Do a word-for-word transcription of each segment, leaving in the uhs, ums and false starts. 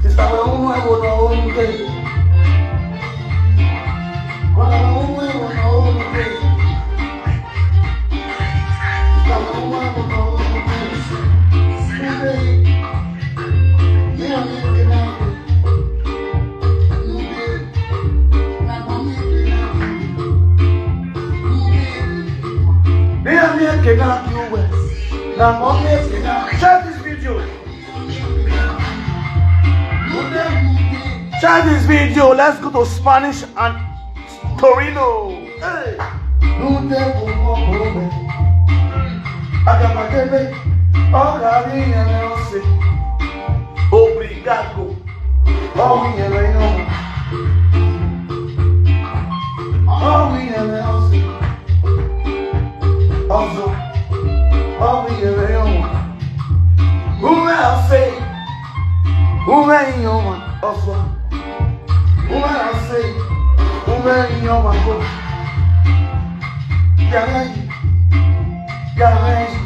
Sister, we won't ever know who you dey. Brother, we won't ever know who you dey. Sister, we won't ever know who you dey. Who dey? Me and me dey now. Who dey? Na mommy dey now. Who dey? Me and me dey now. You were. Na mommy dey now. Share this video. Share this video. Let's go to Spanish and Torino. Hey. Agamadebe, ọ ga-adị ihe na-ose. Obrigado. Ọ bụ ihe na-ose. Ọzọ. Ọ bụ ihe na-ose. Ume ose. Ume ihe ọma. Ọzọ. Ume ose. Ume ihe ọma. Yàrá yìí. Yàrá yìí.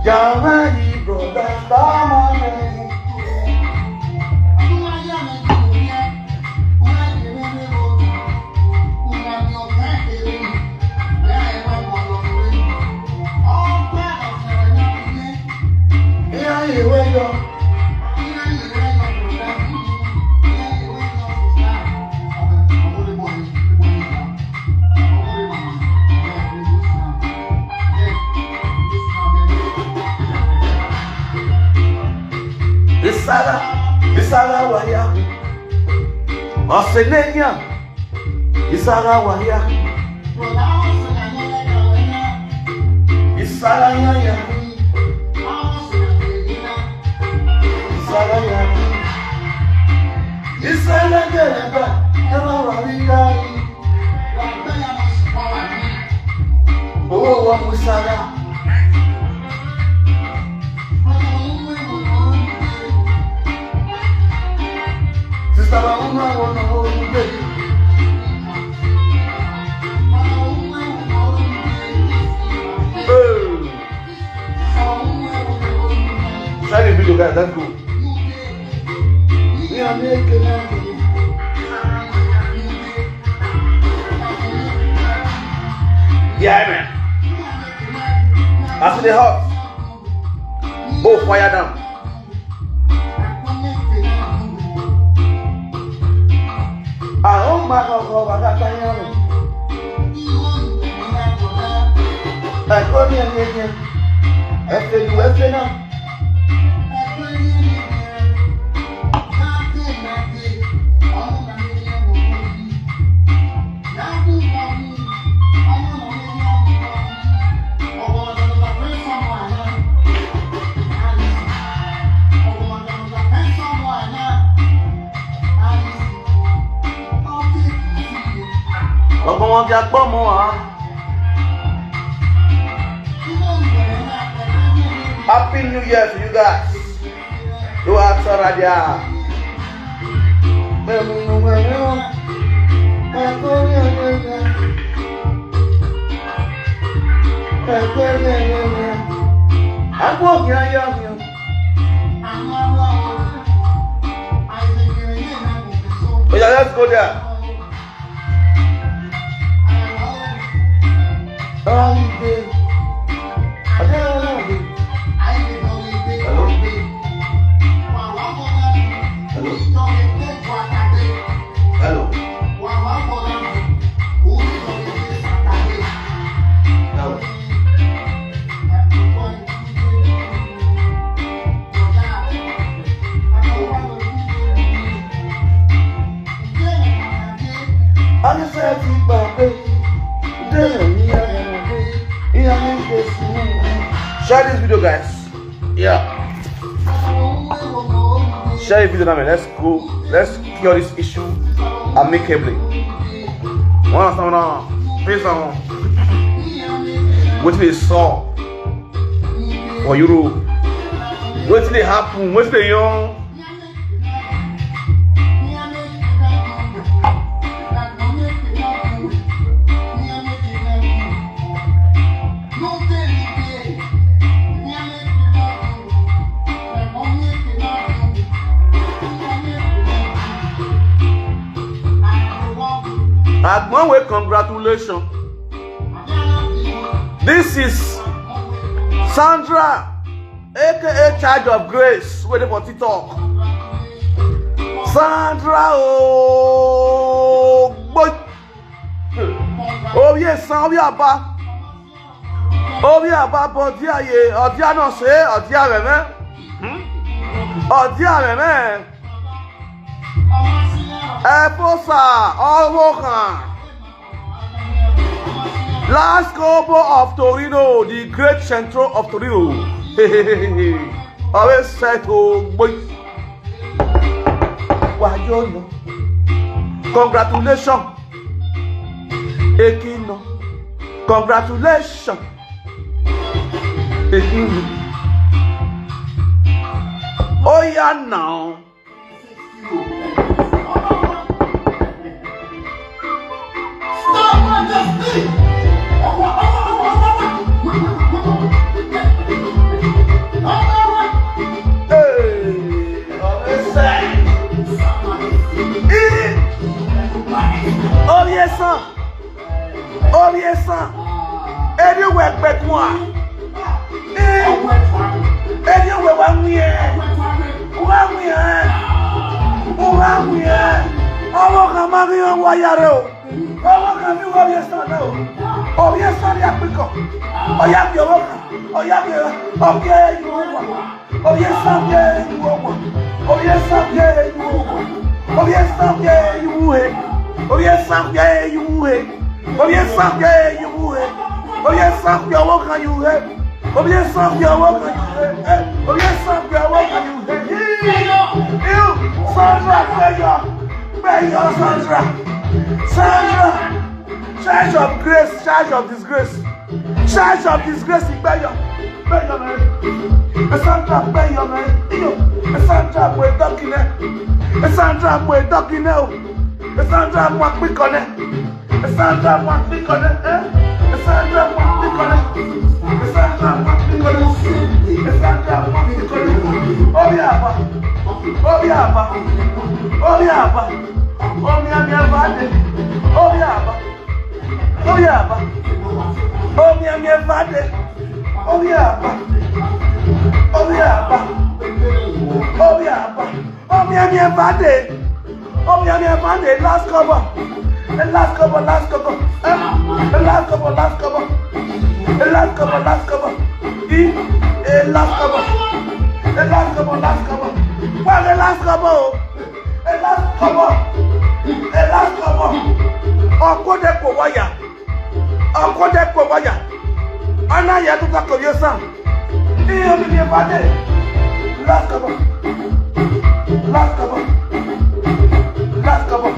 Yàrá yìí, brother. Come on, man. Isara, Isara waya. Osenenya. Isara waya. Isara yaya. Isara yaya. Isara yaya. Isara yaya. Owó wọn mú sára. Sister, I won't know what I'm holding, baby. Hey. Share the video, guys. Let's go. Yeah, man. As it hot. Oh, fire down. Àwọn máa kọ̀ọ̀kan bàbá táyà rẹ̀. Ẹ̀kọ́ ní ẹni ẹni. Ẹ̀fẹ̀ ìlú ẹ̀fẹ̀ náà. Ọgbọ́n wọn fi agbọ́ mọ́ wa. Happy New Year to you guys. Ló wá tọ́ra dé à. Àgbo ògì ayé ọ̀gì. Oh yeah, let's go there. Hello? Hello? Hello? Hello? Share this video, guys. Yeah. Share the video now, man. Let's go. Let's cure this issue amicably. One last time now. Please, um, wetin dey sup for Europe? Wetin dey happen? Wetin dey yarn? Agbanwe, congratulations. This is Sandra, A K A Charge of Grace, wey dey for TikTok. Sandra, oh boy. Oh yes, Sandra, ba. Orí àbá bọ̀dí àyè, ọ̀dí àná ṣe, ọ̀dí àrẹ̀mẹ́. Ọ̀dí àrẹ̀mẹ́. Ẹ fó sà, ọwọ́ kan. Last Kobo of Torino, the great central of Torino. Always set to boy. Why you know? Congratulations. Ekino. Congratulations. Ekino. Oh yeah now. Orí ẹ̀sán. Orí ẹ̀sán. Ẹni wẹ̀ pẹ̀kun à. Ẹni wẹ̀ wá wí ẹ̀. Wá wí ẹ̀. Wá wí ẹ̀. Ọwọ́ kan máa rí wọn wáyà rẹ o. Ọwọ́ kan mi wọ́n rí ẹ̀sán náà o. Orí ẹ̀sán ni àpékọ̀. Ọ̀yá mi ọwọ́ kan. Ọ̀yá mi ọ̀kẹ́ yìí wọ́n wà. Oye sambia yuwe. Oye sambia yuwe. Oye sambia yuwe. Oye sambia yuwe. Oye sambia yuwe. Oye sambia woka yuwe. Oye sambia woka yuwe. Eh, oye sambia woka yuwe. You, Sandra, pay your, pay your Sandra. Sandra, charge of grace, charge of disgrace. Charge of disgrace, pay your, pay your man. Sandra, pay your man. Iyo, Sandra, pay talking eh. Sandra, pay talking eh. Sandra, pay talking eh. Sandra, pay talking eh. Sandra, pay talking eh. Sandra, pay talking eh. Sandra, pay talking eh. Obiaba, Obiaba, Obiaba. Omi ami avade. Obiaba. Obiaba. Omi ami avade. Obiaba. Obiaba. Obiaba. Omi ami avade. Omi ami avade. Last cover. The last cover, last cover. Eh? The last cover, last cover. The last cover, last cover. E, eh, last cover. The last cover, last cover. Why the last cover? Oh? The last cover. The last cover. Ọkọ de ko waya. Ọkọ de ko waya. Ana ya to ta ko yesa. Ni o mi ni pade. Last cover. Last cover. Last cover.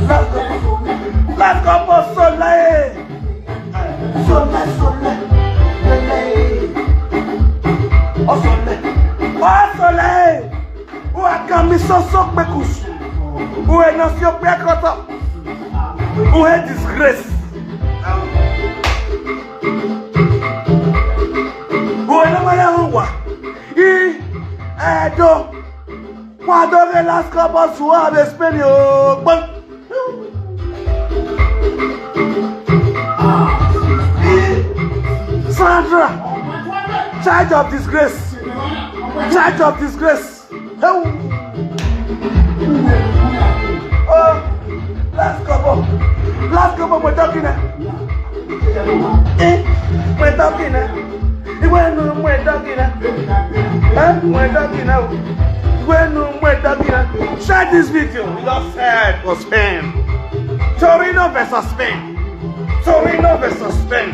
Last cover. Last cover so lai. Sọlẹ, sọlẹ, lẹlẹ. Ọsọlẹ, ọsọlẹ. Who are coming so so pekus? Who are not so pekrota? Who are disgrace? Who are not my own wa? He, I don't. Kwa do the last couple who have a spell you. Sandra, charge of disgrace. Charge of disgrace. Hey. Oh, last couple. Last couple, we're talking. Eh, we're talking. Iwe nu mwe dogina. Eh, mwe dogina. Iwe nu mwe dogina. Share this video. We just said for Spain. Torino versus Spain. Torino versus Spain.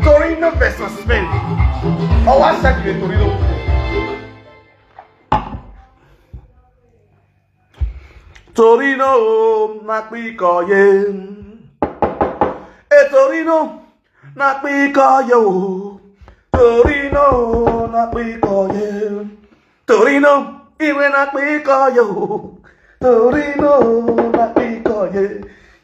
Torino versus Spain. Oh, what's that? Torino. Torino, na piko ye. E Torino, na piko yo. Torino, na piko ye. Torino, iwe na piko yo. Torino, na piko ye.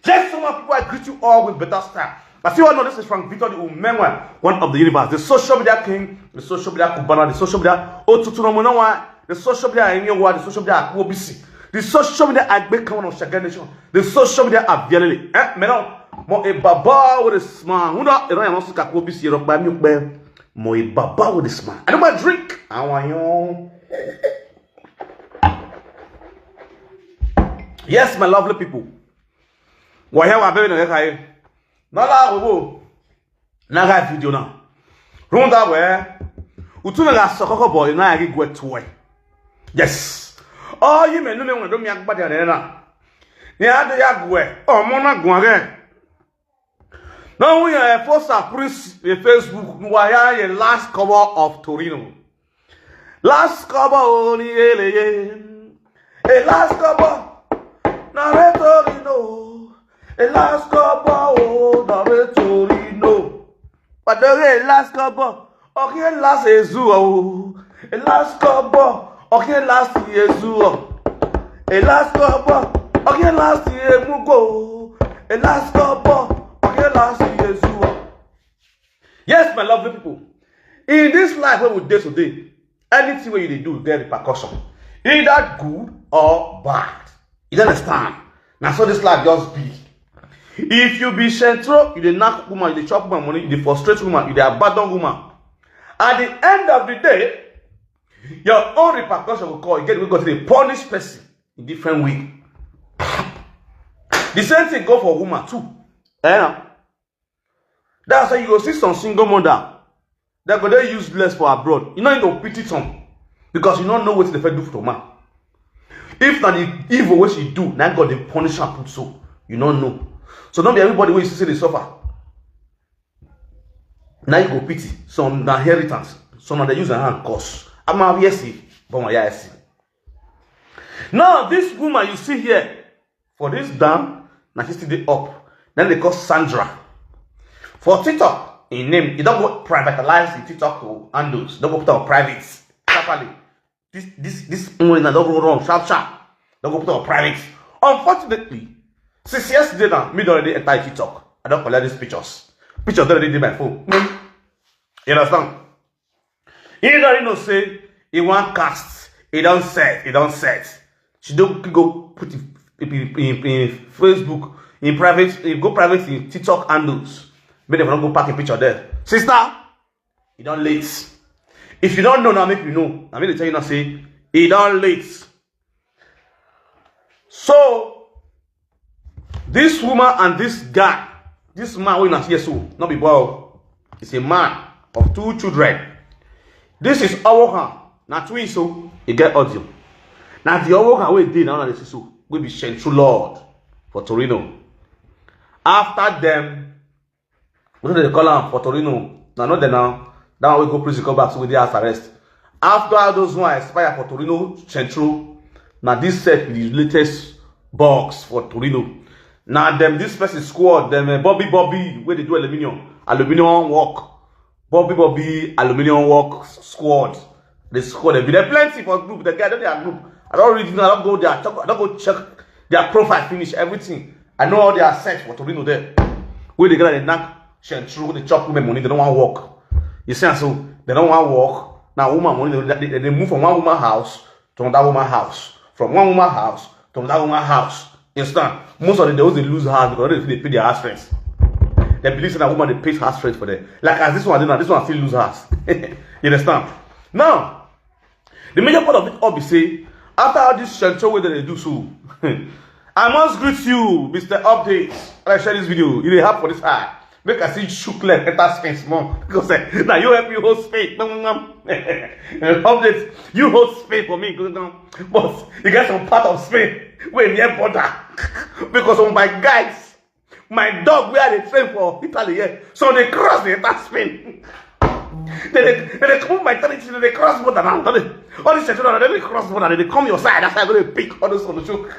Yes, so my people, I greet you all with better style. I see one of this is Frank Victor the Umenwa, one of the universe, the social media king, the social media Cubana, the social media Otutunomonawa, the social media Enyewa, the social media Akwobisi. The social media agbe kan wana shagane nation. The social media avialele. Eh, maintenant, mo e baba with a smile. Hunda e ran yansi kako bisi ro pa mi pe. Mo e baba with a smile. I know my drink. I want you. Yes, my lovely people. Wa here wa bebe na kai. Na la wo. Na ga video na. Runda we. Utu na ga sokoko boy na ya gi gwe tuwe. Yes. Oh, you may no me when do me agbadi na na. Ni adu ya gwe. Oh, mo na gwe. Now we are force a prince the Facebook. Why are the last cover of Torino? Last cover only ele ye. A last cover. Na re Torino. A last cover oh na re Torino. But the last cover. Okay, last is oh. A last cover. Okay, last is oh. A last cover. Okay, last is mugo. A last cover. Okay, last is oh. Yes, my lovely people. In this life where we dey today, anything wey you dey do get repercussion, either good or bad. You understand? Na so this life just be. If you be central, you dey knack woman, you dey chop woman money, you dey frustrate woman, you dey abandon woman. At the end of the day, your own repercussion go call. You get wey go dey punish person in different way. The same thing go for woman too. Eh? That's why you go see some single mother that go dey useless for abroad. You no need to pity some because you no know wetin dem fit do to man. If na the evil wey she do, na God dey punish am put so. You no know. So no be everybody wey you see say dey suffer. Na you go pity. Some na inheritance. Some na dey use their hand curse. Ama yesi, but my yesi. Now this woman you see here for this down, na she still dey up. Then they call Sandra. For TikTok, in name, e don go privatize the TikTok handles. Don go put on private. Properly. This this this one na don go run sharp sharp. Don go put on private. Unfortunately, since yesterday now, me don already enter TikTok. I don collect these pictures. Pictures don already dey my phone. You understand? He don already know say he wan cast. He don set. He don set. She don go put in, in, in, in Facebook, in private, in go private in TikTok handles. Make dem no go pack a picture there. Sister, e don late. If you don't know now, make you know. I mean, they tell you now say e don late. So this woman and this guy, this man wey una see here so, no be boy o. He's a man of two children. This is Owokan, na twins o. E get audio. Na the Owokan wey dey na una dey see so, wey be Central Lord for Torino. After them, wetin dem dey call am for Torino? Na no dey now. That one wey go prison come back so wey dey house arrest. After all those one expire for Torino Central, na this set be the latest box for Torino. Na dem this person squad, dem eh, Bobby Bobby wey dey do aluminium, aluminium work. Bobby Bobby aluminium work squad. The squad dem be there plenty for group. The guy don their group. I don read, I don go there, I don go check their profile finish, everything. I know all their set for Torino there. Wey dey gather dey knack Central, wey dey chop women money, they no wan work. You see am so, they no wan work. Na woman money, they, they, they move from one woman house to another woman house, from one woman house to another woman house. You understand? Most of the days they lose house because they dey pay their house rent. They believe say na woman dey pay house rent for them. Like as this one dey now, this one still lose house. You understand? Now, the major part of it all be say, after all this show wey dem dey do so, I must greet you, Mister Update. As I share this video, e dey happen for this eye. Make I see shook leg enter Spain small. Because eh, na you help me hold Spain. Bam, bam, bam. Update, you hold Spain for me. But you get some part of Spain wey near border. Because of my guys, my dog wey I dey train for Italy here, so they cross the enter Spain. They dey they dey comot my territory, they dey cross border now. They dey, all these children, they dey cross border, they dey come your side. That's why I go dey pick all those on the show.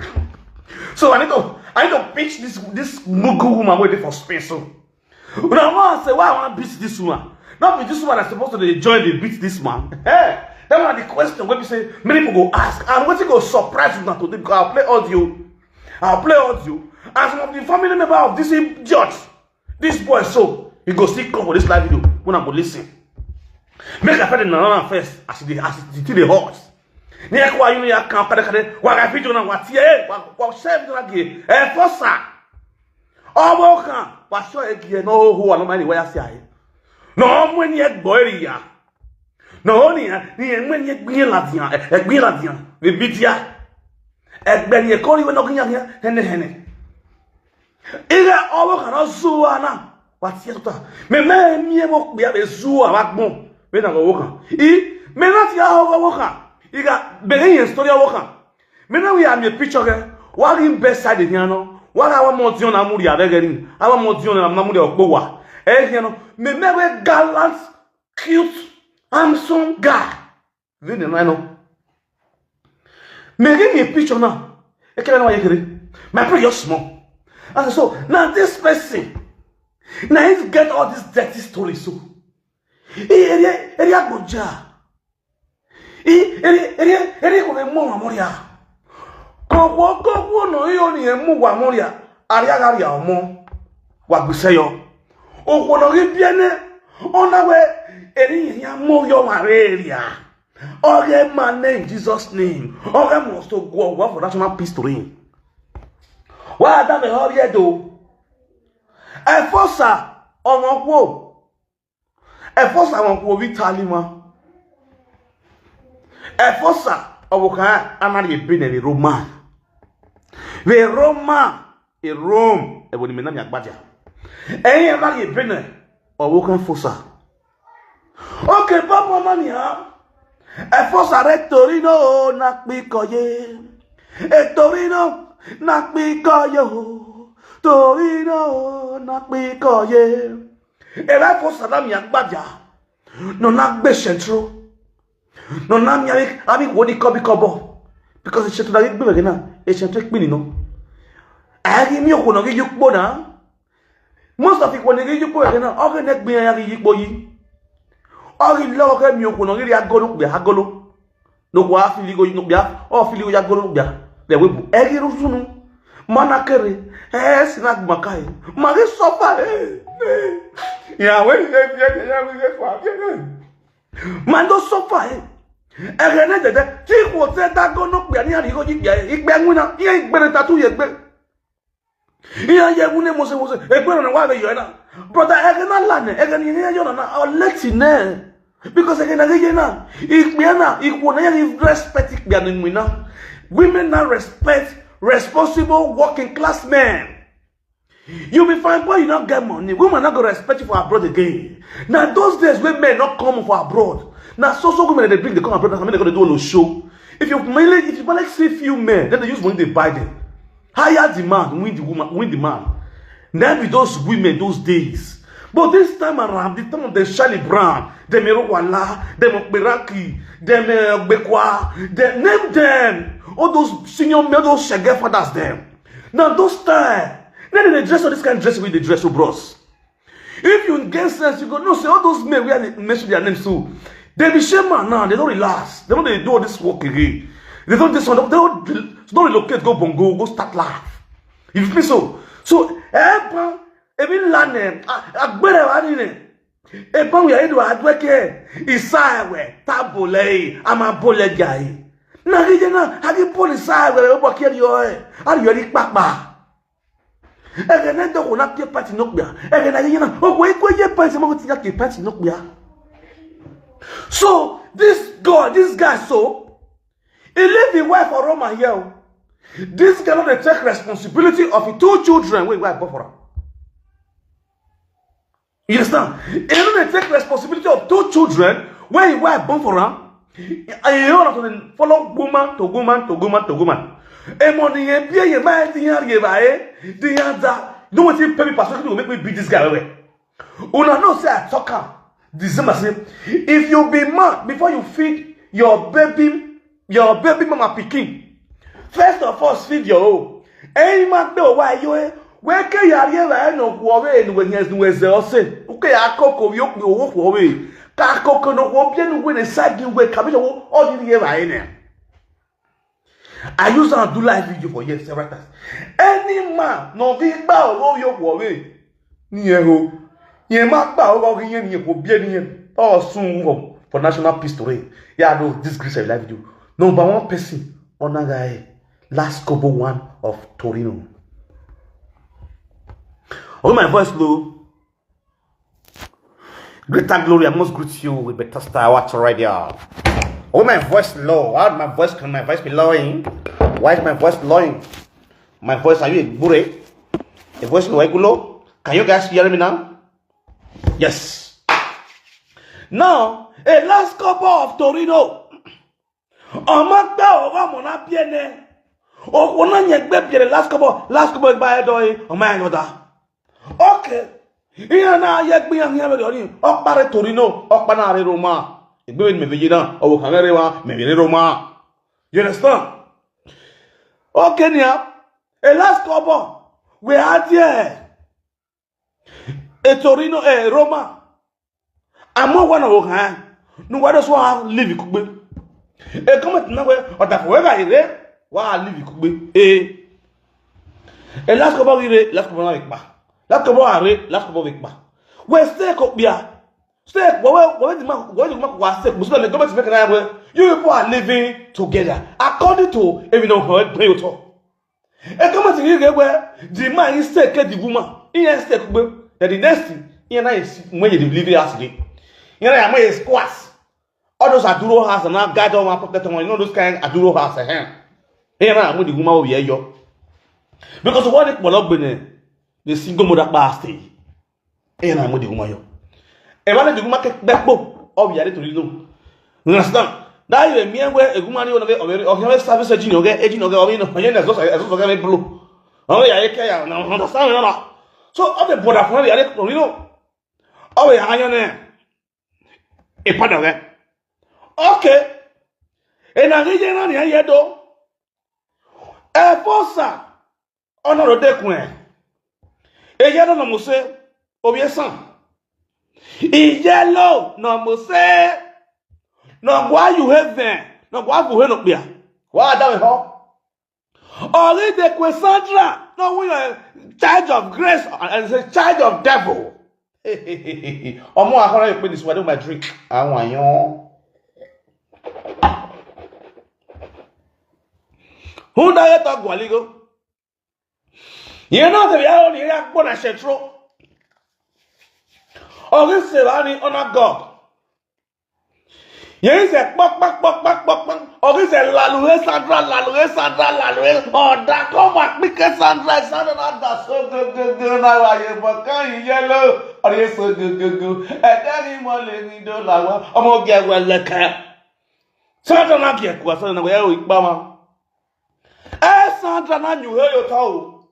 So I need to I need to pitch this this mugu woman wey dey for Spain. So una wan say why I wan beat this woman? No be this woman na suppose to dey join dey beat this man. Hey, that one na the question wey be say many people go ask, and wetin go surprise una today, because I play audio. I play audio, and some of the family member of this idiot, this boy, so he go still come for this live video. Una go listen. Make I first dey narrate am first as e dey, as the thing dey hot. Ni eko ayunu ya kan kade kade. Wa ga video na wa tie. Wa wa share video na ge. E fosa. Owo kan. Wa show e ge no ho wa no mani wa ya si aye. No mo ni e gbo eri ya. No ni ya ni e mo ni e gbin la dia. E gbin la dia. Be bidia. E gbe ni e ko ri we no gin ya. Hene hene. Iga owo kan no zuwa na. Wa tie tuta. Me me mi e mo pe ya be zuwa wa gbon. Me na owo kan. I me na ti ya owo kan. Iga be ni story owo kan. Me na we am a picture ke. Wa ri be side ni ano. Wa ga wa mo ti ona muri ave geri. Awa mo ti ona na muri opo wa. E ni ano. Me me we gallant, cute, handsome guy. Vini na no. Me give me a picture now. E kere na wa ye kere. My prayer just small. And so now this person, now he get all this dirty story so. He area area gboja. He area area area ko le mo wa moria. Ko wo ko wo no yo ni e mu wa moria. Aria ga ria omo. Wa gbese yo. Okwo no gi biene. Ona we eri ya mo yo wa area. Oge man name Jesus name. Oge must to go wa for national peace to reign. Wa da me ho ye do. E fosa omo kwo. E fosa omo kwo bi talima. E fosa owo kan anari ebene le Roma. We Roma e Rome e bo ni me na mi agbaja. E ye anari ebene owo kan fosa. Okay, papa mania. E fosa re Torino na pikoye. E Torino na pikoye o. Torino na pikoye. E re fosa na mi agbaja. No na gbe central. No na mi abi abi wo ni kobi kobo. Because central na gbe na. E central pini no. Ari mi okwo no gi yupo na. Most of it when they yupo na. Oge ne gbe ya gi yupo yi. Oge lo ke mi okwo no gi agolo gbe agolo. No kwa fili go no gbe. O fili go ya golo gbe. Le we bu. Egi rusunu. Mana kere. Eh, sina makai. Magi sofa eh. Ya we ye ye ya we ye kwa ye. Man do sofa eh. Ege ne dede. Ti ko te da go no gbe ni ari go ji gbe. Igbe nwina. Ye igbe tatu ye gbe. Iya ye wune mose mose. Egbe na wa be yo na. Brother, ege na la ne. Ege ni ye yo na na. O leti ne. Because ege na ye na. Ikpe na ikwo na ye respect ikpe na ngwina. Women na respect responsible working class men. You be fine boy, you not get money. Women not go respect you for abroad again. Now those days when men not come for abroad. Now so so women they bring the come abroad. Now men they go to do a show. If you mainly if you like see few men, then they use money they buy them. Higher demand win the woman, win the man. Then be those women those days. But this time around, the time of the Charlie Brown, them Ero Wala, them Okperaki, them uh, Gbekwa, them name them. All those senior men, those shege fathers them. Now those time, then they dress all this kind of dress with the dress of bros. If you get sense, you go no say all those men where they mention their names too. They be shame man now, they don't relax. They don't they do all this work again. They don't this one, they don't, they don't relocate, go bongo, go start life. If you feel so. So, eh, pa, ebi lane, agbere wa ni ne. E pa we do adweke, isawe, tabole, ama bole gai. Na gije na, agi bole isawe, o bo kiri o e. Ari yo ri papa. Ege ne do ko na ke party no pia. Ege na gije na, o ko e ko ye party mo ti ya ke party no pia. So, this God, this guy so, he leave his wife for Roma here. This guy no dey take responsibility of his two children wey wife born for am. You understand? He no dey take responsibility of two children wey his wife born for am. And he hold on to dey follow woman to woman to woman to woman. Emo ni ye bie ye ma di yan ye ba e di yan da. You know wetin pay me pastor go make me beat this guy well well. Una know say I talk am. December say if you be man before you feed your baby your baby mama pikin, first of all feed your own. Eyi ma gbe owa yo e we ke ya ri era e no ku ore enu we nyes nu eze ose. Uke ya koko yo pe owo ku ore ka koko no wo bi enu we ne sagi we ka bi wo o ni ri era e ne. I use am do live video for years several times. Any man no be gba oro yo wo we ni e ho. Ye ma gba oro ri yen ni e ko bi e ni e. O sun wo for national peace to reign. Ya do disgrace of live video. Number one person, Onagai, Last Kobo one of Torino. Oh, my voice low. Greater glory, I must greet you with better style. Watch right there. Oh, my voice low. How my voice, can my voice be lowing? Why is my voice lowing? My voice, are you a bure? A voice low, low? Can you guys hear me now? Yes. Now, a Last Kobo of Torino. Ọmọ gbẹ ọwọ mọ na bie nẹ. Ọwọ na yẹn gbẹ bie Last Kobo, Last Kobo gba ẹdọ yìí, ọmọ yẹn yọda. Okay. Ihe na-aya egbe ya ihe mere ọrịa, ọkparị Torino, ọkpa na-arị Roma. Egbe mebe yi na, ọ bụ ka mere wa, mebiri Roma. You understand? Okay, nia. A Last Kobo, we are there. A Torino, a Roma. Amo wana ho ha. No wada so ha live kugbe. E comment na we, o da fo we ga ire, wa live kugbe. E. E Last Kobo ire, Last Kobo na we pa. Last Kobo are, Last Kobo we pa. We stay ko bia. Stay, we we we di ma, we di ma wa stay. Musu na government make na we. You people are living together according to, if you know how e to. E comment ni ge we, the man he stay ke the woman. He ain't stay kugbe. Then the next thing, he na is when you live house again. You know, I'm a squash. All those Aduro house and now guide all my pocket on, you know those kind Aduro house, eh? He na mo the woman over here, yo. Because what the polok bene, the single mother bastard. He na mo the woman, yo. E ba le the woman ke bepo, over here to you know. You understand? That you me we a woman you know, over here service engine, okay, engine, okay, over you know, you know, so so so blow. Oh yeah, you can understand, no? So all the border for you know. Oh yeah, I know. E pada we. Okay. E na ge je na ni aye do. E fosa. Ono ro de kun e. E ya no mo se. Obi e san. Iye lo no mo se. No gwa you heaven. No gwa fu he no pia. Wa da we ho. Ori de kwe Sandra. No we are child of grace and is a child of devil. Omo akora you put this one my drink. Awon yan. Hunda ye to gwaligo. Ye no te ya oni ya pona shetro. Ori se ba ni ona God. Ye se pok pok pok pok pok pok. Ori se lalu he Sandra, lalu he Sandra, lalu he. Oda ko ma pike Sandra, Sandra na da so go go go na wa ye mo kan yellow. Ori so go go go. E da ni mo le ni do la wa. Omo ge we le ka. Sandra na ge ku Sandra na we o ipa ma. E Sandra na nyu he yo ta o.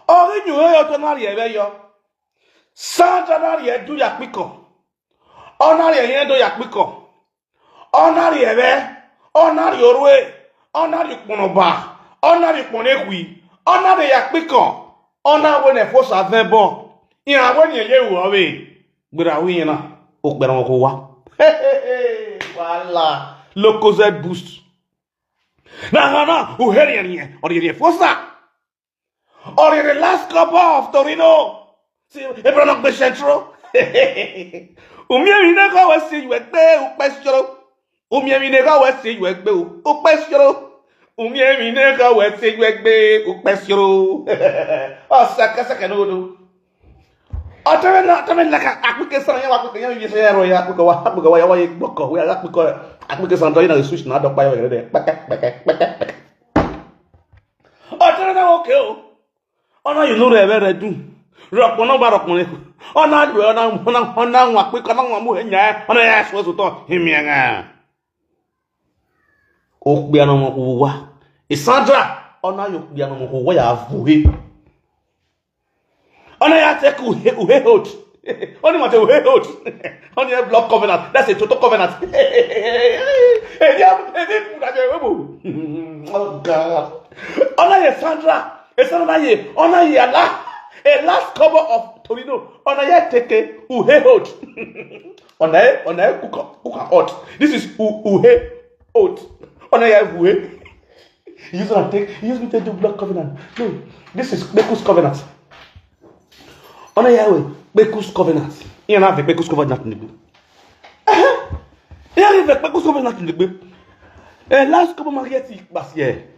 Ori nyu he yo to na ri ebe yo. Sandra na ri edu ya piko. Ona ri eyen do ya piko. Ona ri ebe. Ona ri orue. Ona ri ponoba. Ona ri ponekwi. Ona ri ya piko. Ona we ne fosa vebo. Iran we ni ye wo we. Gbera wi yin na. O pe ran ko wa. Wala. Loco Z boost. Na ha na. O heri yen. Ori ri fosa. Ori the Last Kobo of Torino. Si, e bro no be centro. Umi emi ne ko we si you egbe u pe soro. Umi emi ne ko we si you egbe u pe soro. Umi emi ne ko we si you egbe u pe soro. O saka saka no do. O tebe na tebe na ka akpike san ya wa akpike ya ye se ya ro ya akpike wa akpike wa ya wa ye gboko we akpike akpike san do na switch na do pa yo de peke peke peke peke. O tebe na okay o. Ona you no re re do. Ropo no ba ropo ne. Ona do ona ona ona wa pe kana wa mu he nya. Ona ya so so to. Himi nga. O pe ana mo ko wa. Isandra. Ona yo pe ana mo ko wa ya fu he. Ona ya take u he u he hold. Only want to he hold. Only a block covenant. That's a total covenant. Hey, yeah, hey, hey, hey, hey, hey. Oh God. Ona ye Sandra. E Sandra ye. Ona ye la. A Last Kobo of Torino. Ona ye take u he hold. Ona ye ona ye cook cook hot. This is u u he hold. Ona ye u he. You use to take, you use me to do blood covenant. No, this is Kpekus covenant. Ona ya we Kpekus covenant. You know the Kpekus covenant in the book. You know the Kpekus covenant in the book. Eh, last couple market pass here.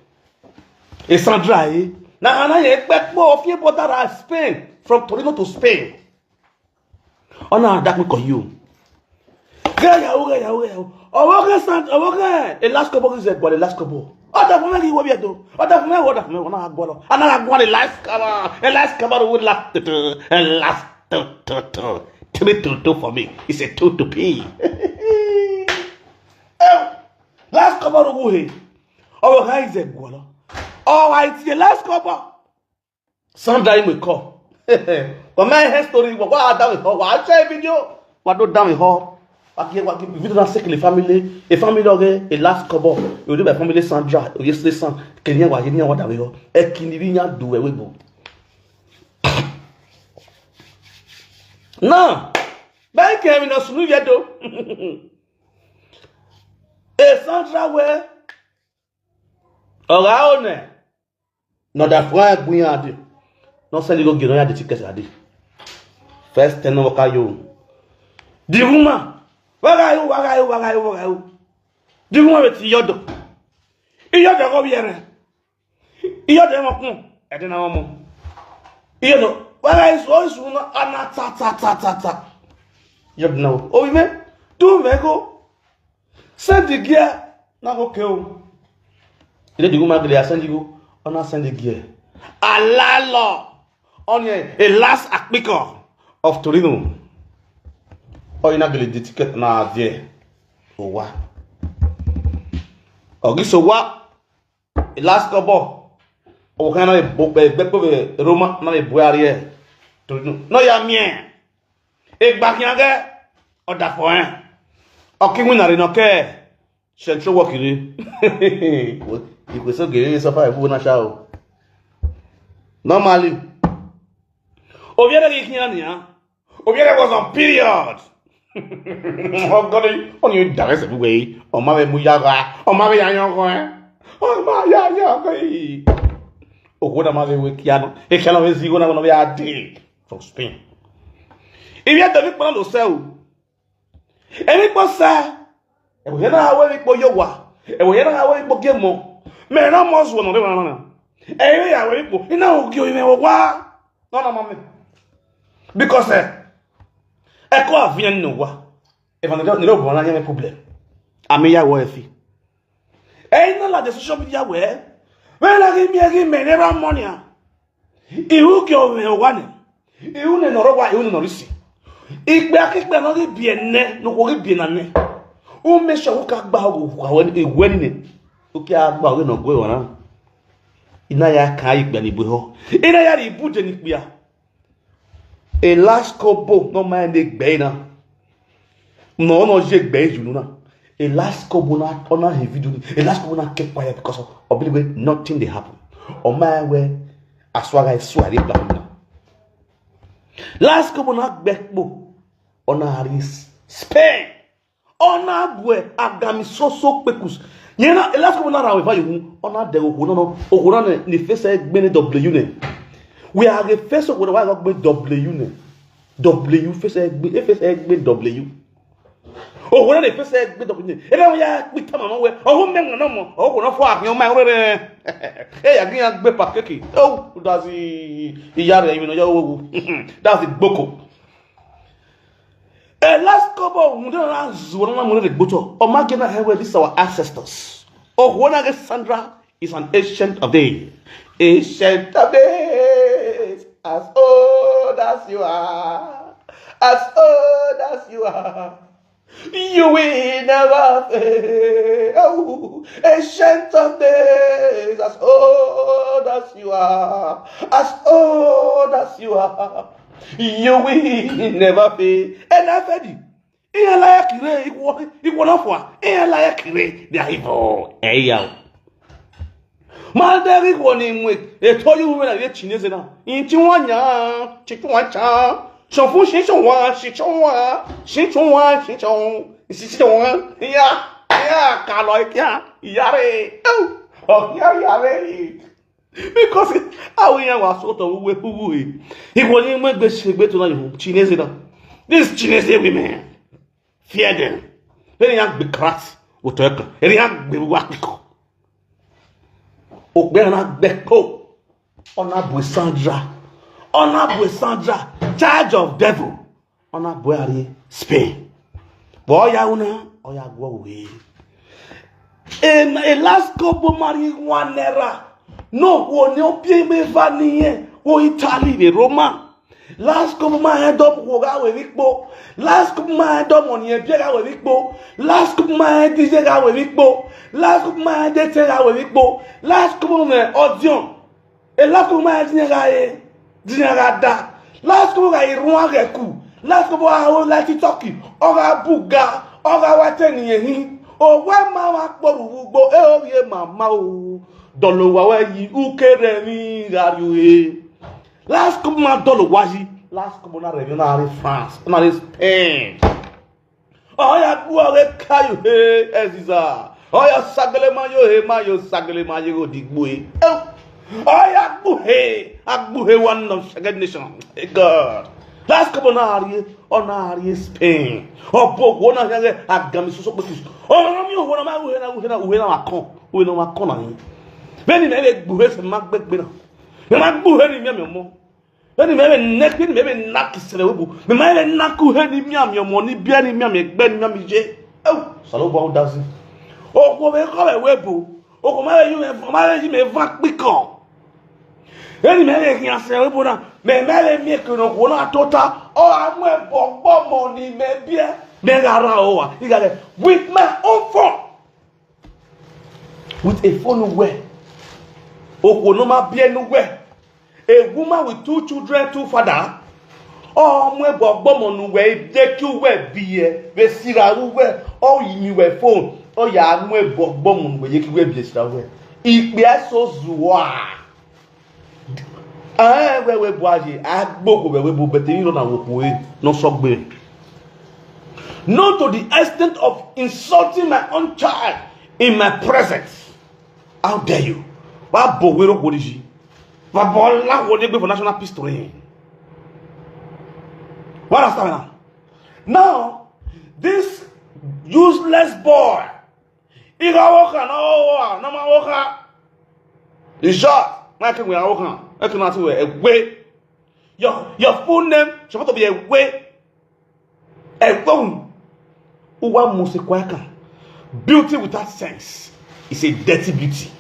Eh, Sandra, eh? Na ana ye pe po ofie border Spain, from Torino to Spain. Ona da mi ko you. Ga ya o, ga ya o, ga ya o. Owo ga Sand, owo ga. E last couple is a gwale last couple. Oda fun me ki wo bi edo. Oda fun me, oda fun me, ona gwalo. Ana gwale last couple. E last couple wo last two. E last two, two, two. Three two two for me. It's a two to pay. Eh, last couple wo he. Owo ga is a gwalo. Oh, I see the last couple. Sandra Imeko. Comment her story. What I done with her? What I share video? What do done with her? Wagi wagi video na second family. A family oge, a last couple. You do by family Sandra. You say San. Kenya wa, Kenya wa done with her. E kini bi nya do e webo. Now, by Kevin no sunu yedo. E Sandra we. Oga one. No da fwa e gbunya adi. No send you go give no ya the ticket adi. First ten no waka you. The woman. Waga you, waga you, waga you, waga you. The woman with yodo. Iyodo go yere. Iyodo mo kun. E de na mo. Iyodo. Waga is always una ana ta ta ta ta ta. Yodo na. O ime. Tu me go. Send the gear. Na go ke o. Ile the woman gele send you. Ona send the gear. Alalo. On ye a last akpiko of Torino. O ina gele the ticket na there. Owa. Ogi so wa. A last couple. O kana e bo be be Roma na e bo are. Torino. No ya mie. Egba kiange. Oda for en. Oki winari no ke. Central work ire. Ikwe so gere so far ifu na sha o. Normally. Obiere gi kian ya. Obiere was on period. Oh God, on you direct everywhere. O ma be mu ya ga. O ma be ya yan ko eh. O ma ya ya ko eh. O ko da ma be we kian. E kala we zi go na no be a di. From Spain. Ibi e to bi pa lo se o. Emi po sa. E wo na we mi po yo wa. E wo na we mi po ge mo. Me na mo zo no be na na. E yo ya we mi po. Ina o gi o me wo wa. No na mami. Because eh. E ko avian no wa. E fa no no bo na nyame problem. Ami ya wo e fi. E na la the social media we. We na gi mi gi me ne ra money a. Ihu ki o me wa ne. Ihu ne no ro wa, ihu ne no risi. Igbe akigbe no gi bi ene, no ko gi bi na ne. U me sure u ka gba o kwa we ni we ni ne. U ki agba o no gwe wa na. Ina ya ka igbe ni gbe ho. Ina ya ri bu de ni gbe a. E last couple no ma ne gbe na. No no je gbe ju na. E last couple na ona he video ni. E last couple na keep quiet because of, of believe nothing dey happen. O ma we aswaga e swa dey black na. Last couple na gbe po. Ona ari Spain. Ona bue agami so so pekus. Yena e last couple na ra we fa yu. Ona de ogo no no. Ogo na ne ni face e gbe ne W ne. We are the face ogo na wa gbe W ne. W face e gbe, e face e gbe W. Ogo na ne face e gbe W ne. E na ya gbe ta mama we. Ogo me no mo. Ogo na fo akin o ma re. E ya gin ya gbe pakeki. Oh, that's the iya re mi no ya owo. That's the gboko. E last couple hundred and zero na mo re gboto. O ma gena he we this our ancestors. O ho na ge Sandra is an ancient of days. Ancient of days, as old as you are, as old as you are, you will never fail. Oh, ancient of days, as old as you are, as old as you are, you will never fail. And I fed you. Ihe la ya kire, ikwo, ikwo na fwa. Ihe la ya kire, they are evil. Hey, yo. Ma de ikwo ni mwe, e to yu we na ye Chinese na. In Chinwanya, Chinwancha. Shofu shi shonwa, shi shonwa, shi shonwa, shi shon. Shi shonwa. Ya, ya, kalo ya, yare. Oh, oh, ya, yare. Because how we are so to we who we. He was in my best way to know Chinese na. These Chinese women. Fear them. Very young be crass. Oto ekan. Eri ha gbe wa kiko. Ogbe na gbe ko. Honorable Sandra. Honorable Sandra, charge of devil. Honorable Ari Spain. But oya una, oya go away. A, a last couple marry one naira. No, wo ni o pie me va niye. Wo Italy, the Roma. Last couple ma end up wo ga we vikpo. Last couple ma end up on ye pie ga we vikpo. Last couple ma end D J ga we vikpo. Last couple ma end date ga we vikpo. Last couple me audience. E last couple ma end dinye ga e. Dinye ga da. Last couple ga irun age ku. Last couple ga o la TikTok. Oga buga. Oga wa te ni ehin. O wa ma wa kporu ugbo. E o ye mama o. Dolo wa we yi ukere mi ga yu e. Last couple ma dolo wa yi. Last couple na re na re France. Na re Spain. Oya gbu oge kayo he Eziza. Oya sagele mayo he mayo sagele mayo go digbo e. Oya gbu he. Agbu he one of second nation. Hey God. Last couple na ari, ona ari Spain. Obo go na he agami so so pe. Ona mi o na ma we na we na we na ma kon. We na ma kon na. Beni me le gbu he se ma gbegbe na. Me ma gbu he ni mi mi mo. Beni me be nek beni me be nak sele webu. Me ma be nak ku he ni mi mi mo ni bia ni mi mi gbe ni mi mi je. Oh, salo bo dazi. O ko be ko be webu. O ko ma be yu me ma be yi me va piko. Eni me le hin ase we bona. Me me le mi ke no ko na tota. O amu e bo bo mo ni me bie. Me ga ra o wa. Iga le with my own phone. With a phone where. O ko no ma bie no where. A woman with two children, two father. Ọmọ ẹgbẹ́ ọgbọ́mọ nu wẹ̀ jẹ́ kí wẹ̀ bí ẹ bẹ síra wẹ̀ ọ yìí mi wẹ̀ phone. Ọ yà á mú ẹgbẹ́ ọgbọ́mọ nu wẹ̀ jẹ́ kí wẹ̀ bí ẹ síra wẹ̀. Ìpè ẹ̀ so zùwà. Ẹ wẹ̀ wẹ̀ bu àyè agbóko wẹ̀ wẹ̀ bu bẹ̀tẹ̀ yìí lọ́nà wò kò é lọ sọ gbé. Not to the extent of insulting my own child in my presence. How dare you? Wàá bọ̀ wérò kò ní yìí. Bàbá ọlá wo ni gbé for national peace to him? What understand now? Now, this useless boy, he got work and all work, no man work. In short, my king will work. I cannot see where a way. Your your full name supposed to be a way. Ẹ̀gbọ́n, ó wá mú sí kwaka. Beauty without sense is a dirty beauty.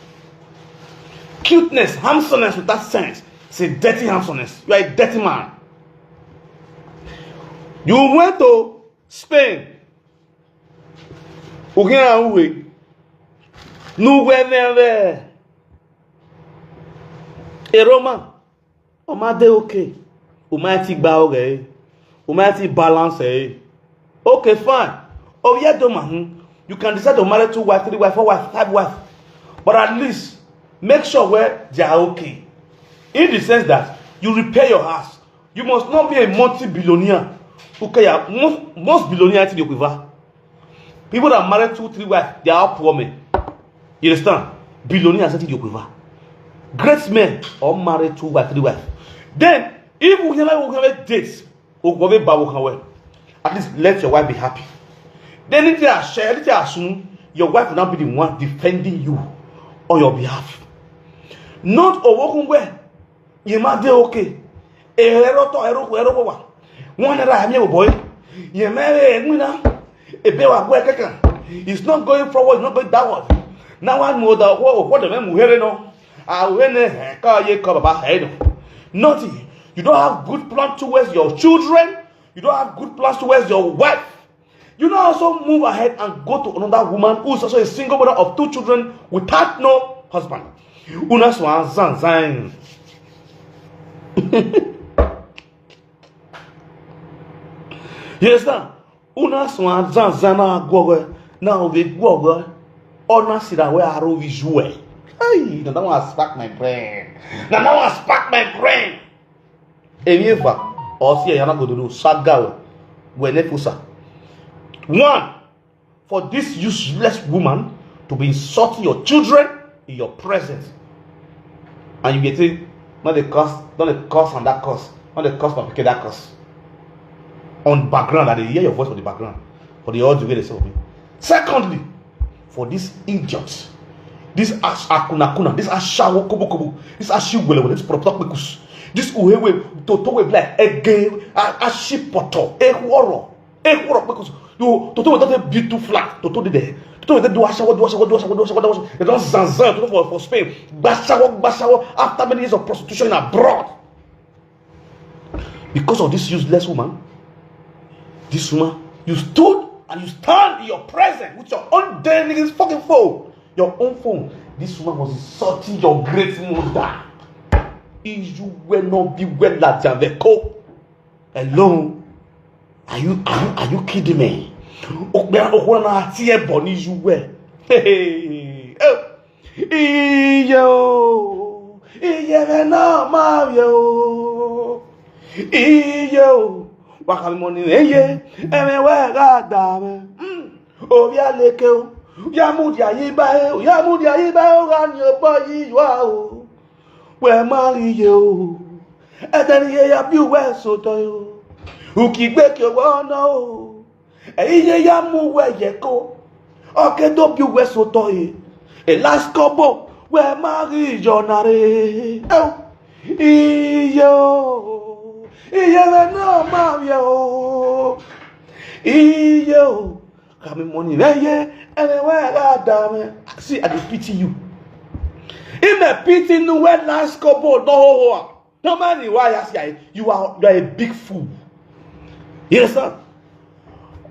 Cuteness, handsomeness without sense is a dirty handsomeness. You are a dirty man. You went to Spain. Ugen uwe. Nuwe nere. A Roman. O ma dey okay. O ma ti gba ọrẹ e. O ma ti balance e. Okay, fine. Oh yeah, do man. You can decide to marry two wife, three wife, four wife, five wife. But at least make sure where they are okay. In the sense that you repair your house. You must not be a multi-billionaire. Okay, yeah, most, most billionaire think you quiver. People that marry two, three wives, they are all poor men. You understand? Billionaires, I think you quiver. Great men all marry two wife, three wife. Then, if we never we never date, we go be bawo kan well. At least let your wife be happy. Then if they are share, if they are soon, your wife will not be the one defending you on your behalf. Not Owokun where you might be okay. Ero to ero ero wa. One naira mi o boy. Ye mere enwina. Ebe wa gwe kaka. It's not going forward, it's not going downward. Now I know that what what the men here no. I when he ka ye ka baba he no. Nothing. You don't have good plan towards your children. You don't have good plans towards your wife. You now also move ahead and go to another woman who is also a single mother of two children without no husband. Una swan zan zan. You understand? Una swan zan zan na gwogwe. Na obe gwogwe. Ona sira we aro visual. Hey, na that one spark my brain. Na that one spark my brain. Emi eva, or see yana gododo saga we we nefusa. One, for this useless woman to be insulting your children in your presence. And you get it, not the curse, not the curse and that curse, not the curse but that curse. On background, I dey hear your voice for the background, for the audio wey dey send me. Secondly, for this idiot, this ash akunakuna, this ashawo kobokobo, this ashiwelewele, this protokpekus, this uhewe toto wey be like ege ashipoto ehoro ehoro pekus. You toto wey don dey build too flat, toto dey there. Toto wey dey do ashawo, do ashawo, do ashawo, do ashawo, do ashawo. They don zanzan toto for for Spain. Gbashawo, gbashawo. After many years of prostitution abroad, because of this useless woman, this woman, you stood and you stand in your presence with your own damn niggas fucking phone, your own phone. This woman was insulting your great mother. You were not be well at Javeco. Hello? Are you are you are you kidding me? Okpera okpera na ati ebo ni you were. Hey, hey, oh. Iye o, iye rẹ náà máa yẹ o. Iye o, wákàtí mo ní eye, ẹ̀mí wẹ̀ gàdá mi. Orí àlekè o, yàmúdi àyíbá o, yàmúdi àyíbá o, rà ní ọ̀pọ̀ yìí wá o. Wẹ̀ máa rí iye o, ẹ̀dẹ̀ ni iye ya bí wẹ̀ sọ̀tọ̀ o. Òkì gbé kí owó ọ̀nà o. Èyí yẹ ya mú wẹ̀ yẹ kó. Ọ̀kẹ́ tó bí wẹ̀ sọ̀tọ̀ yìí. Èlásíkọ́bọ̀ wẹ̀ máa rí ìjọ̀nà rẹ̀. Ẹ o, iye o, iye rẹ̀ náà máa yẹ o. Iye o, kàmi mọ̀ ní rẹ̀ yẹ, ẹ̀rẹ̀ wẹ̀ rà dà mẹ́. See, I dey pity you. Ime pity nu wẹ̀ lásíkọ́bọ̀ náà wọ̀ wá. No man, why I say you are you are a big fool. You understand?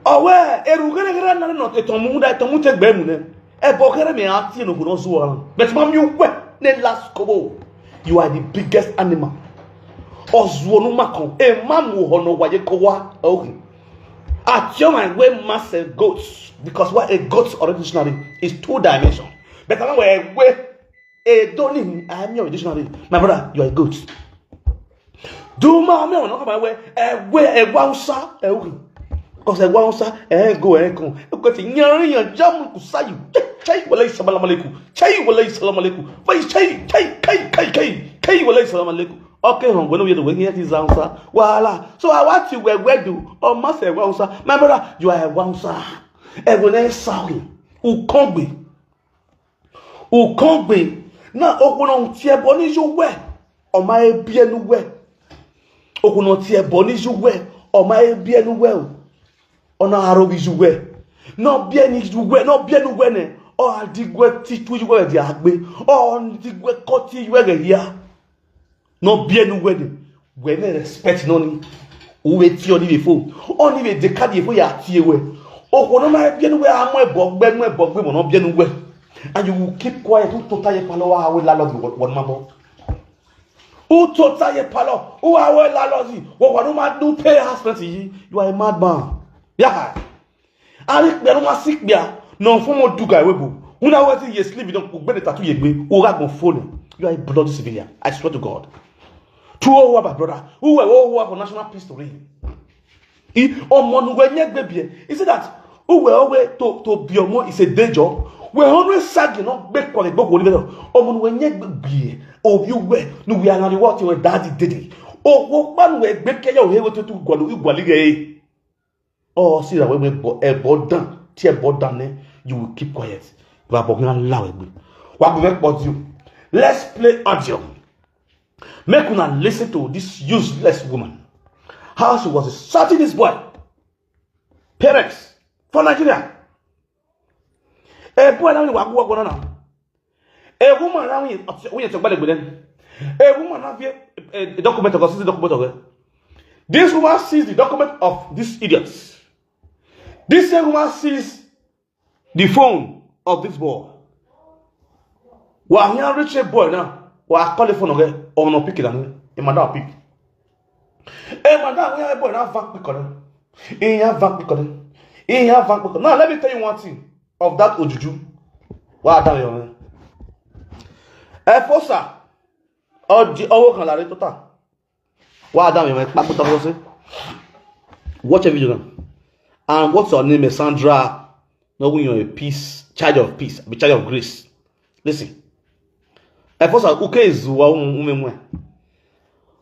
Owe eru gere gere na no etomu da etomu te gbe mu ne. E bo gere me ati no go no so ran. But ma mi we ne last kobo. You are the biggest animal. Ozuo no makon. E ma mu ho no waye ko wa. Okay. At your mind, where master goats, because what a goat's original dictionary is two dimension. But I know where where a don't need I am your dictionary. My brother, you are a goat. Do ma me no come my way. Eh, where a wausa, eh, okay. Because a wausa, eh, go, eh, come. Look at nyari ya jamu kusayu. Chai walai salam alaikum. Chai walai salam alaikum. Wai chai chai kai kai kai kai walai salam alaikum. Okay, hon, when we the way here is answer. Wala. So I want you where where do? Oh, master wausa. My brother, you are a wausa. Everyone else sorry. Ukongbe. Ukongbe. Na okuna tie boni juwe. Oma ebienu we. Okuna tie boni juwe. Oma ebienu we. Ona arobi juwe. No bieni juwe, no bienu we ne. O adigwe ti tu juwe di agbe. O ndigwe koti juwe ge ya. No bienu we de. We ne respect no ni. Uwe ti oni before. Oni be de kadi efo ya ti ewe. Okuna ma bienu we amo ebo gbe mo ebo gbe mo no bienu we. And you will keep quiet. Who told you palo wa we lalo di won ma bo. Who told you palo? Who are we lalo di? Wo wa no ma do pay house rent yi. You are a madman. Yeah. Ari kpia no ma si kpia. No fo mo du guy we bo. Una we ti ye sleep don ku gbe de tattoo ye gbe. O ga gon phone. You are a bloody civilian. I swear to God. Two oh one, my brother. Who were oh one for national peace to reign? He omo nu we nye gbe bie. He said that who were always to to be omo is a danger. We always sag no gbe ko le gbo ni beto. Omo nu we nye gbe bie. O bi we nu we anari what we daddy dede. O wo pa nu we gbe ke yo he we to tu gwalu igwali ge. Oh, see that when we bo e bo down, tear bo down, eh, you will keep quiet. Wa bo na la we gbe. Wa bo we put you. Let's play audio. Make una listen to this useless woman. How she was insulting this boy. Parents for Nigeria. A boy now wa go go now. A woman now we we to gbale gbele. A woman now be a document of this document of. This woman sees the document of these idiots. This same woman sees the phone of this boy. Wa here reach a boy now. Wa call the phone again. Or no pick it. And him mother pick. Hey, madam, we have a boy now. Van pick on him. He have van pick on him. He have van pick on. Now let me tell you one thing of that ojuju. Wa da yo. E fosa. O di owo kan lare tota. Wa da mi me pa ko to se. Watch a video now. And what's your name, Sandra? No, we are a peace, charge of peace, be charge of grace. Listen. E fosa uke izuwa ume mwe.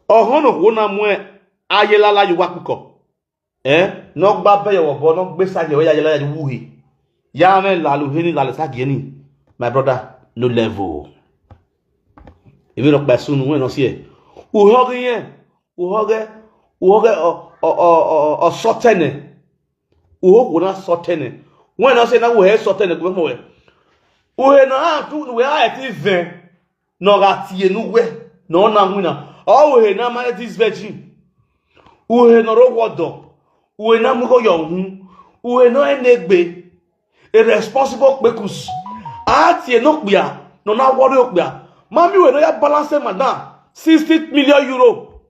Ohono wo na mwe ayelala yuwa kuko. Eh? No gba be yo bo no gbe sa je we ayelala yuwe. Ya me lalu heni lale sagieni. My brother, no level. Even up by soon, when I see it. Uhoge, uhoge, uhoge, or, or, or, or, or sotene. Uhoge na sotene. When I say na uhe sotene, go more. Uhe na tu, we are at even. No gati enu we. No na wina. Oh, uhe na married this virgin. Uhe no ro wodo. Uhe na mugo yo hu. Uhe no enegbe. A responsible kpekus. Ati eno kpia. No na worry okpia. Mami we no ya balance madam. Sixty million euro.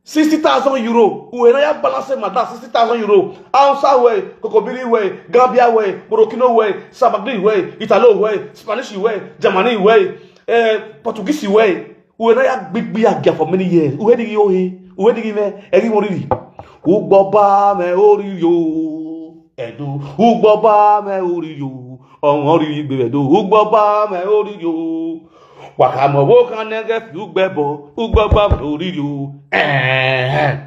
Sixty thousand euro. We no ya balance madam. Sixty thousand euro. Hausa we, Kokobiri we, Gambia we, Morocco we, Sabagli we, Italo we, Spanish we, Germany we, eh, Portuguese we. We no ya big big agia for many years. We digi ohe. We digi me. Egi worry. Ugboba me oriri o. Edo. Ugboba me oriri o. Ọmọ oriri gbe Edo. Ugboba me oriri o. Wakamo wo kan nege fi ugbebo. Ugboba me oriri o. Eh.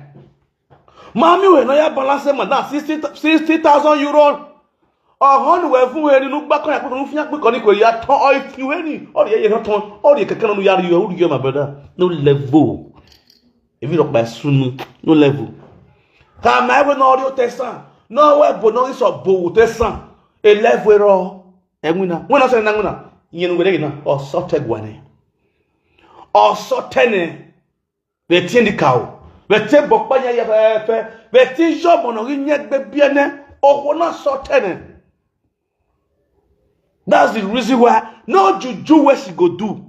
Mami we no ya balance madam sixty, sixty thousand euro. Ọhọn we fun we nínú gbá kan ya kúrò fún yàgbé kan ní kò yá tán ọ ìfún we ní ọ̀rẹ́ yẹn tán ọ̀rẹ́ kẹ̀kẹ́ nínú yàrá yọ ọ̀rẹ́ yọ my brother no level. If you look by sunu no level. Ka ma we no ọ̀rẹ́ o tẹ̀sán no we bo no iso bo o tẹ̀sán a level ro. Enwina. When I say na enwina. Yenu we na. O so tegwane. O so tene. Wetin the cow? Wetin bokpa nya ya fe fe? Wetin job no gi nye gbe biene? Owo na so tene. That's the reason why no juju wey she go do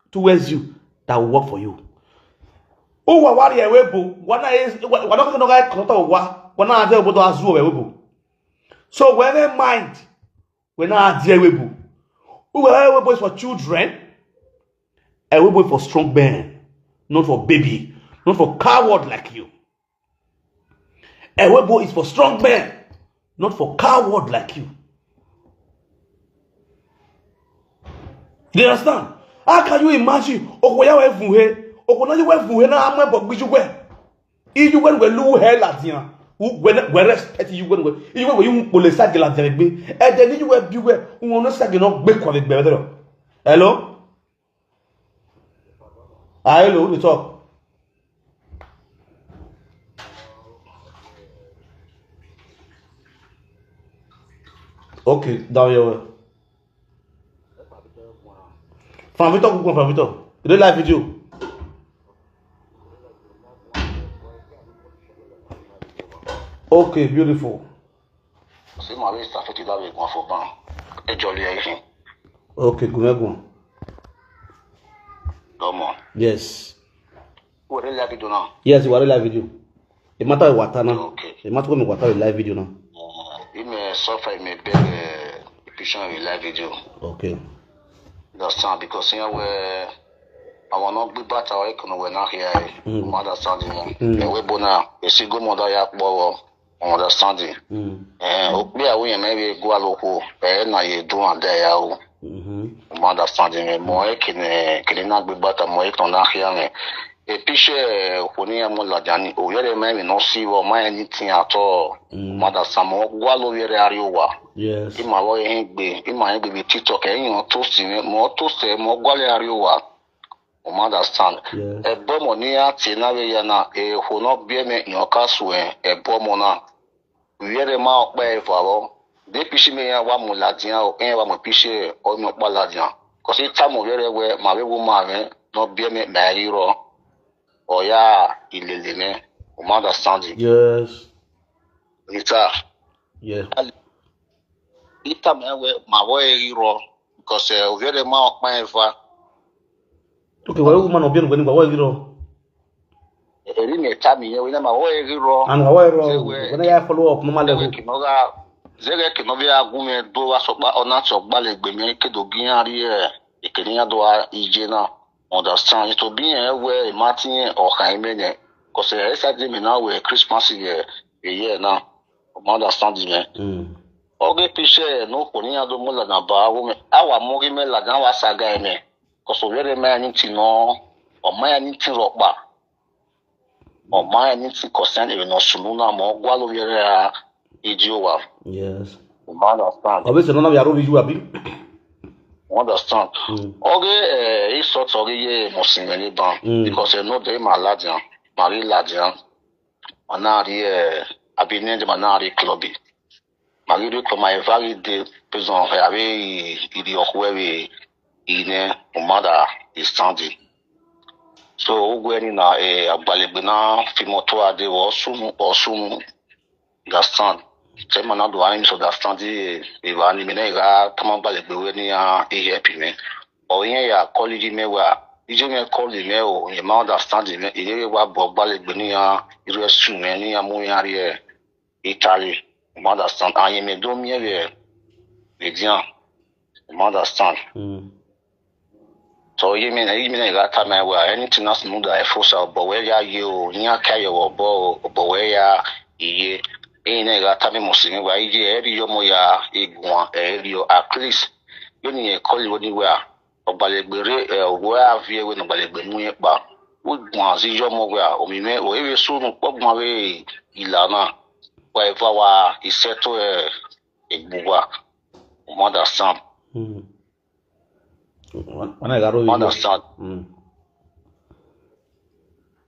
towards you that will work for you. O wa wari ewe bo, wa na e wa na ko no ga ko to wa, wa na de obodo azu ewe bo. So we have a mind. We na adi ewe bo. We have ewe bo is for children. Ewe bo is for strong men, not for baby, not for coward like you. Ewe bo is for strong men, not for coward like you. You understand? How can you imagine? Okoya we fun he. Okona you we fun he na amwe bo gbiju we. Iyu we we lu he la dia. U we we respect you we we. Iyu we we yu pole sa gela dia gbe. E de ni you we bi we. U won sa gela gbe ko be gbe. Hello? Ah, hello, who dey talk? Okay, down here. From Victor, go from Victor. You dey live video. Okay, beautiful. Say my way start to that way go for ban. E jolly everything. Okay, go ahead, go on. Come on. Yes. What dey live video now? Yes, you are live video. The matter with water now. Okay. The matter with water with live video now. Uh, you may suffer, you may beg uh, picture with live video. Okay. Understand because here where I want not be better or I can we're not here. Mm. Understand you. Mm. Ewe bona, you see go mother ya kpowo. Understanding. Mm. Eh, okpe awo yẹn mẹ be gwa loko, eh, na ye do and there ya o. Mm-hmm. Mo understanding me, mo e kine, kine na gbe bata, mo e ton na hia me. E piche, eh, ko ni ya mo la jani, o yere me mi no si wo, ma anything at all. Mm. Mo understand, mo gwa lo yere ari o wa. Yes. I ma wo e gbe, i ma e gbe bi TikTok, e yan to si me, mo to se, mo gwa le ari o wa. O ma understand. Yes. Ebo mo ni a ti na we ya na e ho no bie me nyo ka su e ebo mo na. Wiere ma okpa e vavo. De pishi me ya wa mo ladian o e wa mo pishi o mi okpa ladian. Ko si ta mo wiere we ma we wo ma me no bie me ma ri ro. O ya ilele me. O ma understand. Yes. Rita. Yeah. Ita me we ma wo e ro because eh, ohere ma okpa eva. Okay, well, woman obi no gwa wo e ro. Eri me ta mi ye we na ma wo e ro. And wo e ro. When I follow up normal level. Kinoga zege kinobi agume do wa so pa ona so gba le gbe mi ke do gian ri e. Ikini ya do a ije na. Understand to be e we ma ti e o kan me ne. Because eh, esa de me na we Christmas ye ye na. O ma understand me. Mm. Oge piche no ko ni ado mo la na ba wo me. Awa mo ge me la na wa saga me. Koso were me ani ti no. O ma ani ti ro pa. O ma ani ti concern e no sunu na mo gwa lo were a iji o wa. Yes. You understand? Obviously, none of your rubbish will be. You understand? Mm. Okay, uh, he sort of ye musimele ban mm. Because you know they my ladian, Marie ladian, Manari, uh, Abinende Manari Clubby. Marie to my very day prison have a idi of where we in a mother is standing. So when in a agbalebina fimoto ade or soon or soon understand. Tell man do I misunderstand the Ivani Minega Tamabale Buenia, he happy me. Or in ya college me where, you may call the mail, you may understand the mail, you may wa Bogbalebenia, you were soon many Amuyaria, Italy, you understand, and you may do me a median, you understand. Mm. So you mean you mean that time I wear anything else no that I force out, but where ya you near carry or bo but where ya ye in a time must in where ye every yomo ya igwan area at least you need a call you anywhere or balegbere where have you when balegbenu ba we gwan zi yomo where o mi me o ewe so no pogma we ilana wherever wa iseto e egbuwa. You understand? Mm. When I got over Understand? Mm.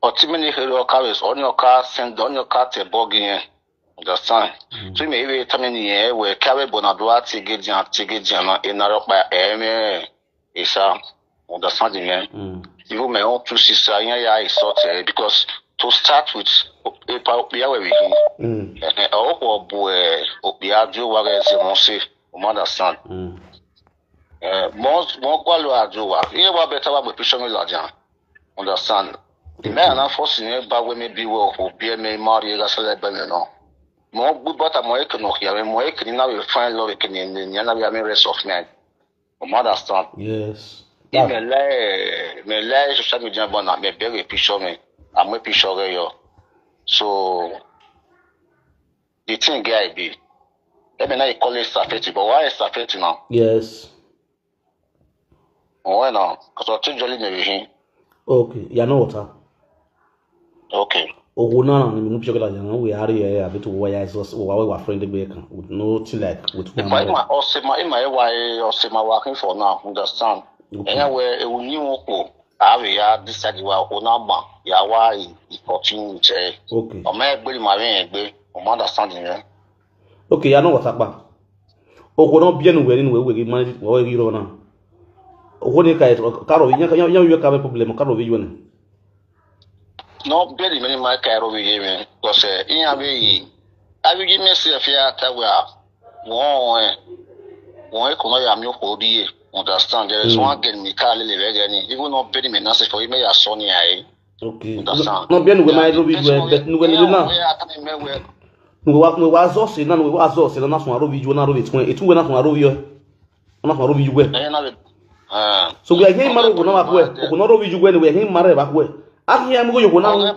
Otimini heri oka wes onye oka send onye oka te bogi yen. Understand? So me ewe tamini yen we kawe bona do ati gedian ti gedian na enaro pa eme isa. Understand me? Mm. Even my own two sister yen ya is sort eh, because to start with e pa ya we we hin. Mm. Eh eh o ko bu eh o bi adu wa ga se mo se. You understand? Mm. Eh, mo mo kwa lo ajo wa. Iye wa better wa be picture me la jan. Understand? Me na force ni ba we me bi wo ko bi me mari ga sele be me no. Mo bu bota mo e no ya me mo e ni na we find love ke ni ni na we me rest of me. You understand? Yes. That, me le me le social media bona me be we picture me. Am we picture yo. So the thing guy be. Let me now you call it Safety, but why is Safety now? Yes. Oh, no, because I think Jolly may be him. Okay. You know what? Huh? Okay. Ogo na na ni mu picture la jana we are here a bit why is us why we friend be kan with nothing like with If I my Osima, if my why Osima working for now, understand? Anyway, it will new ko. I will ya decide wa ko na ba. Ya why he continue to. Okay. O me gbe ma we gbe. O ma understand ni. Okay, you know what? Akpa. Ogo no bien we ni we we manage we we ro na. Ogo ni ka ka ro yin ka yin ka problem ka ro we you ni. No bedi many my Cairo we ye me because eh in a way I will give me see if ya ta we are one eh one ko no ya mi ko di understand there is one game me ka le le we ni even no bedi me na se for me ya so ni ai. Okay. Understand? No bien we my ro we but no we ni na. We are coming me we No wa no wa zo se na no wa zo se na na so ro we you na ro we tun e tun we na so ro we yo. Na so ro we you we. Eh na we ah So we are here maro ko na wa ko e. Ko no ro we you we ni we are here maro ba ko e. A ki ya mu ko yo ko na.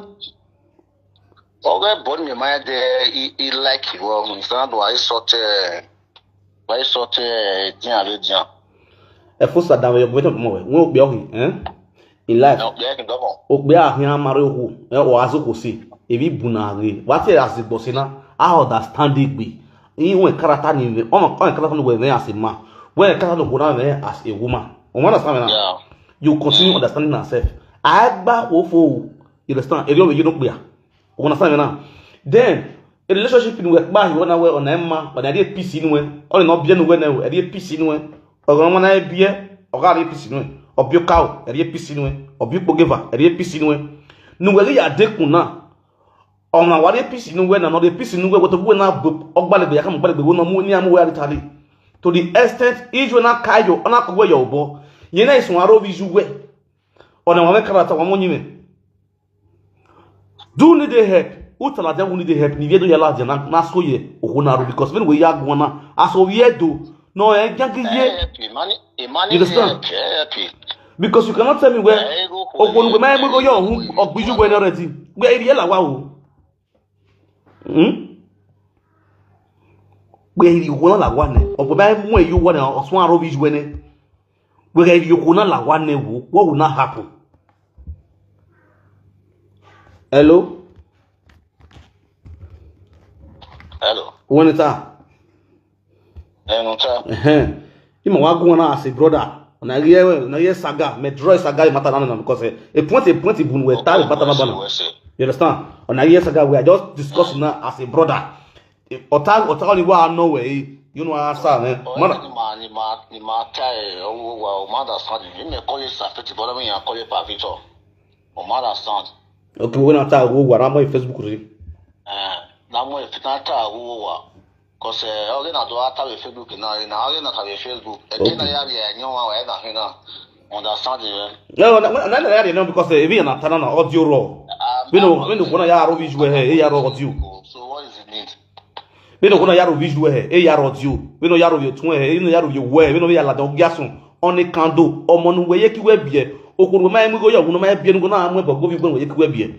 Oge born me my day he, he like you well understand why sort eh why sort eh dia le dia. E fo sa da we yo gbe to mo we. Won o gbe o eh. In life. No, yeah, can double. O gbe a hin amare oku. E o azu ko si. E bi bu na re. Wa ti azu gbo si na. I understand it gbe. In when character ni we. O mo character ni we as a man. When character no go na we as a woman. O mo understand me na? Yeah. You continue understanding yourself. I gba ko fo. You understand? E yo we you no gbe a. You understand me now? Then a relationship in work by you na we on Emma, but I dey peace in we. All in all, be no we na we. I dey peace in we. Or na na be or ga dey peace in we. Or be cow, I dey peace in we. Or be pogeva, I dey peace in we. No we ya de kun na. Or na wa dey peace in we na no dey peace in we. What we na ogbalegbe ya kam ogbalegbe we no mu ni amu we a tali. To the extent iju na kayo, ona ko we yo bo. Yen na isun aro bi ju we. Ona wa me karata wa mo nyi me. Do need a help. Utala de we need a help. Ni viedo ya la de na na so ye. Ogo na ro because when we ya go na. Aso we do. No e gangi ye. Happy money, e money. You understand? Happy. Because you cannot tell me where. Ogo we my go yo hu ogbiju we already. Where area la wa o. Hmm? Where you go na la wa ne. Ogo ba mu e you wa na osun aro bi ju we ne. Where you go na la wa ne wo. What will not happen? Hello? Hello. When it's up? Enu ta. Ehen. Ima wa go na as a brother. Una hear, una hear saga, me draw saga matter na na because eh, e point e point bu we ta matter na bana. You understand? Una hear saga we are just discussing now as a brother. Ota ota only wa no way. You know answer eh. Mana. Ni ma ni ma ni ma ta e o wa o ma understand. You me call it safety, but me ya call it pa Victor. O ma understand. Okay, we na ta wo wa na mo Facebook re. Eh, na mo e fita ta wo wa. Cause eh, oge na do ata we Facebook na na oge na ta we Facebook. E ke na ya bi e nyo wa we na he na. Understand eh. No, na na na ya no because eh, we na ta na audio raw. We no we no go na ya ro visual eh, ya ro audio. So what is the need? We no go na ya ro visual eh, ya ro audio. We no ya ro yo tun eh, we no ya ro yo we, we no ya la do giasun. Oni kando omo nu we ye ki we bie. Okoro ma emu go ya wo no ma bie nu go na amu e bo go bi gbe we ye ki we bie.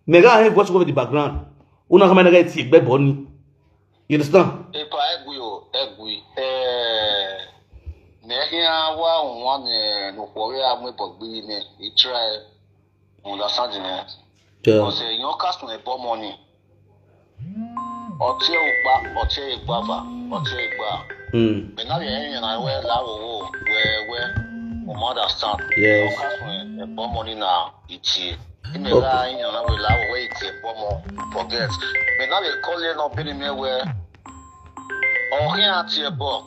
Me ga he voice over the background. Una ka me na ga ti gbe bo ni. You understand? Epa egwi o, egwi. Eh, me hia wa nwa ne no kwo ya mu bo gbi ne. I try. Understand ne? Yeah. Because eh, your customer e bo money. Otie ukpa, otie igbava, otie igba. Mm. Me na ye yen na we la wo wo, we we. O ma understand. Yes. Your customer e bo money na itie. Ime la yen na we la wo we itie bo mo forget. Me na ye call no be me we. O hin atie bo.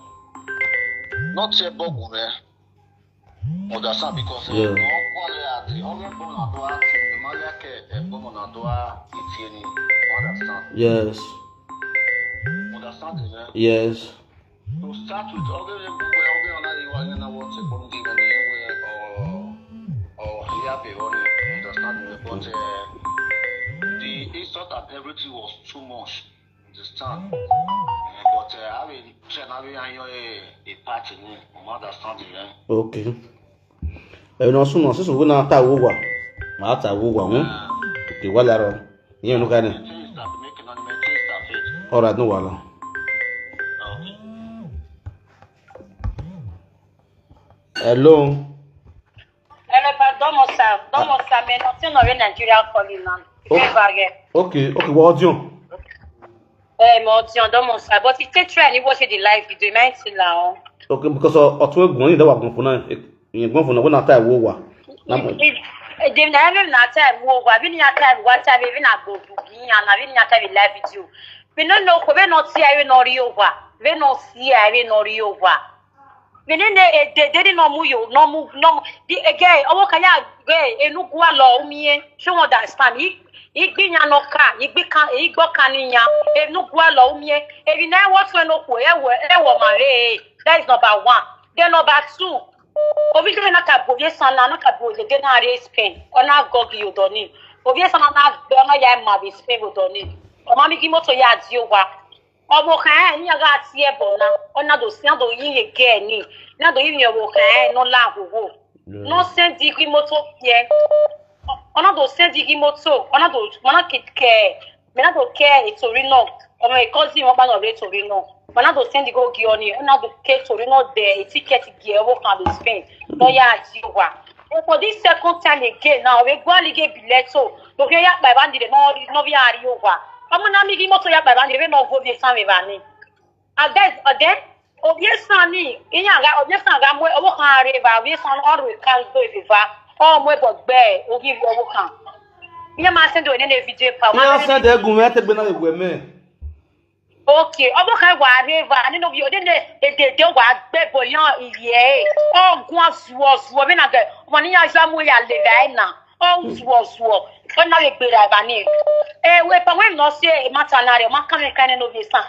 Not tie bo gu me. Understand because eh, yeah. No kwale ati. Only bo na do ati. Me ma ya ke e bo mo na do ati ni. Understand? Yes. Understand eh? Yes. To start with, okay, we go where we are now. You are now what a bonding and or or here be on understand me, but uh, the insult and everything was too much. Understand? Eh, but uh, I will try now. We are a party. No understand eh? Okay. Eh, no, so no, so we na ta wo wa. Ma ta wo wa, hmm? Okay, wala ro. Yen no gane. All right, no wala. Hello. Hello, pardon, sir. Don't sir. Me nothing no Nigeria calling now. Okay. Okay, okay, what do you? Eh, mo ti on don mo sir, but e take try ni watch the live video, man, till now. Okay, because uh, otun egun ni dawa gun fun na. Yin gun fun na when I tie wo wa. Na mo. Dem na even na time wo wa, bi ni na time wa time even na go bugi and na bi ni na time live video. We no know ko we no see we no ri over. We no see we no ri over. We ni ne e de de no mu yo, no mu no mu. Di again, owo kan ya gbe enu gwa lo umie. Ṣé wọn understand? Igbi nya no ka, igbi kan, igbo kan ni nya. Enu gwa lo umie. Ebi na what we no ko e wo e wo ma re. That is number one. Then number two, obi ke na ka bo ye san na na ka bo ye de na re Spain. Ona gogi odoni. Obi san na na gbe ona ya ma bi Spain odoni. O ma mi gi moto ya di o wa. Obo kan e ni aga ti e bo na. Ona do si ado yin ye ge ni. Na do yin ye obo kan e no la wo wo. No send di gi moto ye. Ona do send di gi moto. Ona do mana ke ke. Me na do ke e tori no. Omo e cousin wọn pa no re tori no. Mana do send go gi oni. Ona do ke tori no de e ticket gi e wo kan be Spain. No ya ji wa. But for this second time again now, we go alige bileto. But we ya pa ba ndire no no we ari o wa. Omo na mi gi moto ya pa ba ndire we no go be san we ba ni. Abeg, ode, obie san ni, inya ga, obie san ga mo, owo kan re ba, obie san all we can do if ba. O mo bo gbe, o give owo kan. Inya ma send o ne ne video pa. Inya send egun me te gbe na we me. Okay, owo kan wa re ba, ni no bi o de ne, e de de wa gbe bo yan iye. O gun azuo zuo, mi na ge, mo ni ya ja mo ya le ba na. O zuo zuo. O na we gbe ra ba ni. E we pa we no se, e ma ta na re, ma kan me kan no be san.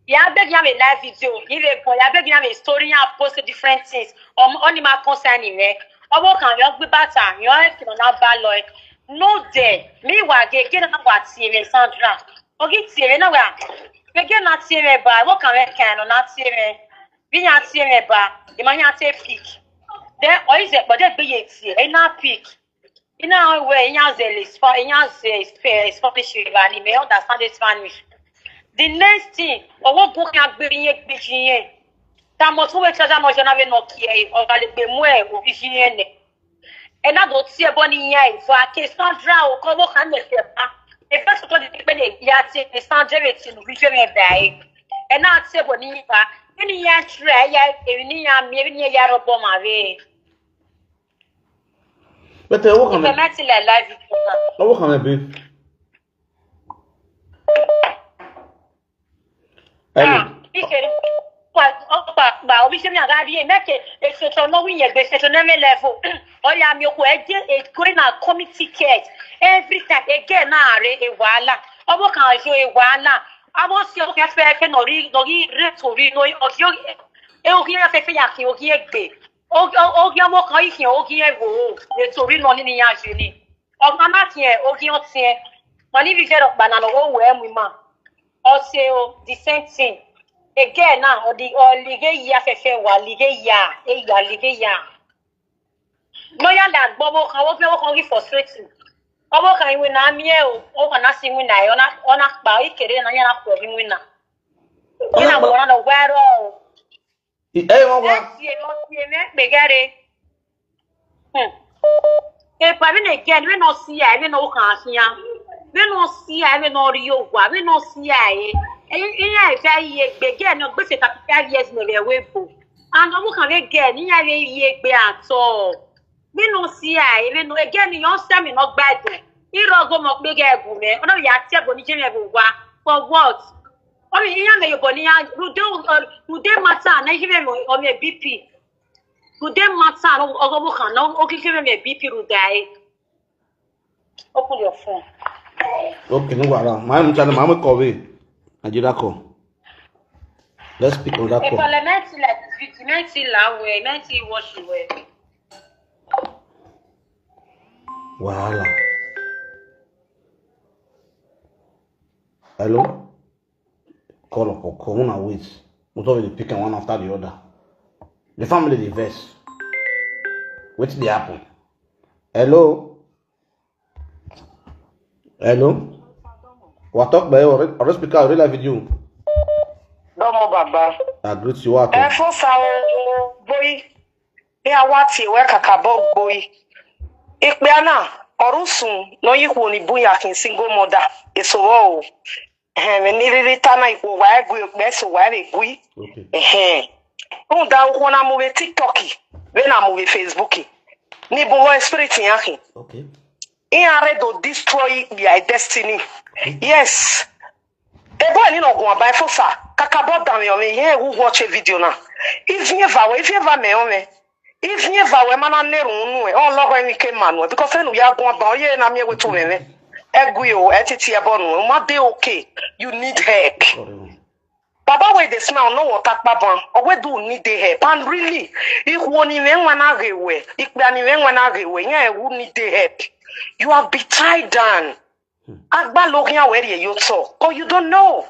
Ya beg ya me live video. If a boy, ya beg ya me story, ya post different things. Um, only my concern in me. Owo kan yo gbe bata, yo e kino na ba lo e. No de, mi wa ge ke na wa ti me Sandra. Ogi ti me na wa. Ke ke na ti me ba, wo kan we kan no na ti me. Bi ya ti me ba, e ma ya te pick. Then o ize but de gbe ye ti, e na pick. Ina we inya ze le spa inya ze spe Spanish ba ni me understand the Spanish. The next thing, owo gun ya gbe yin gbe yin. Ta mo tun we chaja mo jona we no ki e o ga le gbe mu e o bi yin ne. E na do ti e bo ni yin e fa ke Sandra o ko wo kan me se ba. E fe so to di pe le ya ti e Sandra we ti nu bi je me ba e. Ena tebo ni ba. Ni ya shre ya, ni ya mi, ni ya robo ma ve. But I work on it. Implement it like life. I work on it, babe. Hello. Ah, ike, pa, pa, pa, obi se mi aga bi e, meke, e se to no win ye, be se to no me level. Oya mi oku e je, e going na coming ticket. Every time, again, na re, e wala. Obo kan jo, e wala. Abo si obo kan fe, fe no ri, no ri, re to ri, no, o ki o, e o ki e fe fe ya ki, o ki e gbe. O, o, o ki amo kan yi ki, o ki e wo, re to ri no ni ni ya ju ni. Ọmọ náà tiẹ̀ ogi ọtí ẹ. Wọn níbi jẹ́ ọ̀pá náà lọ́wọ́ wẹ̀ ẹ́ mú ma. Ọtí o, the same thing. Again náà, ọ̀dì ọ̀lìgé yìí afẹ́fẹ́ wà lìgé yà, èyà lìgé yà. Lọ́yà lè àgbọ̀ owó kan, owó fẹ́ owó kan rí frustrating. Owó kan ìwé náà mí ẹ̀ o, owó kan náà sì wí náà ẹ̀, ọ̀nà pa ìkéré náà yẹn náà pọ̀ rí wí náà. Wí náà wọ̀ náà lọ wẹ́rọ̀ o. Ẹ wọ́n wá. Ẹ sì ẹ̀ mọ́ sí ẹ̀ mẹ́ gbẹ̀gẹ́rẹ́. Hmm. If I mean again, we no see I, we no can see ya. We no see I, we no rio wa, we no see I. Eh, eh, I say ye be get no be say thirty-five years no be we bo. And no can we get ni ya we ye be at all. We no see I, we no again you say me no gbadu. Iro go mo pe ge gu me. Ono ya tie bo ni je me bo wa. For what? I mean, you me you bo ni ya. You do, uh, you dey matter na you me o me B P. Today matter, no, ogo mo kan, no, o kike me B P ru dai. Open your phone. Okay, no wahala. My mama channel, my mama call we. Nigeria call. Let's pick another call. Parliament like this, parliament la we, parliament wash we. Wahala. Hello? Call up, call, una wait. We don dey pick am one after the other. The family dey vex. Wetin dey happen? Hello? Hello? Wa talk by your, your speaker, real live video. Domo baba. I greet you, wa talk. Ẹ fún sa o, boy. Ni awa ti we kakabo boy. Ikpe ana, orusun, no yi ku ni buya kin single mother. Eso o. Ehe, me ni riri tana ikwo wa egui, okpe so wa egui. Okay. Ehe. Unda ukwo na move TikTok, we na move Facebook. Ni bo wo spirit yan kin. Okay. In are to destroy their destiny. Yes. Ebo ni no gun abai fosa. Kakabo da mi o me ye who watch a video na. If you ever, if you ever me o me. If you ever we mana neru nu e, on logo emi ke manu e, because enu ya gun aba, oye na mi ewe tu meme. Egui o, etiti ebo nu, ma dey okay. You need help. Baba we dey smell, no water kpaban. Owe do need the help. And really, if one ni we wana gewe, if be ni we wana gewe, yeah, who need the help? You have been tied down. Agba lo kia we ri yo to. Ko you don't know.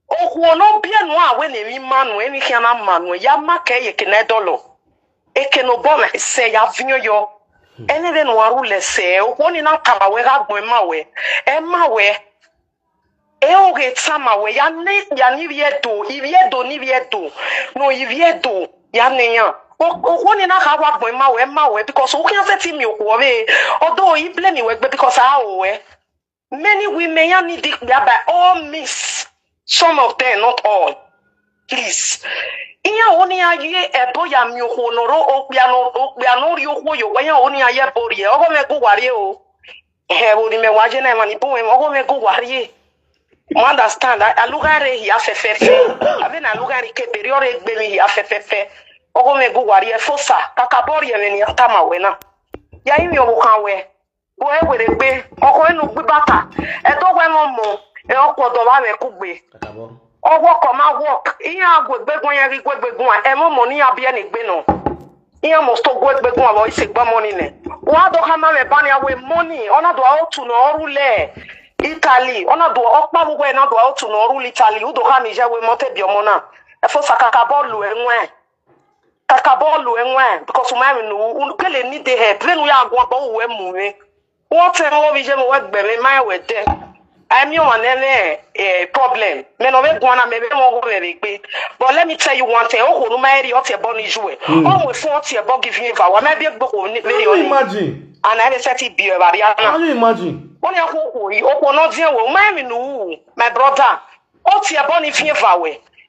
Oku ono bi enu a we ne mi manu, emi kia na manu, ya ma ke ye ke ne dolo. Eke no bo me se ya vinyo yo. Ene de no aru le se, oku oni na kama we ga gbo ma we. E ma we. E o ge ta ma we, ya ne, ya ni viedo, i viedo, ni viedo. No, i viedo, ya ne ya. Oku oni na ka wa gbo ma we, ma we, because oku ya se ti mi oku we. Odo i blame we gbe because a o we. Many women ya need it by all means. Some of them, not all. Please. Iya oni aye ebo ya mi oku no ro, okpia no, okpia no ri oku yo, ya oni aye ebo ri e. Ogo me go wari o. He, wo ni me wa je na ma ni bo me, ogo me go wari e. You understand? I, I look at it here, fe, fe, fe. I mean, I look at it, ke beri ore gbe mi here, fe, fe, fe. Ogo me go wari e, fosa. Kakabo ri e me ni ata ma we na. Ya imi obo kan we. Wo e were gbe, ọkọ enu gbe bata. E do we mo mo, e ọkọ do wa we ku gbe. Kakabo. Ọwọ́ kọ ma work. Iya gwe gbe gun ya gwe gbe gun. E mo mo ni abi e ni gbe no. Iya mo sto gwe gbe gun abo ise gba money ne. Wa do ka ma me bani awe money. Ona do otu no oru le. Italy. Ona do okpa bu we na do otu no oru le Italy. U do ka mi je we mo te bi omo na. E fosa kakabo lu e nwe. Kakabo lu e nwe. Because my no, un kele need the help. Then we are go bo we mu we. What e wo bi je mo we gbe mi ma we de. I mean, one eh, eh, problem. Me no be go na me be mo go be be. But let me tell you one thing. O ko no ma eri o ti e bo ni ju e. O mo fun o ti e bo give you va. Wa me be gbo ko ni be Can you o ni. Imagine? And I be set it be e ba ri ana. Can you imagine? Wọ́n ní akókò yìí, okò náà díẹ̀ wò, má mi nù ú, my brother. Ó ti ẹ̀ bọ́ ní fi ń fà wẹ̀.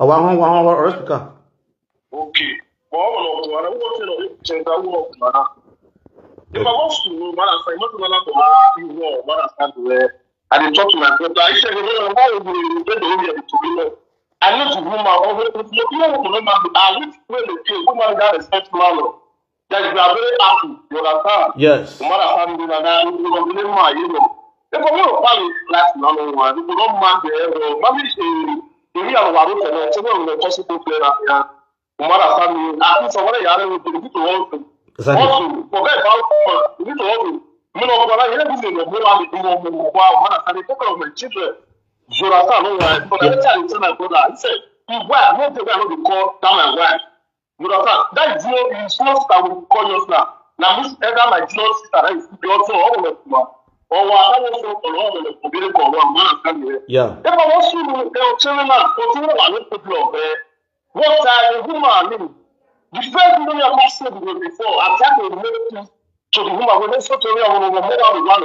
Awa hon wa hon wa respika. Okay. But I want to know if change that work, man. If I want to know, man, I say, not to know, man, I stand there. I dey talk to my brother. I say, no, no, why you dey get the area to me? I know the woman. Over the you know, no man. I need to know the woman that respect man. That you are very happy. You understand? Yes. Woman, I stand there, and I don't know, you know. If I want to find it, like, no, no, man. If you don't mind the error, man, it's a, the real one. It's a possible player. Yeah. Umara family, at least over the yard, we need to work. Exactly. Also, forget about woman. We need to work. Mi no gbara ihe dị n'ụlọ mụ na ndị ụmụ ụmụ ụmụ ahụ mana ka they take care of my children. You understand? No, why? But I tell you, my brother, I said, his wife, no take care of the call, that my wife. You understand? That is no, it's not that we call you now. Now, this elder, my junior sister, that is the also all of you. Or what I was so for all of you, forgetting for one man, I can't hear. Yeah. If I was to, they'll tell me now, continue, I don't put you up there. What I, the woman, I mean, the first thing I must say before, I try to make peace to the woman, when they say to me, I want to know what I want.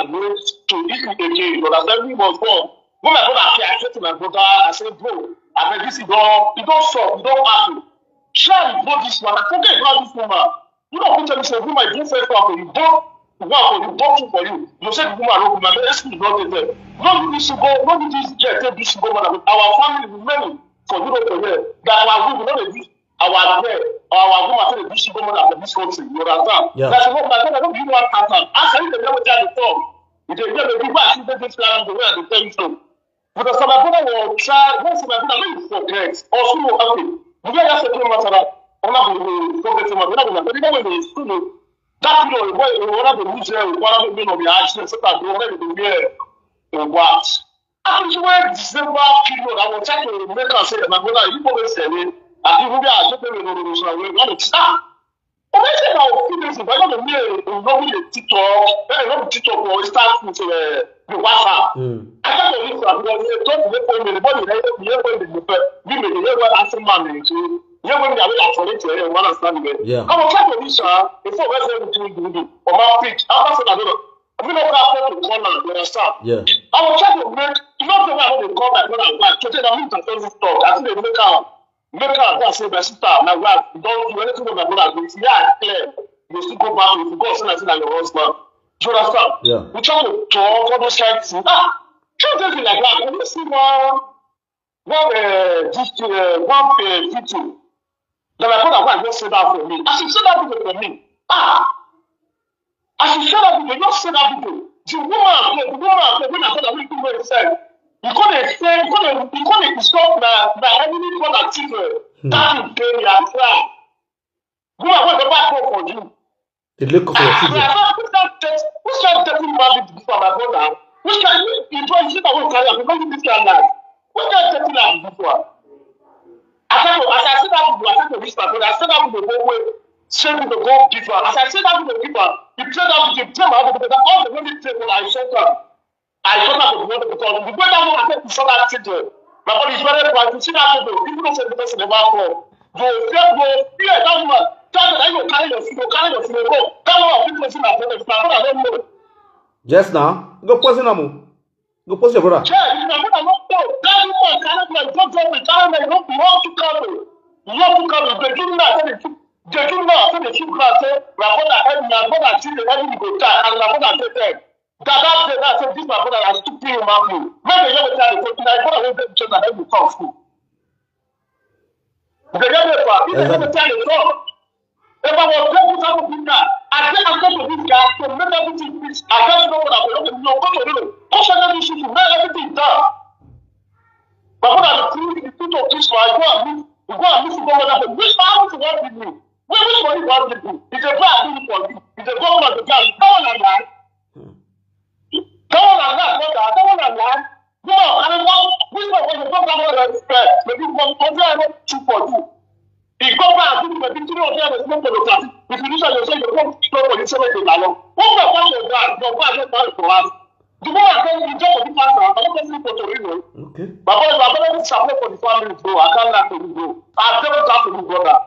am go to eat again. You understand? We must go. When my brother appear, I say to my brother, I say, "Bro, I beg this, you don't, you don't stop, you don't happen. Try and go this one. I forget about this woman." You know, who tell me, say, "Woman, you do first one for you, both one for you, both two for you." You say the woman, "No, my excuse not dey there." No do this, you go, no do this, get take this, you go, man. Our family, we many for Europe, for here. That our women, no dey do our girl, our woman, say, "This, you go, man, for this country." You understand? Yeah. That's what my brother, no, you want to happen. As I need to know what they talk. If they get the people, I see that this plan, the way I dey tell you so. Because my brother will try, once my brother, let you forget. Also, okay. The way I said to my brother, I'm not going to forget my brother, but even when they school, that period, when one of the music, one of the men of the action, so that they already be here in what? Actually, when December period, I was trying to make her say, "My brother, you go and sell it." I think we are just going to know, we want to start. But I say now, few days ago, I know me, you know me, the TikTok, eh, you know, TikTok or Instagram, uh, the WhatsApp. Mm. I can't believe that because they don't make me, the body, they don't make me, the me, me, they don't ask man, me, so, you know, when they are like, for it, eh, you understand me. Yeah. I was trying to reach her, before we say everything, do, do, on my feet. I was saying, "I don't know." I mean, I can't afford to call her, you understand? Yeah. I was trying to make, you know, the way I want to call my brother and wife, today, I mean, I don't talk. I think they make her, make her, I say, "My sister, my wife, don't do anything with my brother." If you are clear, you still go back, if you go, say, "I say, na your husband." Do you understand? Yeah. We try to talk, all those kind of things. Ah, two days like that, can you see one, one, uh, this, uh, one, uh, video? Then my brother, wife, just say that for me. As you say that video for me, ah, as you say that video, just say that video. The woman, the woman, when I thought that we do well, he come dey say, he come dey, he come dey disturb my, my enemy brother children. That is very attract. Woman, what the back for you? They look for your children. Which kind of dirty man be this for my brother? Which kind of, you don't see that one carry up, you don't this kind of life. Which kind of dirty life is this one? I tell you, as I see that video, I tell you, this my brother, I see that video go away. Send video go give her. As I see that video give her, he play that video, play my video, because all the money play for I shut up. I shut up with water because the way that one affect the son of children. My body is very bright. You see that video, people don't say the person never fall. You fear, you fear that woman. That time you carry your food, you carry your food, you go. That one fit person that brother, my brother don't know. Yes, now. Go poison them. Go poison your brother. Yeah, if my brother not know, that woman carry me, go drop me, carry me, go, you want to come me. You want to come me. They give me that, they give, they give me that, they give me that, say, my brother help me, my brother see the enemy go die, and my brother take them. That, that day, I say, "This my brother, I still feel my food." When they hear the child, they say, "My brother, when they change, I help me talk food." They hear me, if they hear the child, they talk. If I was going to come with this guy, I think I'm going to this guy to make everything fix. I just know what I'm going to do. What should I do? Should make everything done. But when I see the people of this, I go and meet, we go and meet the government. Which man want to work with me? Which, which money want with me? It's a bad thing for you. It's a government of the guy. Come on, man. Come on, man. Come on, man. No, I don't know. Which one was the government? say make una love. Who go come for that? Your wife no marry for house. The woman come, you jump for the pastor. I don't go sleep for Torino. Okay. My boy, my brother, this support for the family, bro. I can't lie to you, bro. I tell that to you, brother.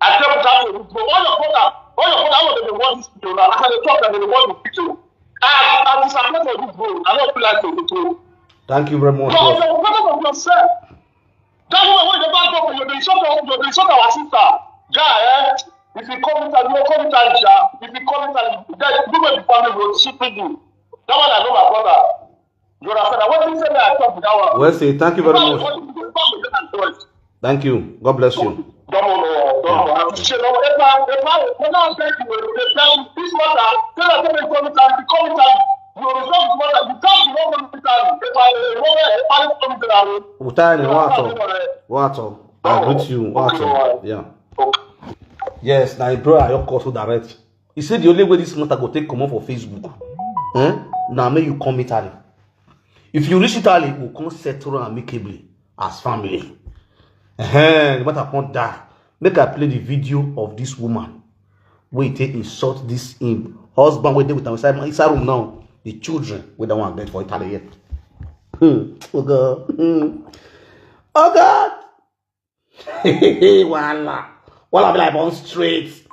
I tell that to you, bro. All your brother, all your brother, all of them want this video now. I can talk and they want the video. I, I disappoint for you, bro. I don't feel like to you, bro. Thank you very much. But Boss. you brother of yourself. That woman wey dey back up for you, dey insult our, you dey insult our sister. Guy, eh? If you come inside, you come inside, ja. If you come inside, guy, do what the family go shit with you. That one I know my brother. You understand? What you say that I talk that one. Well say, thank you very much. What you do, what you do, what you do. Thank you. God bless you. Don't worry, don't worry. I appreciate it. If I, if I, when I thank you, if I, this matter, tell us when you come inside, you come inside. You resolve this matter. You talk, you don't come inside. If I, if I, if I come inside, Utani, what at all? What at all? I greet you. What at all? Yeah. Yes, now bro, I your call so direct. He said the only way this matter go take come up for Facebook. Eh? Now make you come Italy. If you reach Italy, we come settle amicably as family. Eh, the matter can't die. Make I play the video of this woman. Wait, take insult this him husband. Wait, there with inside inside room now. The children with the one get for Italy yet. Hmm. Oh God. Hmm. Oh God. Voila. Voila be like on straight.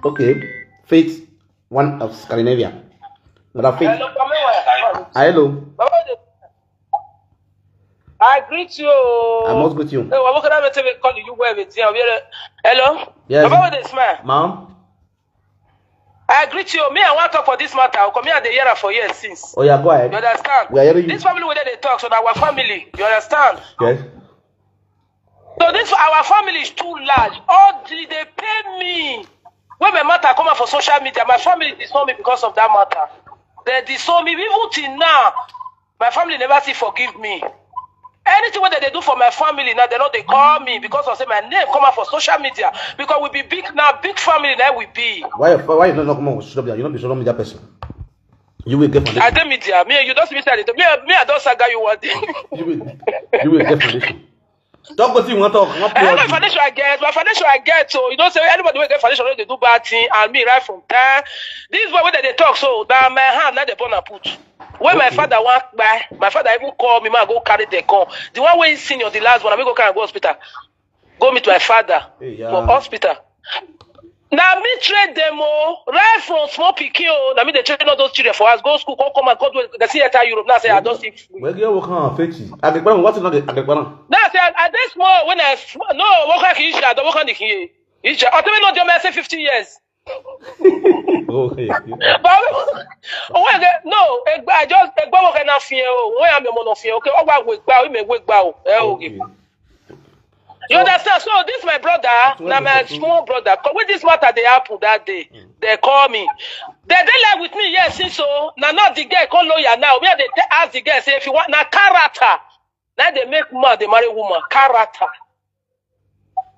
Okay. Faith, one of Scandinavia. Another Faith. Hello, come here. Hello. Baba, dey- I greet you. I must greet you. Hey, what can I tell you? Call you where with you? Hello. Yes. Baba, with a smile. Ma'am. I greet you. Me, I want to talk for this matter. Come here, they hear for years since. Oh yeah, go ahead. You understand? We are hearing you. This family where they talk, so that our family. You understand? Yes. So this our family is too large. All the, they pay me. When my matter come out for social media, my family disown me because of that matter. They disown me even till now. My family never still forgive me. Anything wey dem dey do for my family now, dem no dey call me because of say my name come out for social media. Because we be big now, big family now we be. Why you why you not come on social media? You not be social media person. You will get I foundation. Dey media. Me, you don see me say I dey. Me, me, I don saga you one day. You will you will get foundation. Talk what you want to talk. What I have my you foundation I get, my foundation I get. So you know say anybody wey get foundation no dey do bad thing, and me right from time. This boy wey dem dey talk so, na my hand na dey burn and put. When my Okay. Father wan kpai, my father even call me, man go carry the gun. The one wey senior, the last one, I go carry am go hospital. Go meet my father Hey, yeah. for hospital. Na me train them, oh, right from small pikin, oh, na me dey train all those children for house, go school, come come and come do. They see enter Europe now say I don see. Where you work on Faith? Agekpana, what is not Agekpana? Now say I, I dey small when I sm- no work like Isha, I don work on the key. Isha, I tell me no, I say fifty years. Okay. But when I get- no, egba, I just egba work na fear, oh, when I'm a man of fear, okay, oh, why we gba, we may we gba, oh, eh, okay. Okay. You understand? So this my brother, When na the my person- small brother. 'Cause when this matter dey happen that day, they call me. They dey like with me, yes, since so. Now, now the girl call lawyer now. Where they te- ask the girl say if you want na character, now they make man they marry woman character.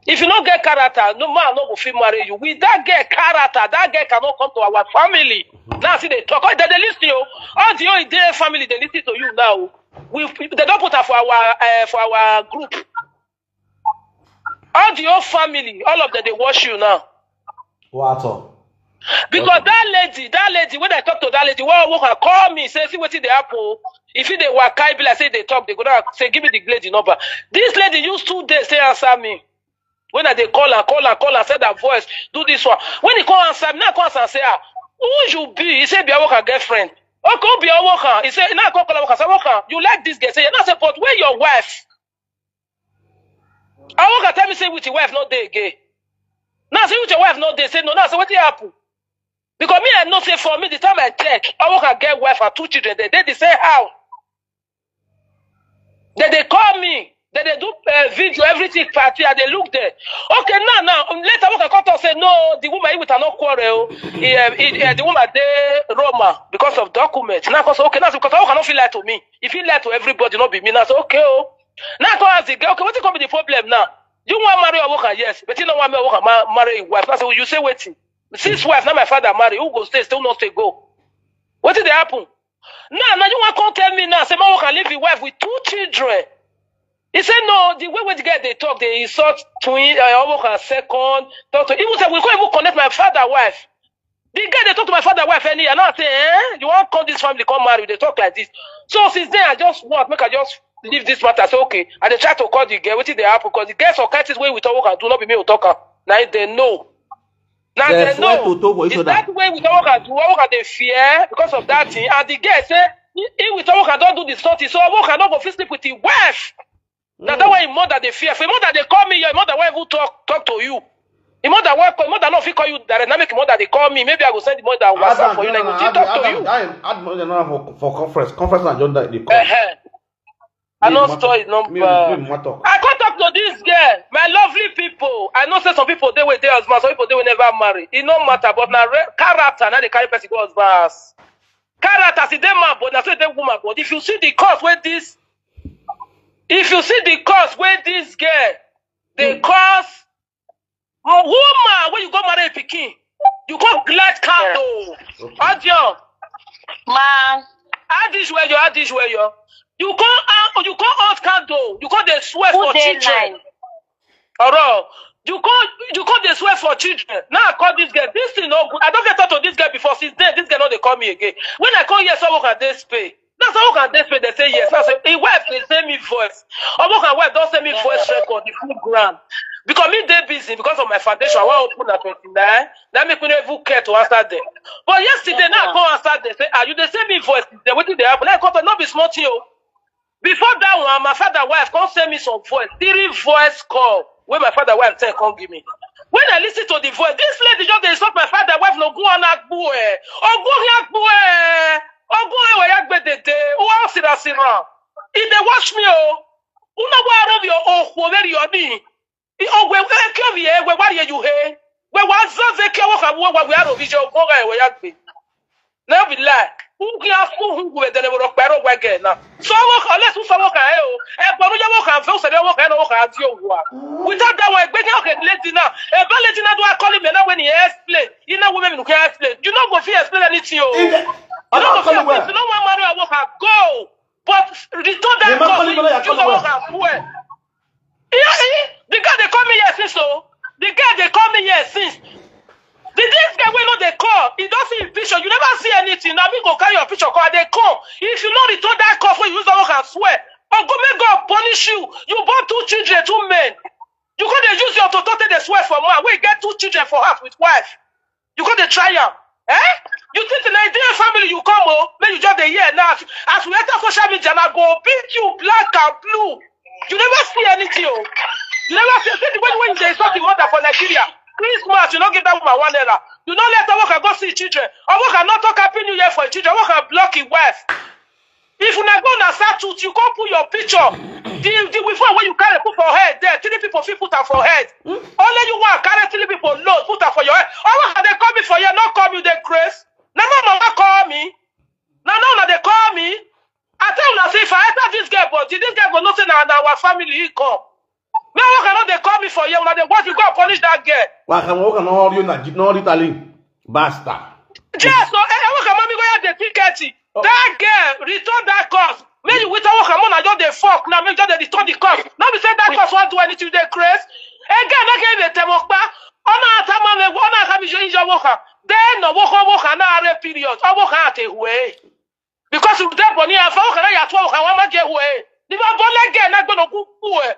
If you no get character, no man no go fit marry you. With that girl character, that girl cannot come to our family. Now see they talk. Oh, they, they listen to you. All the old day family they listen to you now. We they don't put her for our uh, for our group. All the whole family, all of them they watch you now. What at all? Because that lady, that lady, when I talk to that lady, well, worker call me, say, see what they happen. If you they work, I be like say they talk, they go down, say, give me the lady number. This lady used two days, say answer me. When I they call her, call her, call her, said her voice, do this one. When he call answer me, now call answer and say, ah, who you be? He said, be a worker girlfriend. Okay, who be a worker. He said, now call call a worker, say worker. You like this girl? Say, now say, but where your wife? A worker tell me say with your wife no dey again. Now say with your wife no dey, say no. Now say what happen? Because me I know say for me the time I check, a worker get wife and two children. They dey the same house. They they call me. They they do uh, video, everything party. I they look there. Okay, now now um, later worker come talk say no. The woman he with her no quarrel. He, uh, he, uh, the woman dey Roma because of documents. Now cause okay now because a worker no feel lie to me. If he lie to everybody, not be me. Now say okay oh. Now come ask the girl, okay, what come be the problem now? You want marry a worker, yes, but you don't want me a worker ma- marry a wife. Now say, well, you say waiting. Since wife, now my father marry, who go stay, still not stay go. What did they happen? Now, now you want come tell me now, say my worker leave his wife with two children. He say no, the way wey the girl dey talk, dey insult twin, uh, almost her second, talk to, even say we go even connect my father wife. The girl dey talk to my father wife anyhow. Now I say, eh, you wan come this family, come marry, dey talk like this. So since then, I just want make I just leave this matter. I say, okay, I dey try to call the girl, wetin dey happen, 'cause the girl some kind things wey we talk, we can do, no be me we talk am. Na im dem know. Na They dem swear know. to toe for each Is other. that way we talk, we can do, we can dey fear because of that thing. And the girl say, he, he we talk, we can don do this something. So we can no go fit sleep with his wife. Na that why him mother dey fear. For him mother dey call me, your mother why even talk talk to you. Him mother why call, him mother no fit call you direct. Now make him mother dey call me. Maybe I go send the mother on WhatsApp for you. Like, go talk to you. Add money now for, for conference. Conference and John dey call. Uh-huh. I Me no mother. store his Me number. Me mother. I come talk to this girl, my lovely people. I know say some people dey with their husband, some people dey will never marry. It no matter, but na re- character now dey carry person go husband house. Character, see dey man, but na so dey woman. But if you see the cause where this, if you see the cause where this girl, they cause woman when you go marry a pikin, you go glad candle. Okay. Audio. Ma. How this way you, how this way you. You can't, uh, you can't out candle. You can't dey swear Who for dey children. lie? Oro, you can't, you can't dey swear for children. Now I call this girl. This thing no good. I don't get talk to this girl before. Since then, this girl no dey call me again. When I call, yes, I work at this pay. That's how can this pay. They say yes. Now say, his wife dey send me voice. I work, my wife don't send me voice record the full ground. Because me dey busy because of my foundation. I want open at twenty-nine. That make me no even care to answer them. But yesterday now I come answer them. Say, ah, you dey send me voice. They wetin dey happen. Like, come no be small thing o. Before that one, my father wife come send me some voice, three voice call wey my father wife send come give me. When I listen to the voice, this lady just dey insult my father wife. No go on agbo eh, ogun agbo eh, ogun eh, waya gbedede, uwa sira sira. If they watch me, oh, una wa robi oh, oh, very on me. Ogwe eke obi ye, we wari ye yuhe. We wa zove ke wo ka wo wa we aro bi je ogo ga we ya gbe. No be lie. Unki afu hungu we dele wo ro pe ro we ge na. So wo ka le su so wo ka e o. E bo ru je wo ka fe o se de wo ka no wo ka di o wa. Without that one, egbe ke o ke lady na. E ba lady na do I call him na when he explain. You know women who can explain. You no go fit explain anything o. You no go fit explain. You no wan marry a worker. Go. But return that call. You use a worker fuel. He, he, the guy dey call me here since o. The guy dey call me here since. The this guy wey no dey call, he don see him picture. You never see anything. Na me go carry your picture come. I dey come. If you no return that call, wey you use that work and swear, oh God, make God punish you. You born two children, two men. You go dey use your toto take dey swear for man wey get two children for house with wife. You go dey try am. Eh? You think na Nigerian family you come o? Make you just dey hear now. As, as we enter social media, na go beat you black and blue. You never see anything o. You never see, see the way when you dey insult the mother for Nigeria. Christmas, you no give that woman one naira. You no let her work and go see children. Or work and not talk Happy New Year for children. Work and block his wife. If una go na start tooth, you come put your picture. The the before when you carry put for head there, three people fit put am for head. Only you one carry three people load put am for your head. Oh, how they call me for here? Not call me the grace. Na no mama call me. Na no una dey call me. I tell una say if I enter this girl body, this girl go know say na na our family he come. Me work and no dey call me for here. Una dey watch me go and punish that girl. Waka waka no ori na no ori tali. Basta. Yes, so eh, eh, work and mommy go here the ticket. That girl return that cost. Me you with work and mona just dey fuck now. Me just dey return the cost. No be say that cost wan do anything. Dey craze. Again, no get the temokpa. Ona atama me, ona atami jo injo worker. Then no worker worker na are period. O worker at a way. Because you dey boni and for worker na ya to worker wa ma je way. Ni ba bole again na gbonu ku ku eh.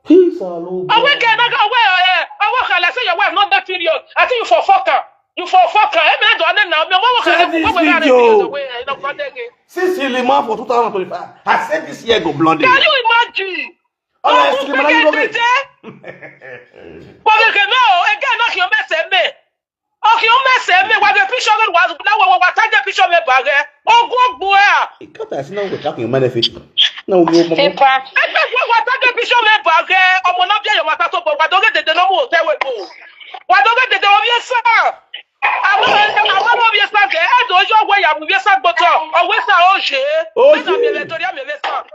Peace and love. Awe ke na awe eh, awe ka la say your wife not that period. I think you for fuck her. You for fuck her. Eh, me do ane na me wa worker. Save this video. Since he lima for two thousand twenty-five, I said this year go blonde. Can you imagine? Honestly, man, you know it. But okay, no, again, knock your mess at me. Okay, your mess at me. What the picture was now? What what time the picture me bag? Oh, go go eh. Ikata si na go talk your man fit. Na o mo mo. Epa. Egbe wo wa ta de bi so me ba ge, omo na bi ayo wa ta to bo, wa do ge dede no mo te we bo. Wa do ge dede o bi esa. Awa awa no bi esa ge, e do yo we ya bi esa gboto. O we sa o je. O je. Na mi le tori mi le sa.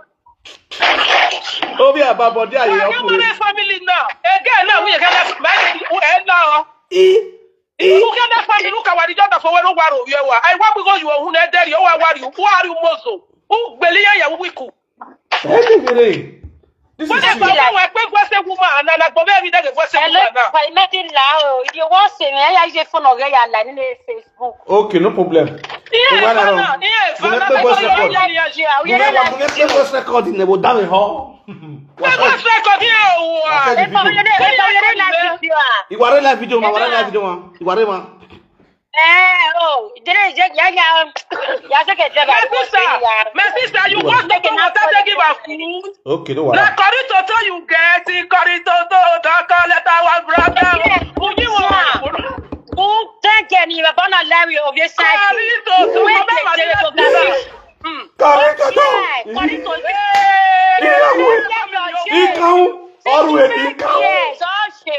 Obi ababo di aye. Your family now. Again now we get that my e. Who get that family? Look at what the other for where waro yewa. I want we go you who na deri o wa wari o wari mozo. Who believe ya wiku. Hey, baby. This is Wọ́n ṣe sweet. Gbọ́dọ̀ wọ́n pé gbọ́sẹ̀ woman and àgbọ̀ bẹ́ẹ̀ mi dẹ́gẹ̀ gbọ́sẹ̀ Hello, woman náà. Imagine la o. Ìdí owó ṣe mi, ẹ̀yà ìṣe fún ọ̀rẹ́ yà là nílé Facebook. Okay, no problem. Iye Ìwà náà ìfọ̀nà, rọ. iye Mo ìfọ̀nà fẹ́ pé voice record. Ìyá ìyá Mo fẹ́ wá, mo fẹ́ pé voice record ni mo dá mi hàn. Wọ́n gbọ́sẹ̀ kọ́ bí ẹ̀wọ̀. What's that? Ẹ̀fọ́ yẹn lé ẹ̀fọ́ yẹn lé la fídíò à. Ìwà rẹ̀ live video ma, ìwà rẹ̀ live video ma, ìwà rẹ̀ ma. Ẹ o, ìdílé ìjẹ́ ìyá ìyá ìyá sẹ́kẹ̀ jẹ́ bá My sister, my sister, you want to do water take give her food. Okay, no Na wahala. Corrie Toto you get, Corrie Toto, don't call letter one brother. Who you want? Who thank you ni bàbá náà láwí òbí sáàkì. Corrie Toto, Wọ́n bàbá bẹ̀ jẹ́ Maria kó gbàgbé. Hmm. Corrie Toto. Kọ́rí tó ní. Ìkàwé. Ìkàwé. Ọrùn èdè ìkàwé. Yes, ó ṣe.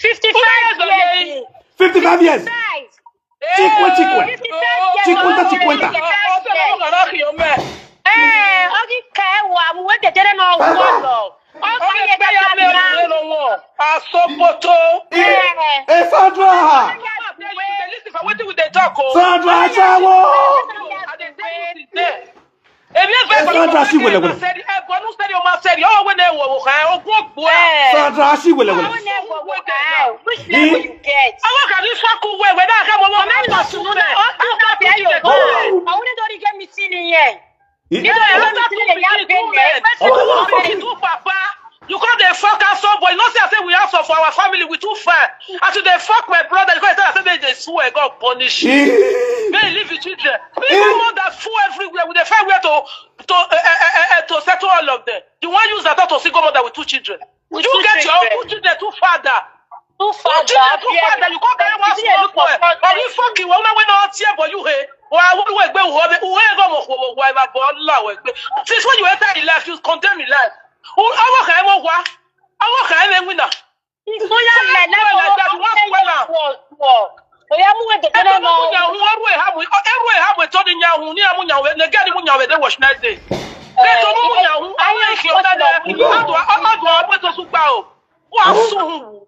Fifty five years. Fifty-five years. Five. Chikwe, chikwe. Fifty five years. Chikwenta, chikwenta. Ẹ ọ́ kí ká ẹ wọ àwọn owó kékeré náà wọ́n lọ. Ó kí ẹ ká ká ká. Asopoto. Hey, Sandra. Listen for wetin we dey talk o. Sandra Asawo. Èmi ẹ̀ fẹ́ Ẹ Sandra sí wẹ̀lẹ̀wẹ̀lẹ̀. Sẹ́ni ẹ̀ bọ́nú sẹ́ni ọmọ sẹ́ni ọ̀hún wẹ́n ẹ̀ wọ̀ wọ̀ ẹ̀ ogún ògbó ẹ̀. Ẹ. Sandra sí wẹ̀lẹ̀wẹ̀lẹ̀. Àwọn ẹ̀ wọ̀ wọ̀ ká ẹ̀. Which level you get? Àwọn kan ní sọ́kù wẹ̀wẹ̀ náà ká wọ́n wọ́n máa ń lọ sùn rẹ̀. Ó tún ká bí ayò kọ́. Àwọn onídọ́rí jẹ́ mi sí nìyẹn. Ì- Nínú ẹ̀ ló ti lè yá bẹ̀lẹ̀. Ọmọ ẹ̀ wọ́n fọ́kì. You papa, you come dey fuck us up, but you know say I say we have some for our family, we too fine. As you dey fuck my brother, you come dey tell us say make dey swear, God punish you. Ì- May you leave your children. Single mother full everywhere. We dey find where to to uh, uh, uh, uh, to settle all of them. You wan use that to single mother with two children. With You two get your own children. Two children, two father. Two Two children, two father. You come carry one small boy. Are you fucking woman wey no tear for you? Hey, or I want to go who who go mo who who ever born la we. Since when you enter in life, you condemn in life. Who I want to wa. I want to win. Ìfúnyà lẹ̀ Like that, you want to win now. Òyà mú wẹ̀ gẹ̀gẹ́ náà lọ. Ẹrú ẹ̀ ha mú ẹtọ́ ní nyahu ní ẹ̀mú nyahu ẹ̀ nẹ̀gẹ́ ni mú nyahu ẹ̀ dẹ̀ wọ̀ṣ náà dé. Kẹ́tọ́ mú nyahu àwọn èsì ọ̀tá dẹ̀ ọdún ọdún ọdún ọdún tó sùn gbà o. Wọ́n á sùn hù.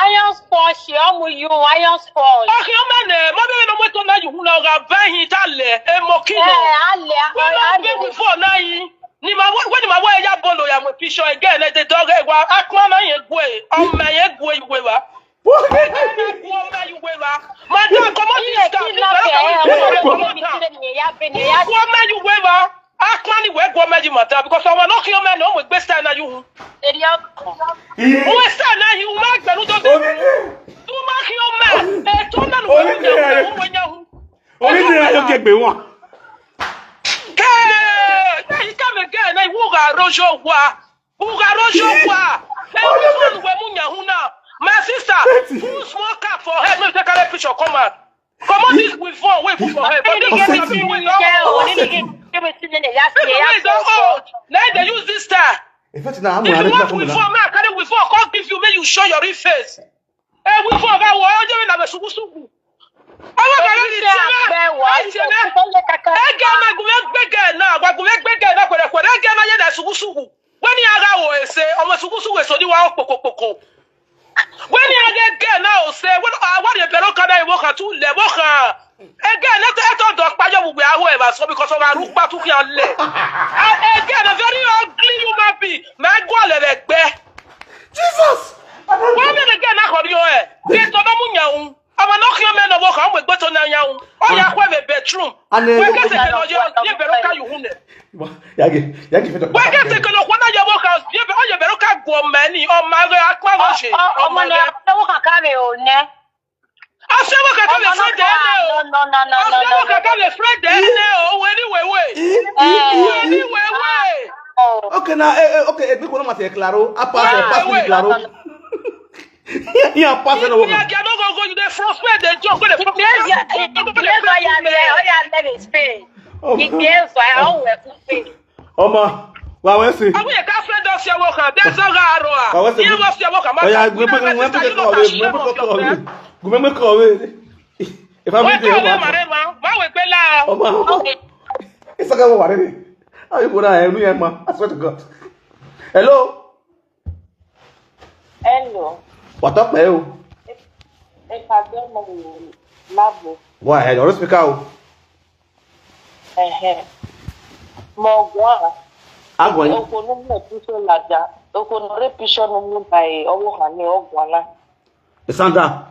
Iron sponge, ọmọ yìí o, iron sponge. Ọkì ọmọ ẹ̀ mọ́ bẹ́ẹ̀ ni ọmọ ètò náà yìí hùn náà ọ̀gá bẹ́ẹ̀ yìí tá lẹ̀ ẹ̀ mọ́ kí Ẹ lọ. á lẹ̀ Wọ́n náà á bẹ́ẹ̀ wí lẹ̀. fún ọ̀nà yìí. Ni ma wọ́n ni ma wọ́n ẹ̀yà bọ́ọ̀lù ya mọ̀ píṣọ ẹ̀gẹ́ ẹ̀ lẹ́dẹ̀ dọ́gẹ́ wa akpọ́n náà yẹn gbé ọmọ yẹn gbé ìwé wa. Ọmọ yẹn gbé ìwé wa. Madam, comot this car. This car, comot am. Wọ́n mẹ́yìn wé wa. Akpọ́n ni wẹ́ẹ́ gbọ́ mẹ́yìn màtá because ọmọ náà kí ọmọ ẹ̀ náà wọ́n gbé style náà yìí hù. Wọ́n style náà yìí hù má gbẹ̀rú tó dé. Wọ́n má kí ọmọ ẹ̀ tó náà wọ́n yẹn hù. Onídìrí ayọ̀ kẹgbẹ́ wọn. Kẹ́ẹ̀ náà yìí kẹ́mi kẹ́ẹ̀ náà ìwúrà rọ́ṣọ́ wa. Who ga rush you kwa? Everyone wey munya huna. My sister, put small cap for head, make you take carry picture come out. Comot this weave on wey put for head. But this Give one me be see wey me don there, old. only give me see me there. People wey don old, na im dey use this style. In fact, now I'm If you wearing want that weave one. on, make I carry weave on come give you, make you show your real face. Ẹ weave on ga wọ ọjọ́ mi na bẹ sugusugu. Ọwọ́ kan lórí ti ẹ náà. Ẹ jẹ́ náà gùnmẹ́ gbẹ́gẹ́ náà, gùnmẹ́ gbẹ́gẹ́ náà pẹ̀lẹ́pẹ̀lẹ́, ẹ jẹ́ náà yẹ dẹ̀ sugusugu. Wẹ́n ní ara wò ẹ ṣe, ọmọ sugusugu èso ni wà ó pòkòpòkò. Wẹ́n ní ara gẹ̀ náà ò ṣe, wọ́n àwọn èèyàn bẹ̀rẹ̀ kan náà ìwọ kan tún lẹ̀ wọ́n kan. Ẹ jẹ́ náà tẹ́ ẹ tọ́ dọ̀ payọ́ gbogbo àwọn ẹ̀ bá sọ because ọmọ arúgbó tún kí á lẹ̀. Ẹ jẹ́ náà very ugly human being, màá gbọ́ lẹ̀ rẹ̀ gbẹ́. Jesus! Wọ́n bẹ̀rẹ̀ gẹ̀ náà kọ̀ ní ọ ẹ̀, kí ẹ tọ́ bá mú yàn òun. Ọmọ náà kí ọmọ ẹ̀ náà wọ́n kàn wọ́n gbé tó náà yàn òun. Ó yà kọ́ ẹ̀ bẹ̀ bedroom. And, uh, Wọ́n kẹ́sẹ̀ kẹ́ lọ yẹ ní bẹ̀rẹ̀ ká yòówù nẹ̀. Yagi, Yagi, fit up. Wọ́n kẹ́sẹ̀ kẹ́ lọ kọ́ náà yẹ wọ́n kà yẹ bẹ̀rẹ̀ ká gbọ́ ọmọ ẹ̀ ní ọmọ ẹ̀ akpá wọ́n ṣe. Ọmọ náà lọ́wọ́ kàkà rẹ̀ ò nẹ́. Aṣẹ́wó kẹ̀kẹ́ lè fẹ́ dẹ́ ẹ̀ o. Aṣẹ́wó kẹ̀kẹ́ lè fẹ́ dẹ́ ẹ̀ o. Wẹ́n ní wẹ́wẹ́. Wẹ́n ní wẹ́wẹ́. Okay, now, eh, eh, okay, eh, people no matter, claro. I pass, I pass, claro. Yeah, pass it over. Ìgbéyàgì àdógógó yìí dé front square dé jọ gbé dé front Ìgbéyàgì ọ̀yà lẹ́gẹ̀ẹ́ Spain. Ìgbéyàgì ọ̀yà ọ̀wẹ̀ fún Spain. Ọmọ, wa wẹ́ sí. Àwọn yẹn ká fẹ́ dọ̀ sí ẹwọ́ kan, dẹ́ sọ́ra àrò à. Wa wẹ́ sí. Yẹn wọ́n sí ẹwọ́ kan, má Ọ̀yà, dá gbẹmẹ kúrò gbẹmẹ láti kọ ṣàyẹ̀wò ọ̀rẹ́, ká ṣí gbẹmẹ ẹwọ́ kọ kan. ọ̀rẹ́, gbẹmẹ kọ ọ̀rẹ́. If I Wọ́n meet you, kọ́ ọ̀rẹ́ what? màrẹ́ ma, má wẹ̀ gbé láà. Ọmọ, it's okay, what worry. How you go down? I know you, man. I swear to God. Hello. Hello, What up, man? ẹ pàdé ọmọ mi láàbò. Why? I don't speak out. Ẹ̀hẹ̀. Mo gbọ́ à. Agwa ya. Okonu mo puso laja. Okonu re pisho no mu dai owo hani ogwana. Sandra.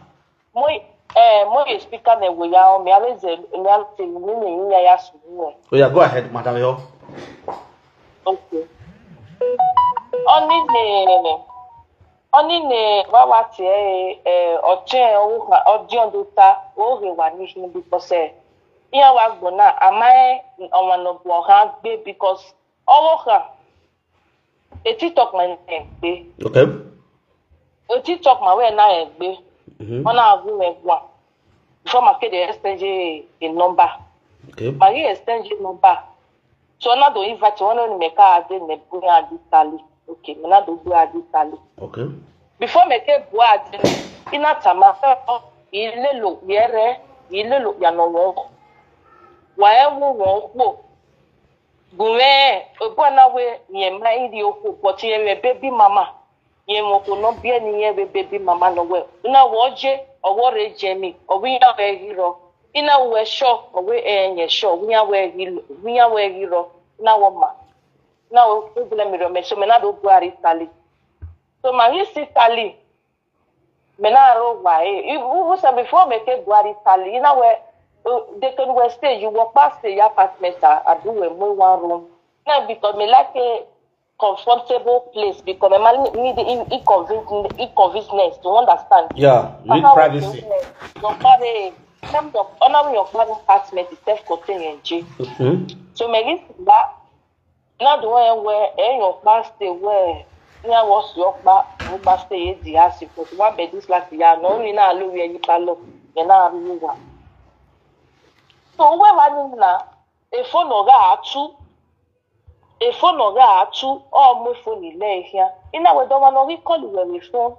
Mo eh mo ye speaker ne wo ya o mi aleze mi aleze mi ni ni ya ya su ni. Oh yeah, go ahead, madam. Yo. Okay. Oni ne oni ne wa wa ti eh eh oche owo ha odi ondo ta o re wa ni hin because eh iya wa gbona ama eh omo no bo ha gbe because owo ha eti talk my name gbe Okay. eti talk my way na eh gbe Mhm. ona agu me gwa before my kid exchange a number Okay. my exchange number so na do invite one on me ka ade me bring adi tali okay me na do bring adi tali Okay. before me ke bu adi ina tama ile lo yere ile lo ya no wo wa e wo wo ko gume obo na we ye ma iri oko but ye me baby mama ye mo ko no bi eni ye we baby mama no we na wo je owo re je mi owi ya we hiro ina we sho owe e ye sho owi ya we hiro owi ya we hiro na wo ma na wo problem mi ro me so me na do buari tali so ma mi si tali me na ro wa e even say before me ke buari tali ina we they can we stay you work pass stay apartment a do we mo one room na because me like a comfortable place because me man need the in- inconvenience inconvenience to understand Yeah, you need privacy. Your father come your honor your father apartment is self contained Hmm? so me this that na the one where eh your past stay where na was your pa your past stay di house because one bed this last year no only na lo we yi pa lo ye na ru wa so we wa ni na e phone no ga atu e phone no ga atu o mo phone ile hia ina we do ma no ri call we we phone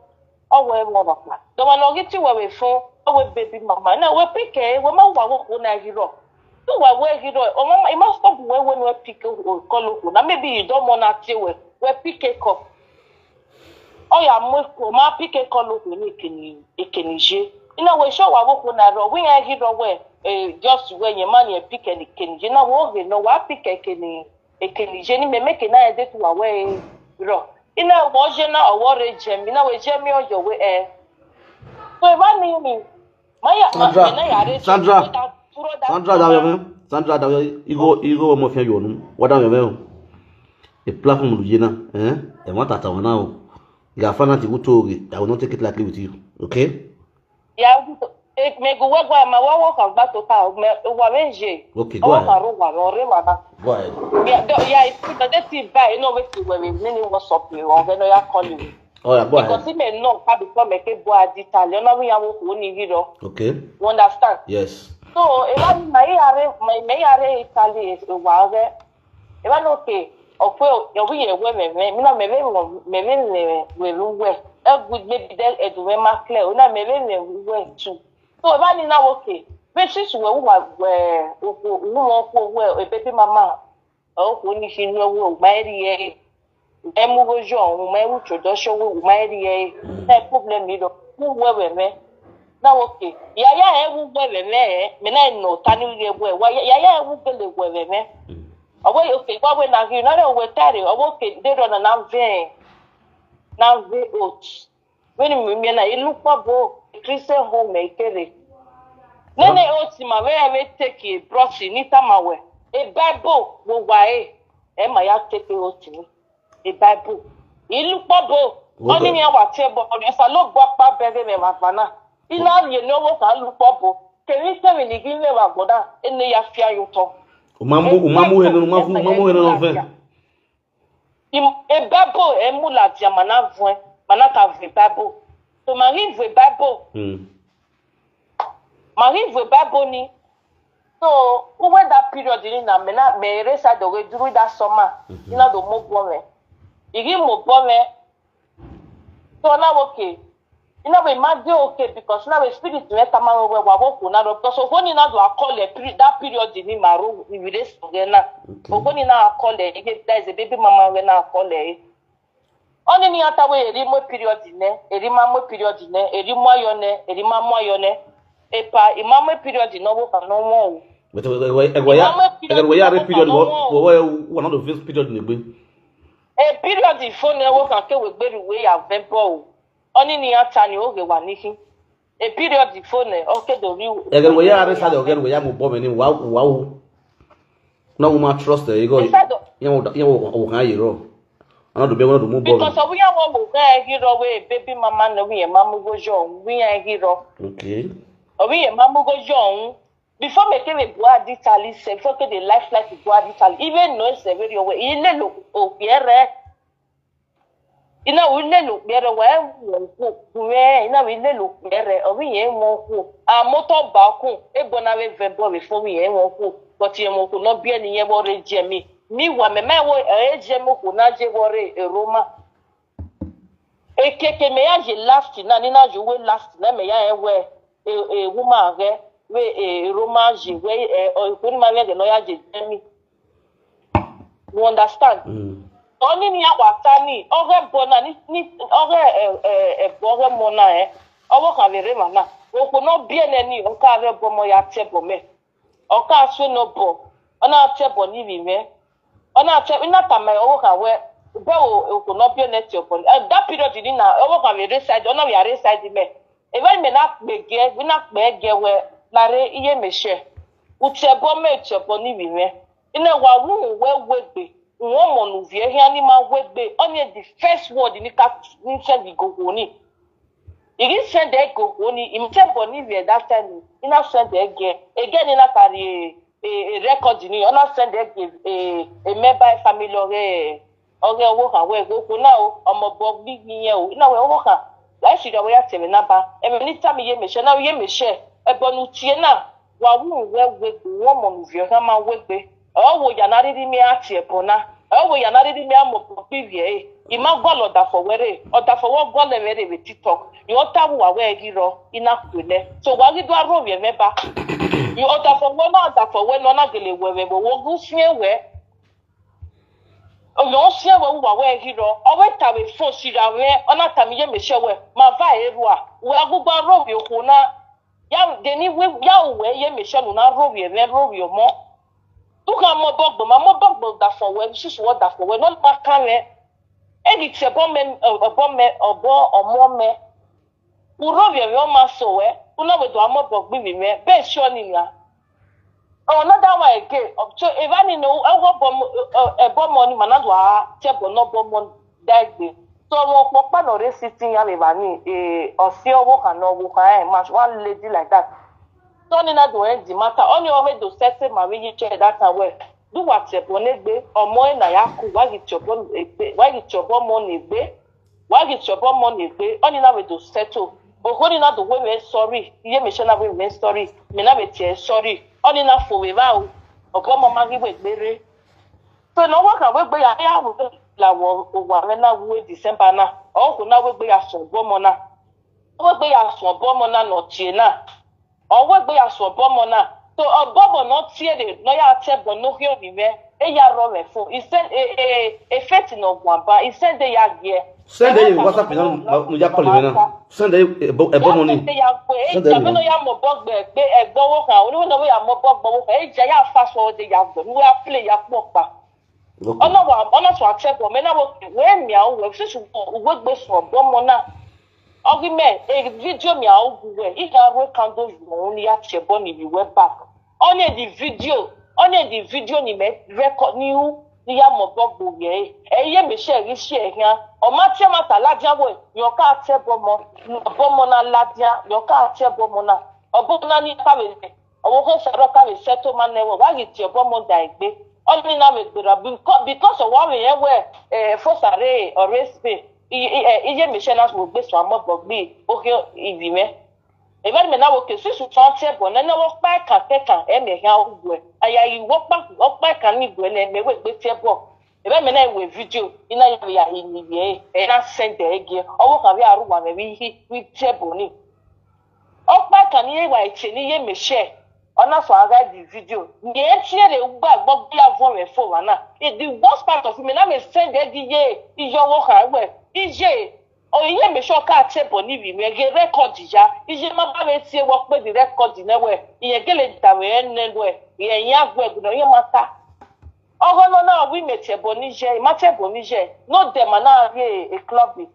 o we mo ba pa do ma no ri ti we we phone o we baby mama na we pick e we ma wa wo ko na hiro tu wa we hiro o ma i ma stop we we no pick o call o na maybe you don't want to we we pick e call o ya mo ko ma pick e call o ni kini ikini je ina we show wa wo ko na ro we ya hiro we eh just we ye man ye pick e ni kini je na wo ge no wa pick e kini ikini je ni me me ke na e de tu wa we ro ina wo je na owo re je mi na we je mi o yo we eh so e ba ni mi ma ya ma Sandra, me na ya re Sandra, turo da Sandra, da yo me. Sandra, da yo. Igo, igo mo fe yo nu. Wa da yo me o. E platform lu je na. Eh? E wa tata wa na o. Ya fa na ti ku to ge. I will not take it lightly with you. Okay? ya e me go we gwa ma wa wo kan gba to ka me wa me je Okay, o go wa ka ahead. ro wa ro re wa na Go ahead. ya do ya ipu da de ti ba e no we ti we me ni whatsapp you o ge no ya call you Oh yeah, go because ahead. me no ka before me ke bo adi tali na we ya wo ko ni hiro Okay. you understand Yes. so e ba ni ma ya re ma me ya re tali e wa ge e ba no ke o pe o yo we ye we me me mi na me me mo me me me we lu we e good maybe that e do we ma clear o na me me me we too so e ba ni na wo ke be si su we wa we o ko wo mo ko we e baby mama o ko ni si no we o ma ri e e mu go jo o ma e wu cho do so we o ma ri e e problem mi do ku we we me na wo ke ya ya e wu we we me e me na no ta ni we we wa ya ya e wu gele we we me o we o ke wa we na ri na re o we tare o we ke de ro na na ve na ve o when mi mi na ilu pa bo Christian home e kere nene o ti ma we we take e brush ni ta ma we e bible wo wa e e ma ya take o ti ni e bible ilu pa bo Wo oni be- ni awa te bo oni sa lo gba pa be de me ma pa na ina ye no wo ka lu pa bo ke ni se mi ni gi me wa gboda ene ya fia yo to O ma mu, o ma mu he no, o ma fu, o ma mu he no fe. Im- e bible e mu la dia mana vue mana ka vue bible to ma ri vue bible Hmm. ma ri vue bible ni so uwe that period ni na me na me re sa do we duru that summer ina do mo bo me igi mo bo me so na okay ina we ma dey okay because na we spirit me ta ma we wa wo ko na do because o ni na do akole that period ni ma ro we dey so na Okay. o ni na akole e get that is a baby mama we na akole oni ni ata we eri mo period ne eri ma mo period ne eri mo ayo ne eri ma mo ayo ne epa ima mo period no wo ka no wo But we, we, we, we, ya, we, we, ya re period wo, wo, wo, one of the first period ni gbe. A period phone ne wo kan ke we gberu we ya vebo o. Oni ni ata ni oge wa nihi. A period phone ne o ke do ri. Egen we ya aresa de ogen we ya mu bo me ni wa wa o. Na wo ma trust e go. Inside the- Ya wo ya wo wo kan yi ro. Ana do be wo do mu bo me. Because we ya wo wo ga hiro we baby mama no we ma mu go jo we ya hiro. Okay. Obi ye ma mu go jo. Before me ke we go aditali se before ke the life life go aditali. Even no se we yo we ile lo o yere. Ina wi le lo kpere wa e wo ku ku we ina wi le lo kpere o wi ye mo ku a moto ba ku e bo na we ve bo we fo wi ye mo ku but ye mo ku no bi eni ye bo re je mi mi wa me me wo e je mo ku na je bo re e Roma e ke ke me ya je last na ni na ju we last na me ya e we e e woman re we e Roma je we e o ku ni ma we de no ya je je mi. You understand? Mm. Oni ni awata ni oge bona ni ni oge eh eh eh oge mona eh. Owo ka vere mana. Oko no bi ene ni o ka ve bomo ya te bome. O ka so no bo. Ona te bo ni bi me. Ona te ina ta me owo ka we be o oko no bi ene te bo. Eh, that period ni na owo ka vere side ona we are side me. Ebe me na gbege, we na gbege we na re iye me she. Uche bo me uche bo ni bi me. Ina wa wu we we gbe. Won mo nu vie hia ni ma we gbe. Only the first word ni ka ni send go go ni. Igi send e go go ni. Im te bo ni vie that time. Ina send e ge. Ege ni na carry a, a, a record ni. Ona send e ge a, a member family or a oge owo kan we go ko na o omo bo gbigbi yen o ina we owo kan lai si we ya teme na ba e me ni ta mi ye me she na ye me she e bo nu tie na wa wu we we go won mo nu vie kan ma we gbe o wo ya na ri mi ati e bo na o wo ya na ri mi amo bo gbigbi e i ma go lo da fo were o da fo wo go le were we TikTok yo ta wu wa we gi ro ina ku le so wa gi do aro we me ba yo o da fo wo na o da fo we no na gele we we wo gu fie we Oyo sie we wa we hiro. Owe ta we fo sira we. Ona ta mi ye me she we. Ma va erua. We agugba ro we okuna. Ya de ni we ya we ye me she nu na ro we me ro we mo. Tu ka mo bogbo ma mo bogbo da fo we susu wo da fo we no ma ka we. E di se bo me obo me obo omo me. Uro vye vye ọma so we una we do amo bogbi mi me be sure ni ya. Oh, another one again. So if I need no, I go bom ebo money man do a te bo no bom money that day. So mo ko pa no re sitting ya me ba ni e o si owo kan no wo kan e ma one lady like that. So ni na do end the matter. Only always do settle my way chair that time well. Do what e bo ne gbe omo e na ya ku wa gi ti obo e gbe wa gi ti obo mo ni gbe. Wagi ti obo mo ni gbe oni na we do settle. Ogoni na do we we sorry. Iye me she na we we sorry. Me na we tie sorry. Oni na fo we ba o. Obo mo ma gi we gbere. So no wa ka we gbe ya ya wo la wo o wa we na we December na. O ko na we gbe ya so obo mo na. We gbe ya so obo mo na no tie na. Owe gbe ya so obo mo na. So obo mo no tie de no ya te bo no hio ni me. E ya ro me fo. I said e e e feti no gwa ba. I said de ya ge. Send e WhatsApp na mu ya call me na. Send e ebo ebo money. Send ya gbe. E Send ja e me no ya mo bo gbe gbe e gbo wo ka. Oni no ya mo bo gbo wo ka. E ja ya fa so de ya gbo. Ni we a play ya po pa. Okay. Ona wa ona so ate bo me na wo we mi a wo se su wo gbe so obo mo na. Ogi me e video mi a wo we. I ga ro kan do yo ni ya che bo ni bi we back. Only the video, only the video ni me record ni u ni ya mo bo gbo ye. E ye me share ri share ya. O ma che ma ta la dia wo. Yo ka che bo mo. Bo mo na la dia. Yo ka che bo mo na. Obo na ni pa we. Owo ko saro ka we settle man ne wo. Wa gi ti obo mo da igbe. Only na we gbera because because of wa we ye we eh fo sare or race be. Iye me share na wo gbe so amo bo gbe. O ke ibi me. Even me na wo ke susu tan te bo na na wo pa ka te kan e me ha ogwe. Aya yi wo pa wo pa ka ni gwe na me we gbe te bo. Even me na we video ina ya ya ini ye. E na send e ge. Owo ka we aru wa me we hi we te bo ni. O pa ka ni ye wa e che ni ye me share. Ona so aga di video. Ni e tie re ugba gbogbo ya vo me fo wa na. E the worst part of me na me send e di ye. Iyo wo ka we. Ije. O iye me sure ka te bo ni bi me ge record ya. Ije ma ba me tie wo pe di record ne we. Iye gele da we ne we. Iye ya gwe gbe no iye ma ta. Ogo no na wi me che bonije, ma che bonije. No de ma na re e club.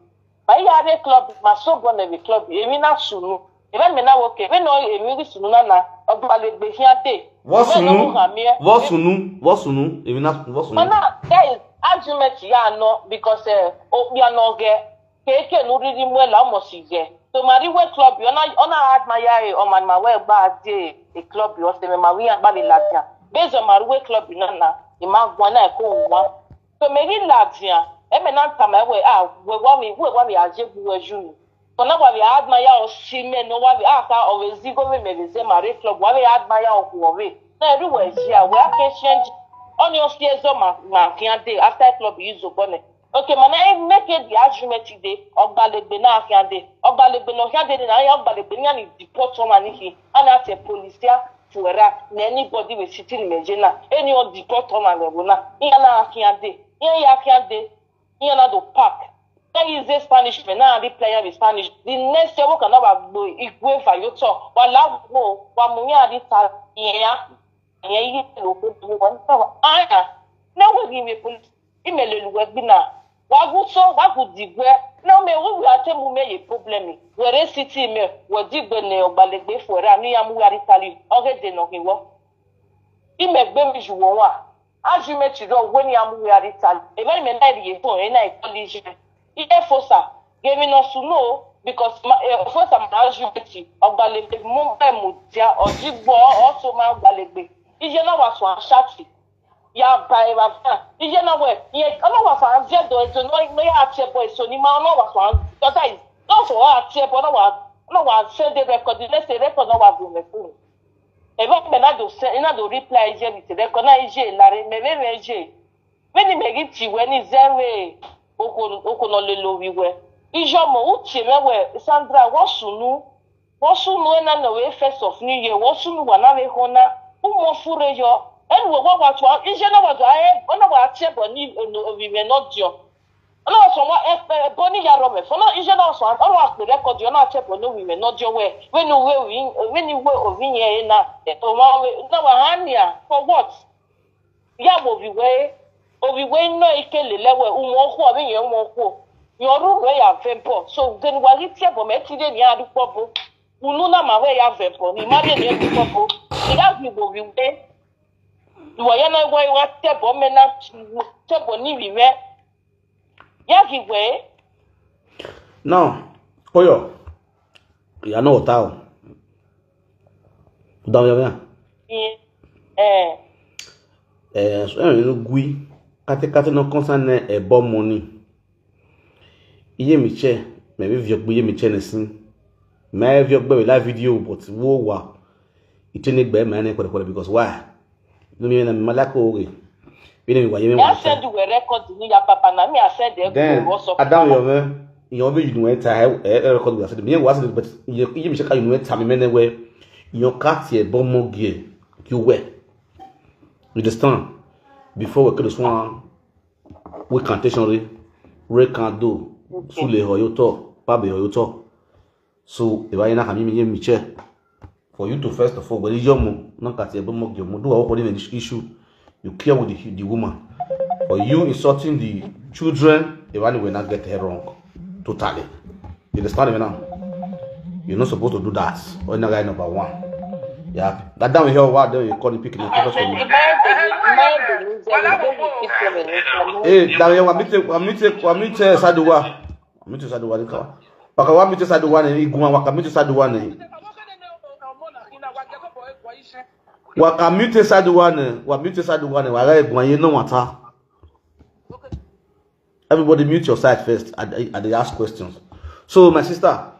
Ma ya re club, ma so bo ne re club. E mi na sunu. E ben me na woke. We no e mi ri sunu na na. Ogbalegbe hia de. What sunu? What sunu? What sunu? E mi na what sunu? Mana guys, argument ya no because eh o ya no ge. Keke no riri mwe la mo si ge. So ma ri we club yo na ona admire e o man ma we gba de e club yo se me ma wi ya gba le latia. Bezo ma ri we club na na. E ma gwa na e ko wa. So me ri latia. E me na ta ma we ah we wa mi we wa mi aje bu we ju ni. So na wa mi admire o si me no wa mi ah ka o we zi go we me we se ma ri club wa mi admire o ku o we. Na everywhere ji a we a ke change. Oni o si ezo ma ma kian de after club use o bone. Okay, mana e make the argument today. Ogbalegbe na ahiande. Ogbalegbe no ahiande na ya ogbalegbe ni ani deport on ani hi. Ana te policia fuera na anybody we sitting in Mejena. Any on deport on ani wona. Iya na ahiande. Iya ya ahiande. Iya na do park. That is a Spanish man. Na the player with Spanish. The next year we can have a igwe for your talk. Wala wo wa munya di ta. Yeah. Anya ihe na obodo ụwa ntawa anya na-enweghị ime polisi imelelu wee gbi na waguso wagudigwe na ome wugharịta emume ye problem were site ime wedigwe na ogbalegbe fuere anụ ya mugharịtali oge dị n'ohiwo imegbe mijuwo nwa ajumechiri ogwe na ya mugharịtali ebe ime na-eri eto na ikọlije ihe fosa gemi no suno because ma eh, fosa ma ajumeti ogbalegbe mu be mu dia odigbo oso ma ogbalegbe ije na wasu ashati ya ba e ba fa ije na we ye ona wasu azie do eto no no ya atie boy so ni ma ona wasu an that is no so atie boy no wa no wa send the record the next record no wa go me phone e ba me na do send na do reply ije with record na ije lare me me me ije many me gi ti we ni zere oko oko no le lo wi we ijo mo uche me we Sandra wo sunu wo sunu e na no we first of new year wo sunu wa na we hona umo fure yo en wo wa wa to ije na wa do aye ona wa tie bo ni no obi me no dio ona so wa e e bo ni ya ro me fo na ije na so ona wa pe record yo na tie bo no wi me no dio we we no we wi we ni we obi yen e na e to ma we na wa hania for what ya wo obi we obi we no ikele lewe umo ko abi yen umo ko yo ru we ya vempo so then wa ri tie bo me ti de ni adu po bo unu na ma we ya vempo ni ma de ni adu po bo ya bi wo obi we iwo ya na we wa tie bo me na tie bo ni wi we ya gi we Now, Oyo, you are not hotel. Down your man. eh Eh, so you know, gui. Kate kate no concern ne e bo money. Iye mi che, me be vio gbe iye mi che ne sin. Me vio gbe la video but wo wa. Itene gbe me ne kwere kwere because why? No me na malako oge. Bi ne mi wa ye me ya wa. send we record ni ya papa na me I send e Then go so I down your man. You know you know it I record we said me was but you you me check you know it time me ne we. You cut here bomb more gear. You were. You understand? Before we could swan we cantation re re can do sule ho yo to pa be ho yo to. So if I na kami me me che for you to first of all, when you yomo, not at your bomo yomo, do a whole issue. You care with the, the woman. For you insulting the children, if anyone will not get her wrong. Totally. You understand me now? You're not supposed to do that. Or not guy number one. Yeah. That down here, what do you call the picnic? Hey, down here, what me take, what me take, what me take, Saduwa. What me take, Saduwa, the car. Waka wa mi te Saduwa ne iguma waka mi te Saduwa ne. Waka mi te Saduwa ne, wa mi te Saduwa ne, wa ga iguma ye no matter. Everybody mute your side first. I, I, I dey ask questions. So my sister,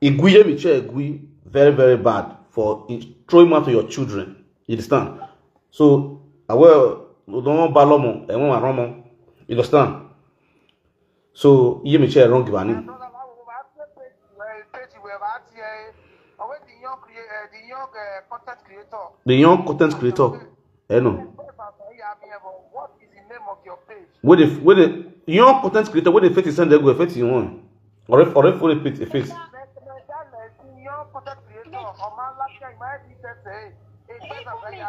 igui ye mi che igui very very bad for in- throwing out to your children. You understand? So I will don't balomo and one romo. You understand? So you me share wrong money. The young content creator. Eh no. What is the name of your page? What if what the young content creator what the face send they go affect you one. Or if or if what the face. Young content creator. Ọmọ aláṣẹ ìmáyé ti tẹ̀sẹ̀. Ìgbésẹ̀ fẹ́ yà.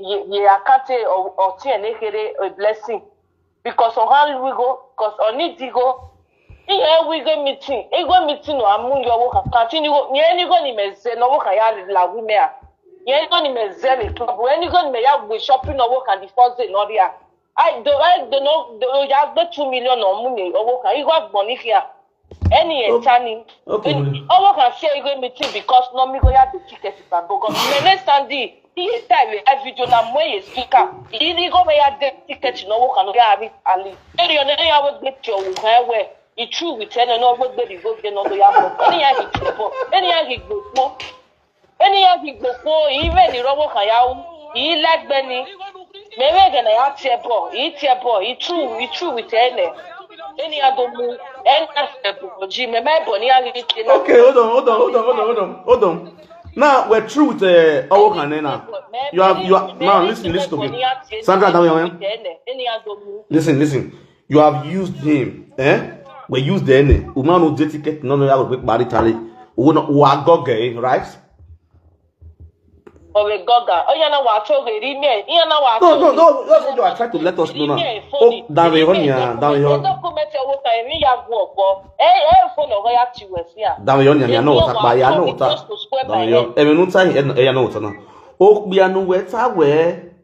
ye ye ye akante or or ti ene here a blessing. Because on how we go, because on it go. Ihe we go meeting, e go meeting no amu yo wo kan kanti ni go, ye ni go ni me ze no wo kan ya la wi me a. Ye ni go ni me ze le club, ye ni go ni me ya we shopping no wo kan the first day no dia. I do I do no do ya gbe two million no mu ni owo kan. E go gbon ni here. Any Okay. Etani. Okay, Any- Moni. Owo kan share e go meeting because no mi go ya the ticket if I go. Me me standing. Iye time we live video na mo ye speaker. Iri go me ya de ticket no wo kan ya ri ali. Eri o ne ya we gbe ti o wo kan we. I true with any no we gbe di go de no do ya mo. Any ya hi ti bo. Any ya hi gbo po. Any ya hi gbo po. I me ni ro wo kan ya u. I like be ni. Me we ge na ya ti bo. I ti bo. I true. I true with any. Any ya do mu. Any ya ti bo. Ji me me bo ni ya ri ti na. Okay, hold on, hold on, hold on, hold on, hold on, hold on. Now we're through with uh, Awokan now. You have, you have now listen, listen to me. Sandra, down here. Listen, listen. You have used him, eh? We use the name. Woman no dey ticket, no no ya we bari tali. Wo no wa goge, right? Owe goga. Oya na wa to ge ri me. Iya na wa No, no, no. That's what you are trying to let us know now. Oh, down here, down here. Document wo ka ri ya go go. Eh, eh, phone no ya ti we si a. Down here, I know what I know what. Down here. Even no time, eh, no what now. Oh, we are no where ta where.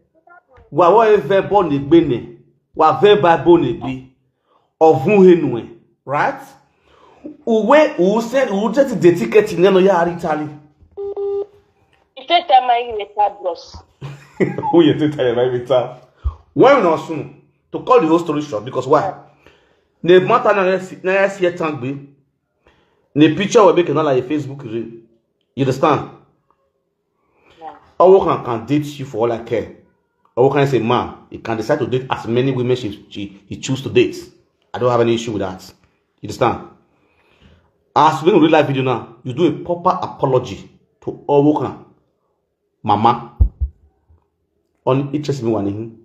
Wa wo e ve bo ni gbe ni. Wa ve ba bo ni gbe. Ovun henu e, right? Uwe u se u je ti de ticket ni no ya ri tali. Iteta mai reta bros. Who you take time my meter? When we not soon to cut the whole story short, because why? The matter na na see tangbe. The picture we make na like Facebook reel. You understand? Awokan can date you for all I care. Awokan is a man. He can decide to date as many women she, she he choose to date. I don't have any issue with that. You understand? As we do real life video now, you do a proper apology to Awokan mama. On interest me one.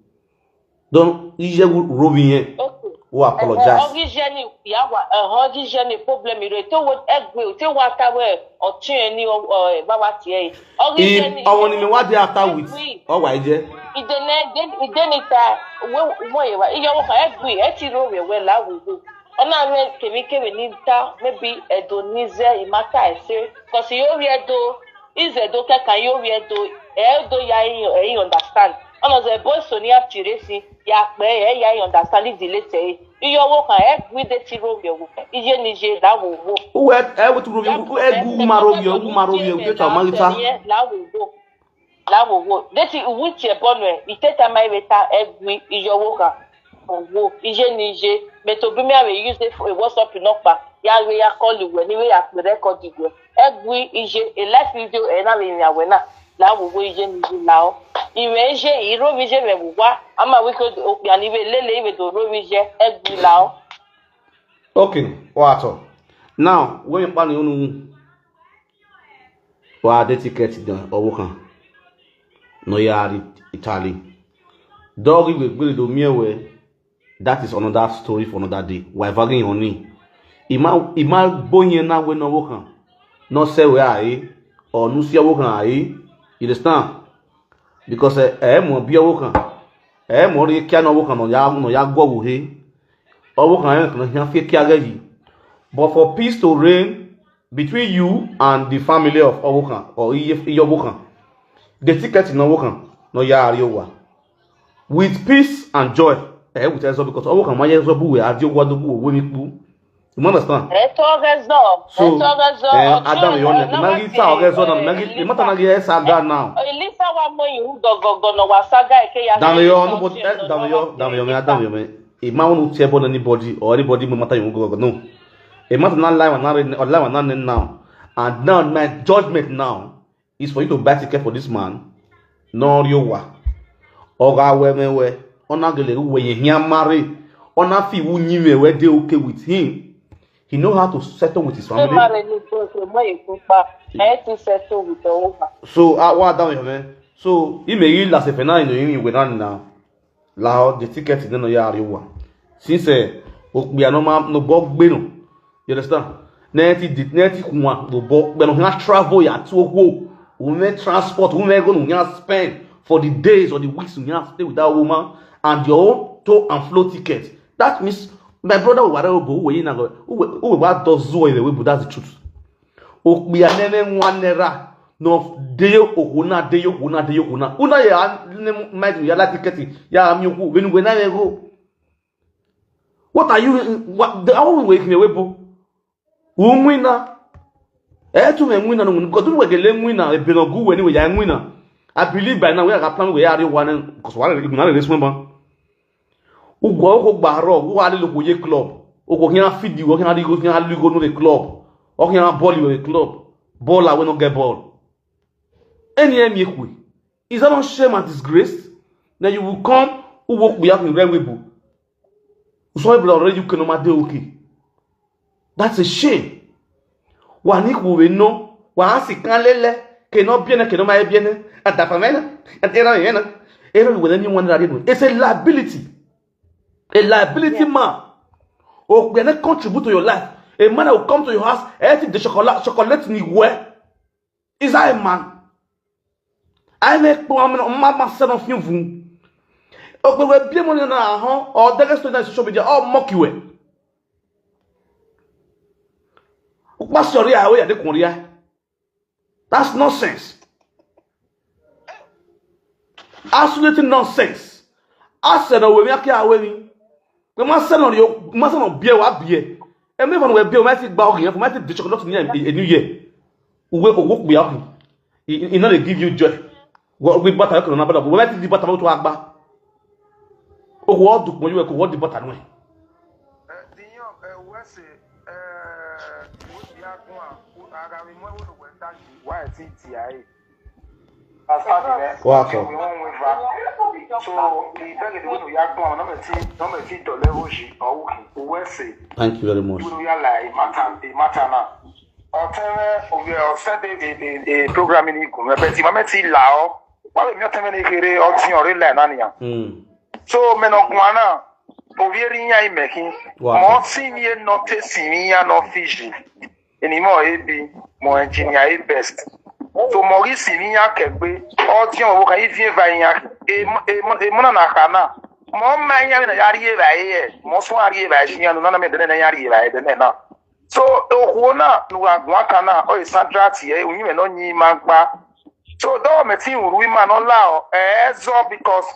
Don ije robi yen. Okay. Who apologize? Ọgijeni ya wa ọgijeni problem ire to wo egbe te wa ta we ọtun eni baba ti e. Ọgijeni Awon ni me wa dey after with. O wa ije. Idene idenita we mo ye wa iye wo ka egbe e ti ro we we la wo wo. Ona me kemi kemi ni ta maybe edo ni ze imata ese. Cause yo ri edo is edo ke kan yo ri edo edo ya e understand. Ona ze boy so ni aftiresi ya pe e ya understand the later. Iye wo kan e gwi de ti ro mi wo. Iye ni je la wo wo. Uwe e wo tu ro mi e gu ma ro mi o gu ma ro mi o ke ta ma ta. La wo wo. La wo wo. De ti wi ti e bonu e. Iteta mai we ta e gwi iye wo kan. Wo iye ni je. Me to bi me ave use e WhatsApp no pa. Ya we ya call we ni we ya pe record we. E gwi iye e live video e na we ya we na. La wo wo iye ni je la o. Iwe iye iro mi je me wo wa. Ama we ko o pe ani we lele iwe do ro mi je e gwi la o. Okay, what? Now, when you plan you know wa de ticket don Awokan no ya ri Italy. Dog we gbele do mi ewe. That is another story for another day. Wa vagin oni. Ima ima boyen na we no Awokan. No se we ai. Or no si Awokan ai. You understand? Because eh, eh mo bi Awokan. Eh mo ri kia no Awokan no ya no ya gwo wo he. Awokan e kan ya fi kia ge yi. But for peace to reign between you and the family of Awokan or Iye Awokan, the ticket in Awokan no ya ri owa with peace and joy. Eh, with us because Awokan ma ye so bu we adi owa do bu we mi pu. You understand? Eto gezo. So, Eto gezo. Eh, Adam yo ne. Magi ta ogezo na magi. Imata na ge sa da now. Elisa wa mo yu go go go no wa saga e ke ya. Dame yo no but eh, dame yo dame yo me adam yo me. Ima wonu tie bo anybody or anybody mo mata yo go go no. E mata na lie na re or lie na ne now. And now my judgment now is for you to buy ticket for this man. No ri owa. Oga we me we. Ona gele we ye hia marry. Ona fi wu nyi me we dey okay with him. He know how to settle with his family. Mare ni ko se mo e ko pa. E ti settle with Awokan. So uh, what down here, man? So he may you last if na you know we run now. La the ticket no ya ri wa. Since eh okpia no ma no bo gbe no. You understand? Neti di neti kuma no bo gbe no na travel ya to wo. We may transport, we may go no ya spend for the days or the weeks we ya stay with that woman and your own to and flow ticket. That means my brother will whatever go who will not go who will what does who will but that's the truth. Okpia nene one naira no dey okuna dey okuna dey okuna. Una ya ne might ya la ticket ya mi oku when we na go. What are you what the how we wake me we bo. Umwina. Eh tu me mwina no because we gele mwina e be no gu we ni we ya mwina. I believe by now we are planning we are one because one of the respond. Ugo ugo gbaro ugo ali lo ye club. Ugo here feed you, here ali go here ali go no the club. Or here ball you the club. Ball away no get ball. Any any kwe. Is that not shame and disgrace? Then you will come who walk we have in red webu. So everybody already you can no matter okay. That's a shame. Wa ni ku we no. Wa asi kan lele. Ke no biene ke no ma biene. Adapa mena. Adera yena. Era we ni one radio. It's a liability. A liability man. Or we not contribute to your life. A man that will come to your house, everything the chocolate chocolate ni we. Is that a man? I make poor man on my master of you. Or we will be money na ho or the rest of the social media or mock you. What's your real way at the Korea? That's nonsense. Absolutely nonsense. I said no we make ya we. We must send on you, must not be a beer. And me when we be my feet back here, my feet the chocolate in a new year. We will walk me up. He not give you joy. What we butter can number, we might the butter to Agba. Oh, what do you what the butter? Diyan, ẹ wẹ́sẹ̀, ẹ wọ́n ti yá gún à, ara mi mọ́ ìwé ìwé dájú wá ẹ̀ tí ì tì ayé. Wow, so. So ìbẹ̀rẹ̀ ìwé ìwé yá gún àwọn nọ́mẹ̀ tí nọ́mẹ̀ tí ìtọ̀lẹ́ ó ṣe ọ̀hún kì í wẹ́sẹ̀. Thank you very much. Ìwé ìwé yá là ìmọ̀ta ìmọ̀ta náà. Ọ̀tẹ́rẹ́ òwe ọ̀sẹ̀ dé èdè programming ní ìgùn rẹ̀ bẹ́ẹ̀ tí màmá ti là ọ́. Wọ́n lè mi ọ̀tẹ́rẹ́ ní kéré ọtí ọ̀rẹ́ láì náà nìyà. Mm. So mẹ́nà kùn án náà òwe rí yá ìmẹ̀kí. Wow. Mọ́ sí mi yé nọ tẹ́ sí mi yá nọ fíjì. Ènìmọ̀ A B mọ̀ engineer A best. So mọ̀ rí sí mi yá kẹ̀gbé ọtí ọ̀wọ́ kan yìí fi ń fa ìyá èmúnà nà kà náà. Mọ̀ máa ń yá mi nà yá rí èbà yẹ mọ̀ sún àrí èbà yẹ sí yá nù nánà mi dẹ́nẹ̀ yá rí èbà yẹ dẹ́nẹ̀ náà. So òkú náà nùgbà gùn kan náà ọ̀ ìsandra tì ẹ̀ òyìn mẹ́ náà yín máa ń pa. So dọ́wọ́ mi tí ń rú ìmọ̀ náà là ọ́ ẹ̀ ẹ́ zọ́ because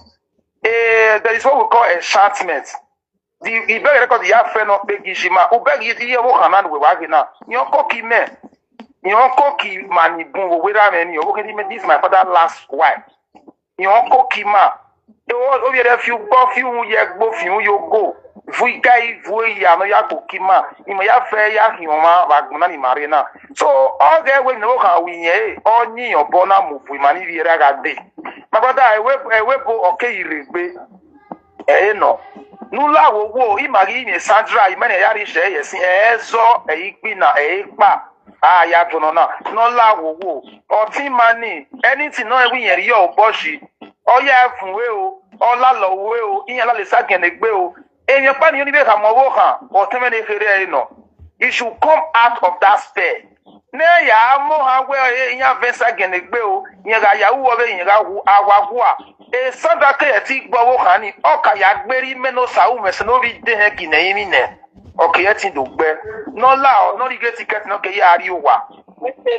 eh, there is what we call enchantment. The ìbẹ̀rẹ̀ rẹ̀ kọ́ ti yá fẹ́ náà pé kì í ṣe máa ó bẹ́ẹ̀ kì í yẹ owó kan náà nìwé wá gbé náà. Yàn kó kí mẹ́ yàn kó kí màá ní bùn òwe rà mẹ́ ni owó kí ni this is my father last wife. Yàn kó kí mà. Ó yẹ dẹ́ fi gbọ́ fi ń yẹ gbó fi ń yógò. Vu ika ivu eya no ya kó kí mà. Ìmọ̀ ya fẹ́ ya hìwọ̀n ma wà gbọ́n náà ní màrí náà. So ọ̀gá ẹ̀wẹ̀ ní owó kan àwìn yẹn ẹ̀ ọ́ yíyan bọ́ náà mú vu ìmọ̀ níbi ẹ̀rẹ́ àgàdé. My brother, ẹ̀wẹ̀ ẹ̀wẹ̀ bo ọ̀kẹ́ ìrègbè. Ẹ̀ ẹ̀ nọ. Nula wo wo ìmàrí ìyẹn Sandra ìmẹ́rin ẹ̀yà rí ṣẹ́ ẹ̀yẹ sí ẹ̀ ẹ̀ zọ́ ẹ̀yí gbìnà ẹ̀yí pa. Aya dùnú náà. Nula wo wo. Ọtí máa ní anything náà ẹ̀wí yẹn rí ọ̀ bọ́ ṣì. Ọyá ẹ̀fùn wé o. Ọlá lọ wé o. Ìyẹn lálẹ́ ságẹ̀nẹ̀ gbé o. Èèyàn pa nìyẹn níbẹ̀ kà mọ́ owó kan. Ọtí mẹ́rin kéré ẹ̀ nọ. You should come out of that spell. Ne ya mo ha we e nya vensa gene gbe o nya ga ya wo be nya ga hu awa hu a e sanda ke e ti gbo wo kan ni o ka ya gberi me no sa u me se no bi de he gi ne imi ne o ke e ti do gbe no la o no ri ge ticket no ke ya ri o wa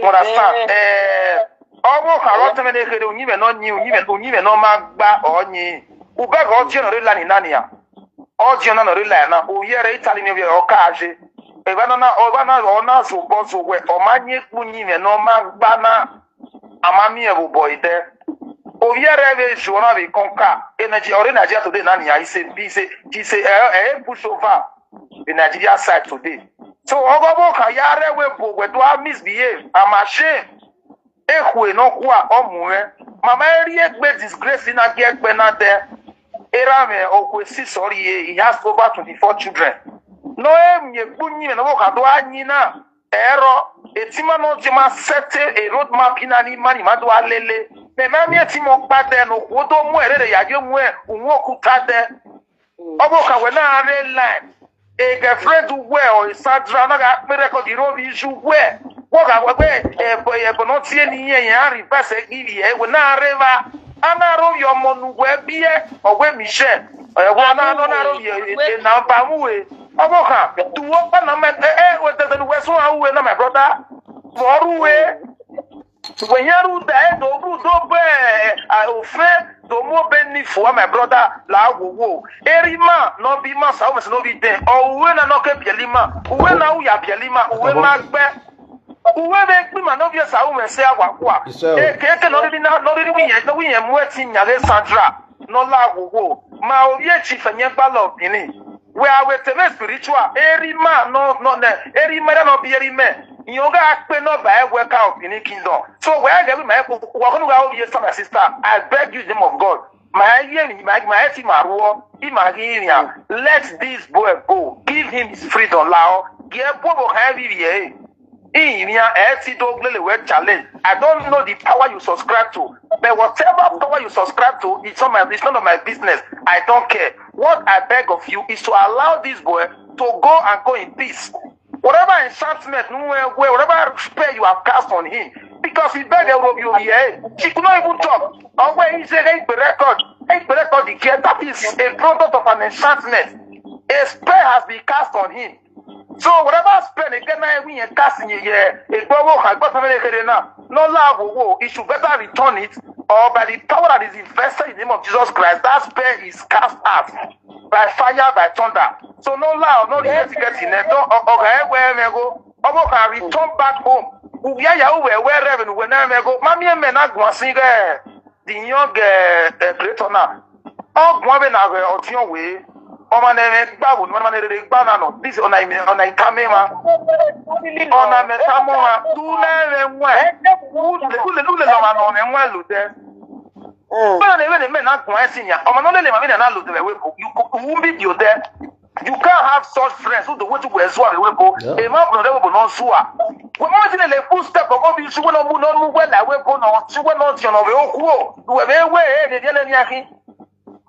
understand eh o wo ka ro te me ne kere unyi me no nyi unyi me unyi me no ma gba o nyi u be go ti no re la ni nani a o ti no no re la na o ye re itali ni o ye o ka je e ba no na o ba na o na so bo so we o ma nyi ku nyi me no ma gba na ama mi e bo boy de o ye re be jo na be kon ka e na ji o re na ji to de na ni a ise bi se ji se e e push over the Nigeria side today so ogo bo ka ya re we bo we do a misbehave I'm ashamed. Ehwe no kwa omuwe. Mama eri egbe disgrace na gi egbe na de. Era me okwe si sorry ye. He has over twenty-four children. No e mi egbu nyi me no ka do anyi na. Ero etima no tima set a road map ina ni mani ma do alele. Me ma mi etimo pa de no ko do mu ere ya yo mu e unwo kuta de. Obo ka we na re line. E girlfriend we o isadra na ga pe record iro bi ju we. Wo ga we pe e bo e bo no tie ni yen yan reverse e give e we na re va. Ana ro yo mo nu we bi e o we mi she. E wo na no na ro ye e na ba mu we. Obo ka tu wo pa na me e e we de de we so a we na my brother. Wo ru we. When you do that, do do do be a ofe do mo be ni for my brother la wo wo. Eri ma no be ma sa o me no be den. O we na no ke bieli ma. We na u ya bieli ma. We ma gbe. Uwe be kpi ma no vie sa uwe se agwa kwa. Iso. E ke ke no bi na no bi wi yen no wi yen mu eti nya le Sandra. No la wo wo. Ma o vie chi fe yen gba lo bini. We are with the spiritual. Eri ma no no ne. Eri ma no bi eri me. Yoga akpe no ba e we ka obini kingdom. So we are getting my wa ko no ga o vie sa my sister. I beg you in the name of God. My hear me, my my head him aruo. Him agi irian. Let this boy go. Give him his freedom lao. Ye bobo kan bi ye. Irian eti do glele we challenge. I don't know the power you subscribe to, but whatever power you subscribe to, it's not my it's none of my business. I don't care. What I beg of you is to allow this boy to go and go in peace. Whatever enchantment, whatever spell you have cast on him, because he begged a robe you here, she could not even talk. Or where he said, hey, the record, hey, the record, the care, that is a product of an enchantment. A spell has been cast on him. So whatever spell again, I win a casting here, a bobo, I got something like that now. No love, oh, he should better return it, or by the power that is invested in the name of Jesus Christ, that spell is cast out by fire, by thunder. So no lie, no get get in there. Don't okay, where me go? Obo can return back home. Uya ya uwe where revenue when I me go. Mami me na gwasinga. The young uh, uh, creator now. Oh, one way now, or your way. Oh, my name is Babu, my name is Banano. This on I mean, on I come in, man. On I met Samoa. Do na me why? Who the who the who the no man on me why look there? When they when they men not going senior, or no they men not look the way you won't be you there. You can't have such friends who the way to wear so away go. A man from the way not so. When we see the full step of obi, she will not move, not move well away go now. She will not you know we all cool. We we we they they they they.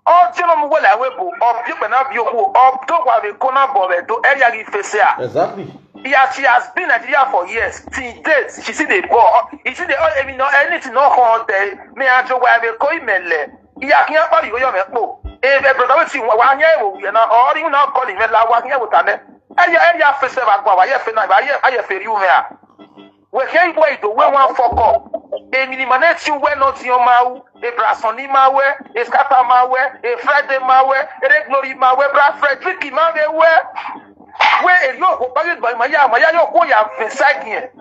All you know well away go. Or you can have your cool. Or don't have a corner boy to area you face here. Exactly. Yeah, she has been Nigeria for years. Till date, she see the ball. You see the all I mean, no anything no hold there. Me and your wife a coin mele. Yeah, can't buy you your po. If a brother will see why you will you know or you not calling me la wa here with an area area face ba gwa wa ye fe na ba ye aye fe ri u me a. We ke boy do we wan fuck up. E mini manage you we not your mau. E brasoni ma we, e scatter ma we, e Friday ma we, e re glory ma we, bra Frederick ma we we. We e yo ko pa ba ma ya ma ya yo ko ya beside here.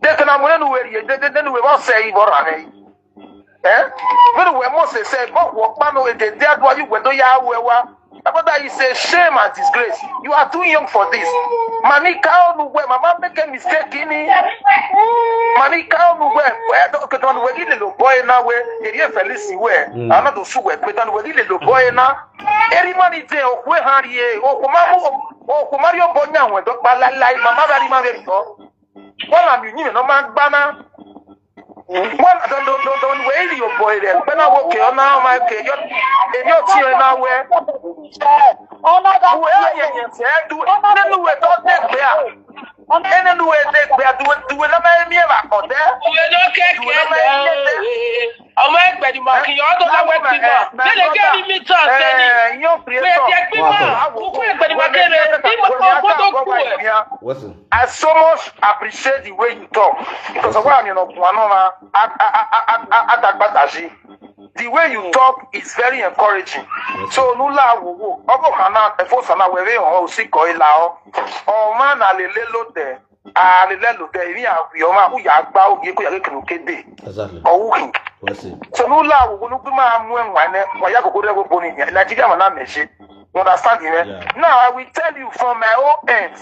De kana mo nu we ye de de nu we ba say bo ra ne. Eh? When we must say go work man no e de de adwa you we do ya we wa. But that is a shame and disgrace. You are too young for this. Mami ka onu we mama make a mistake in it. Mami ka onu we we do ke don we ile lo boy na we e ye Felix we. Ana do su we pe don we ile lo boy na. Eri mani de o we ha ri e o ko ma mu o ko ma ri o bo nya we do pa la la mama ba ri ma be ko. Wala mi ni no ma gba na. Wala don don don don we ri o boy re. Pe na wo ke o na ma ke yo. E yo ti o na we. Ọ̀nà Uwe ye ye se du nenu we to te gbe a. Enenu we te gbe a du du na ma mi e ba ko de. Uwe no keke na. Ọmọ ẹgbẹ́ ni mo kì í ọdún láwọn ẹgbẹ́ náà. Lẹ́lẹ̀ kí ẹni mi tàn sẹ́ni. Eh, yo Pé creator. ẹgbẹ́ gbígbà. Kúkú ẹgbẹ́ ni mo kéré. Bí mo kọ́ ọgbọ́n tó kú ẹ̀. What's it? I so much appreciate the way you talk because of what I'm you know, I, I, I, I, I, I, I, The way you talk is very encouraging. So nula wowo. Obo kana efo sana wewe ho usiko ilao. O ma na lele lo de. A lele lo de. Imi a wi o ma u ya gba o ye ko ya ke kenu kede. Exactly. O u king. What's it? So nula wowo nu ma mu en wa ne. Wa ya ko ko de go boni ni. Nigeria ma na meshi. You understand me? Yeah. Now I will tell you from my own end.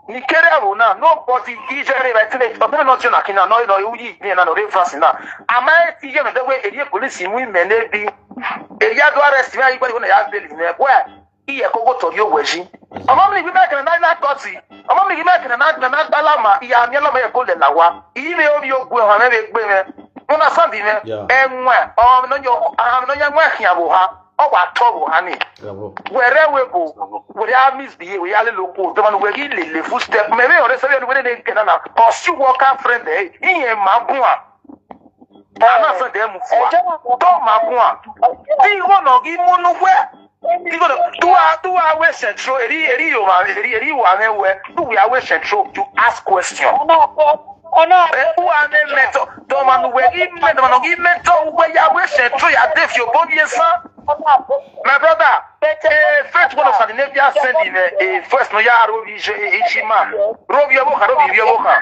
Nigeria will now nobody Israel right today. But not you na kina no no you yi ni na no reference now. Am I see you the way area police mu me na bi. Area do arrest me anybody when I have bail me. Where? Iye ko go to you we shi. Omo mi bi me kan na na kosi. Omo mi bi me kan na na na balama. Iya mi lo me ko le lawa. Iye me o bi o gbe ha me be gbe me. You understand me? Yeah. Enwe. O mi no yo, a mi no ya nwa hia bo ha. O wa to bo ha ni. Bravo. Were we bo, were a misbehave, we a le loko, the man we gi le le footstep. Me me ore se we ne ke na na. Cause you work a friend eh. Iye ma bua. Ana se de mu fua. To ma bua. Di wo no gi mo no we. Di wo no. Tu a tu a we central eri eri yo ma eri eri wa me we. Tu we a we central to ask question. ọ̀nà ọ̀nà Eh, who are they mentor? Don't man we give me the man give mentor we ya we central ya def your body yes sir. ọ̀nà My brother, eh, first one of Scandinavia send in a, a first no ya Robi Ijima. Robi Ewoka, Robi Ewoka.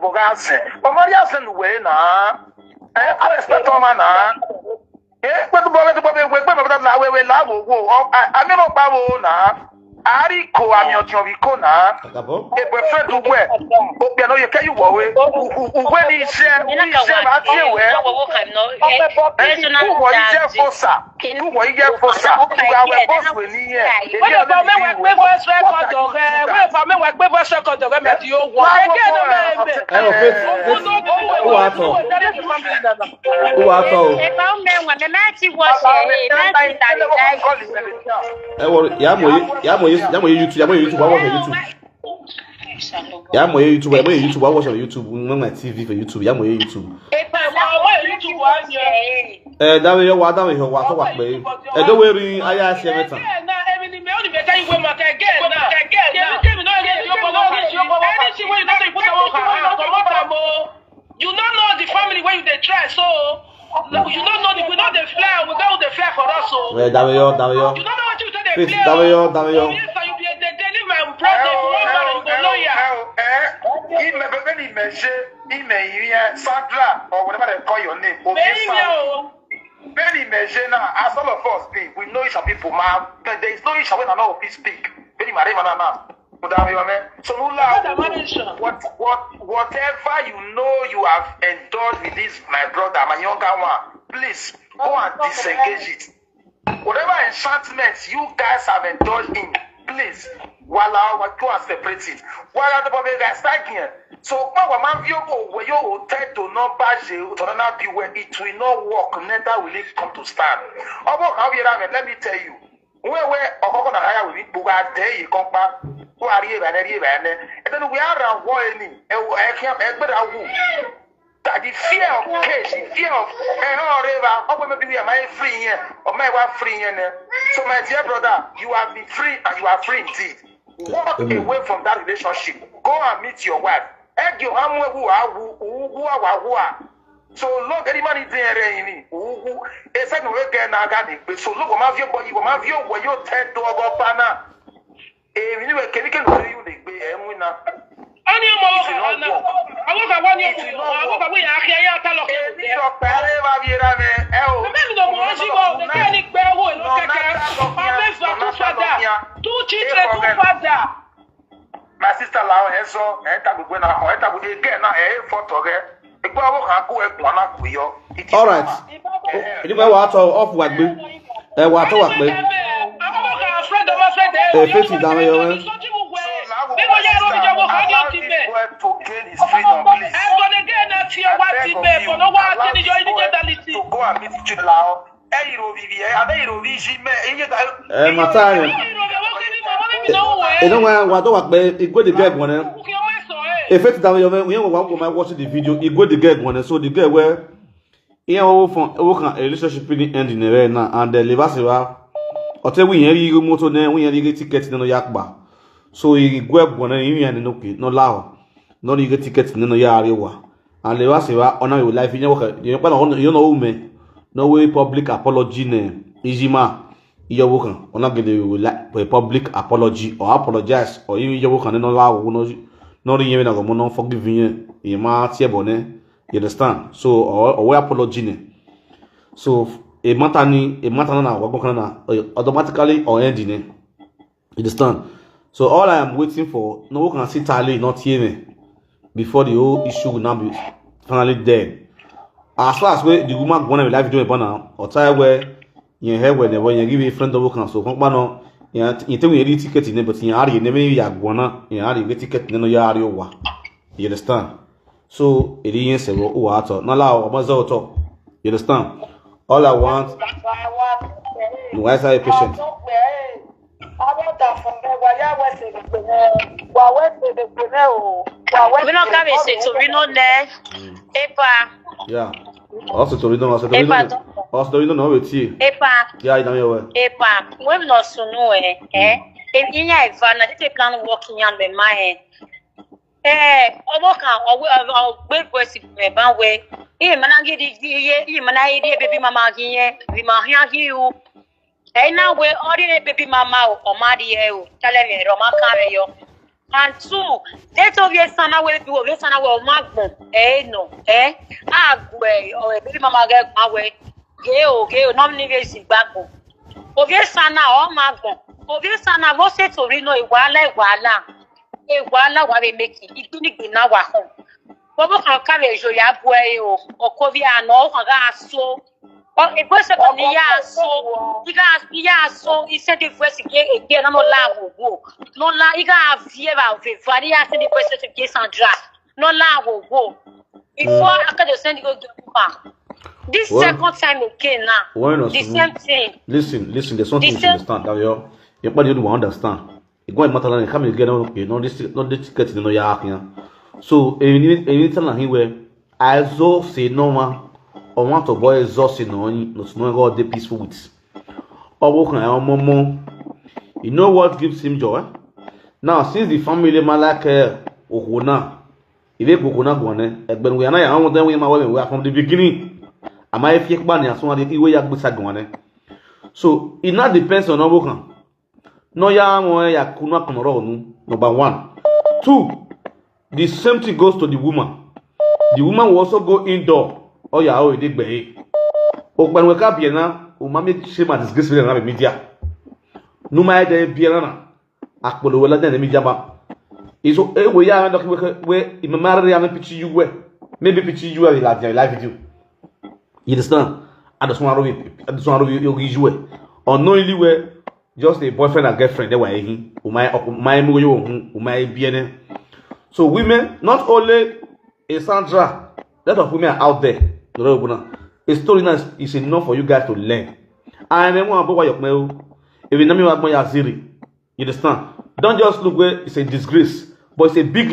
boga se. But Maria se no way na. Eh, I respect her man na. Eh, but boga to boga we we but na we we la wo wo. I I mean no pa wo na. Ari ko ami otion wi ko na. Akabo. E boyfriend ugwe. O bi no ye ke yu wo we. Ugwe ni se, ni se ma ti we. Ugwe ni se fosa. Ugwe ni se fosa. Ugwe we boss we ni ye. Wait for me, wait for voice record ọ̀rẹ́. Wait for me, wait for voice record ọ̀rẹ́. Mẹ ti yóò wọ. Ẹ gé ẹ náà mẹ́rin bẹ̀. Ẹ wọ Faith, Faith. Ó wà á tọ̀. Ó wà á tọ̀ o. Ẹ máa ń mẹ́wọ̀n, ẹ máa ti wọ ṣe é, ẹ máa ti tàlẹ̀ láì. Ẹ wọ, yà á mọ̀ yé, yà á mọ̀ yé, yà á mọ̀ yé YouTube, yà á mọ̀ yé YouTube, wà á wọ̀ ṣe YouTube. Yà á mọ̀ yé YouTube, yà á mọ̀ yé YouTube, wà á wọ̀ ṣe YouTube, wọ́n mọ̀ T V for YouTube, yà á mọ̀ yé YouTube. Ẹ pa àwọn ọmọ ìlú tù wá yẹn. Ẹ dáwé yọ wá, dáwé yọ wá, tó wà pé. Ẹ dọ́wọ́ erin ayé àṣẹ mẹ́ta. Ẹ gé ẹ náà, èmi ni mi ò ní bẹ́ẹ̀ ká ìwé màkà, ẹ gé ẹ náà. Kèmí kèmí náà yẹ kí ọkọ̀ wọn kà sí ọkọ̀ wọn kà. Ẹni tí wọ́n yìí náà tó ìkúta wọn kà á, kọ̀ wọ́n kà mọ́. You don't know the family where you dey try, so you don't know the, we know the fly, we know the fly for us, so. Ẹ dáwé yọ, dáwé yọ. You don't know what you take the Faith, play. dáwé yọ, dáwé yọ. Yes, sir, you be a daily my brother, if you want marry, you go know ya. Ime bebe ni meje, ime ime Sandra or whatever they call your name. Bẹ́ẹ̀ ni o. Very measure now, as all of us be, we know each other people, man. There there is no each other we know we speak. Very marry man now. But I mean, man. So no What am I lie. mention? What what whatever you know you have endured with this my brother, my younger one, please go and disengage it. Whatever enchantment you guys have endured in, please, wala wa go and separate it. Wala the public guys tag here. So what wa man view go where you tend to not bash you to not be where it will not work, neither will it come to stand. Obo how you let me tell you. Where where okoko na haya we buga dey you come back. Who are you and you and then we are around war any. E wo e kiam e gbera wu. That the fear of case, the fear of eh, oh, river, oh, maybe we am I free here, or my wife free here. So, my dear brother, you have been free and you are free indeed. Walk Amen. Away from that relationship. Go and meet your wife. Egg your ham who are who who are who are. So long any man is there in me. Who who is that no again? I got it. So look, my view, but you, my view, where you tend to go pana. Èmi ni wẹ̀ kẹ́míkẹ́ lórí yóò lè gbé ẹ̀ ń wí náà. Onye ụmụ ọkụ ha na awụka wanye ọkụ awụka bụ ya ahịa ya atalọ ka Èmi ọ̀pẹ̀rẹ̀ wa fi ra mi ẹ o. Mẹ́rin ló mọ̀ ọ́ sí wọn, the guy ní pé owó ìlú kẹ̀kẹ́, ọmọ ìfà two father, two children, two father. My sister la ẹ sọ ẹ ta gbogbo náà ẹ ta gbogbo ẹ gẹ náà ẹ fọ tọrẹ ẹgbẹ́ ọwọ́ kan kó ẹkùn ọ̀nà kò yọ. All right. Ẹni pé wàá tọ off wà gbé. Ẹ wàá tọ wà pé. Ẹ fẹ́ ti dáná yọ wẹ́. Allow this boy to gain his freedom, please. I beg of you, allow this boy to go and meet Chidlao. Ẹ yìí ro vivi ẹ abẹ́ yìí ro vi jí mẹ́ ẹ yé ta. Ẹ mà tá yẹn. Ẹ ní wọn wà tó wà pé igbó the girl gbọ̀n náà. Ẹ fẹ́ ti dáná yọ wẹ́, yẹn wọ́n wà wọ́n máa watch the video, igbó the girl gbọ̀n náà. So the girl wẹ́, ìyẹn owó fún owó kan relationship ní end ní rẹ̀ náà and the labour ṣe wá. Ọ̀tẹ́ wí yẹn rí mọ́tò náà, wí yẹn rí ticket nínú yá pa. So igbó ẹ̀gbọ̀n náà, ìyẹn nínú kì í náà láhọ̀. Náà rí ticket nínú yá àríwá. And labour ṣe wá, ọ̀nà yóò láì fi yẹn wọ́kẹ̀, yẹn pẹ́ náà yóò náà wù mẹ́. No way public apology nẹ. Ijima. Iyọ̀wò kan, ọ̀nà gẹ̀dẹ̀ wò la pẹ̀ public apology or apologize or yín iyọ̀wò kan nínú láwò náà rí yẹn náà gọ̀mọ́ náà forgive yẹn, ìyẹn máa tiẹ̀ bọ̀ náà, you understand? So ọ̀wẹ́ apology ni. So a matter ni a matter náà wà gbọ́n kan náà automatically or end ni, you understand? So all I am waiting for, no one can see tally not hear me before the whole issue will now be finally dead. As far as where the woman go on with life doing it now, or tell where you have whenever you give a friend of work and so come on, you think we need ticket in it, but you are you never you are gonna you are you get ticket in your area. You understand? So it is a what to not allow a mazoto. You understand? All I want, why is I patient? Obi no ka be se Torino ne. Epa, Yeah. Also Torino, also Torino, Epa, also Torino, no wait here. epa, Yeah, I know you well. epa. When no sunu eh, eh. If you are a fan, I think plan working on the mind. Eh, obo kan, owe, ogbe boy si me ban we. Iye mana gidi, iye, iye mana ide baby mama gi ye, we ma hia gi u. Eh, na we, ori baby mama o, o ma di e o. Tell me, ro ma ka me yo. And two, they told you sana we bi, we sana we o ma gbon. Eh, no, eh. A gwe, o baby mama ge gba we. Ge o, ge o, no ni we si gbagbo. Ovie sana o ma gbon. Ovie sana, wo se tori no, iwala, iwala. Iwala wa be make it. Igini gina wa hon. Bobo kan ka me jo ya bu e o. Okovie ano, o kan ga so. O, igwe se kan ni ya so. Iga, ya so, i send the voice again, again, no la wo wo. No la, iga vie ba ve, vari ya send the voice to get Sandra. No la wo wo. Before I can send you go get woman. This Well, second time again now. Why not? The same thing. Listen, listen. There's something The you same- understand. That you, your body don't understand. You go and matter like come again. No, you know this, not this ticket. You know, yeah, yeah. So, any, any time he where I so say no one, I want to boy so say no, no, no, go the peaceful with. Or walk on more. You know what gives him joy? Now, since the family Malak Ohona, if they Ohona Gwane, Egben we are not, I want them we are from the beginning. Am I fake ban as one the way Yagbisa Gwane? So it not depends on Obokan. No ya mo ya kuna kunoro nu, number one. Two, the same thing goes to the woman. The woman will also go indoor. Oh yeah, oh, they be. Okpan we ka biena, o ma make shame and disgrace in the media. No ma de biena na. Akpolo wala de media ba. Iso e we ya na doki we we imamare ya me pichi you we. Maybe pichi you we la de live video. You understand? I just want to be, I just want to be you you we. Unknowingly we just a boyfriend and girlfriend. They were he. Umai umai mo yo hu umai biene. So women, not only a Sandra, a lot of women are out there. The Lord will know. A story now is, is enough for you guys to learn. I remember one boy, if you know me, Ziri. You understand? Don't just look where it's a disgrace, but it's a big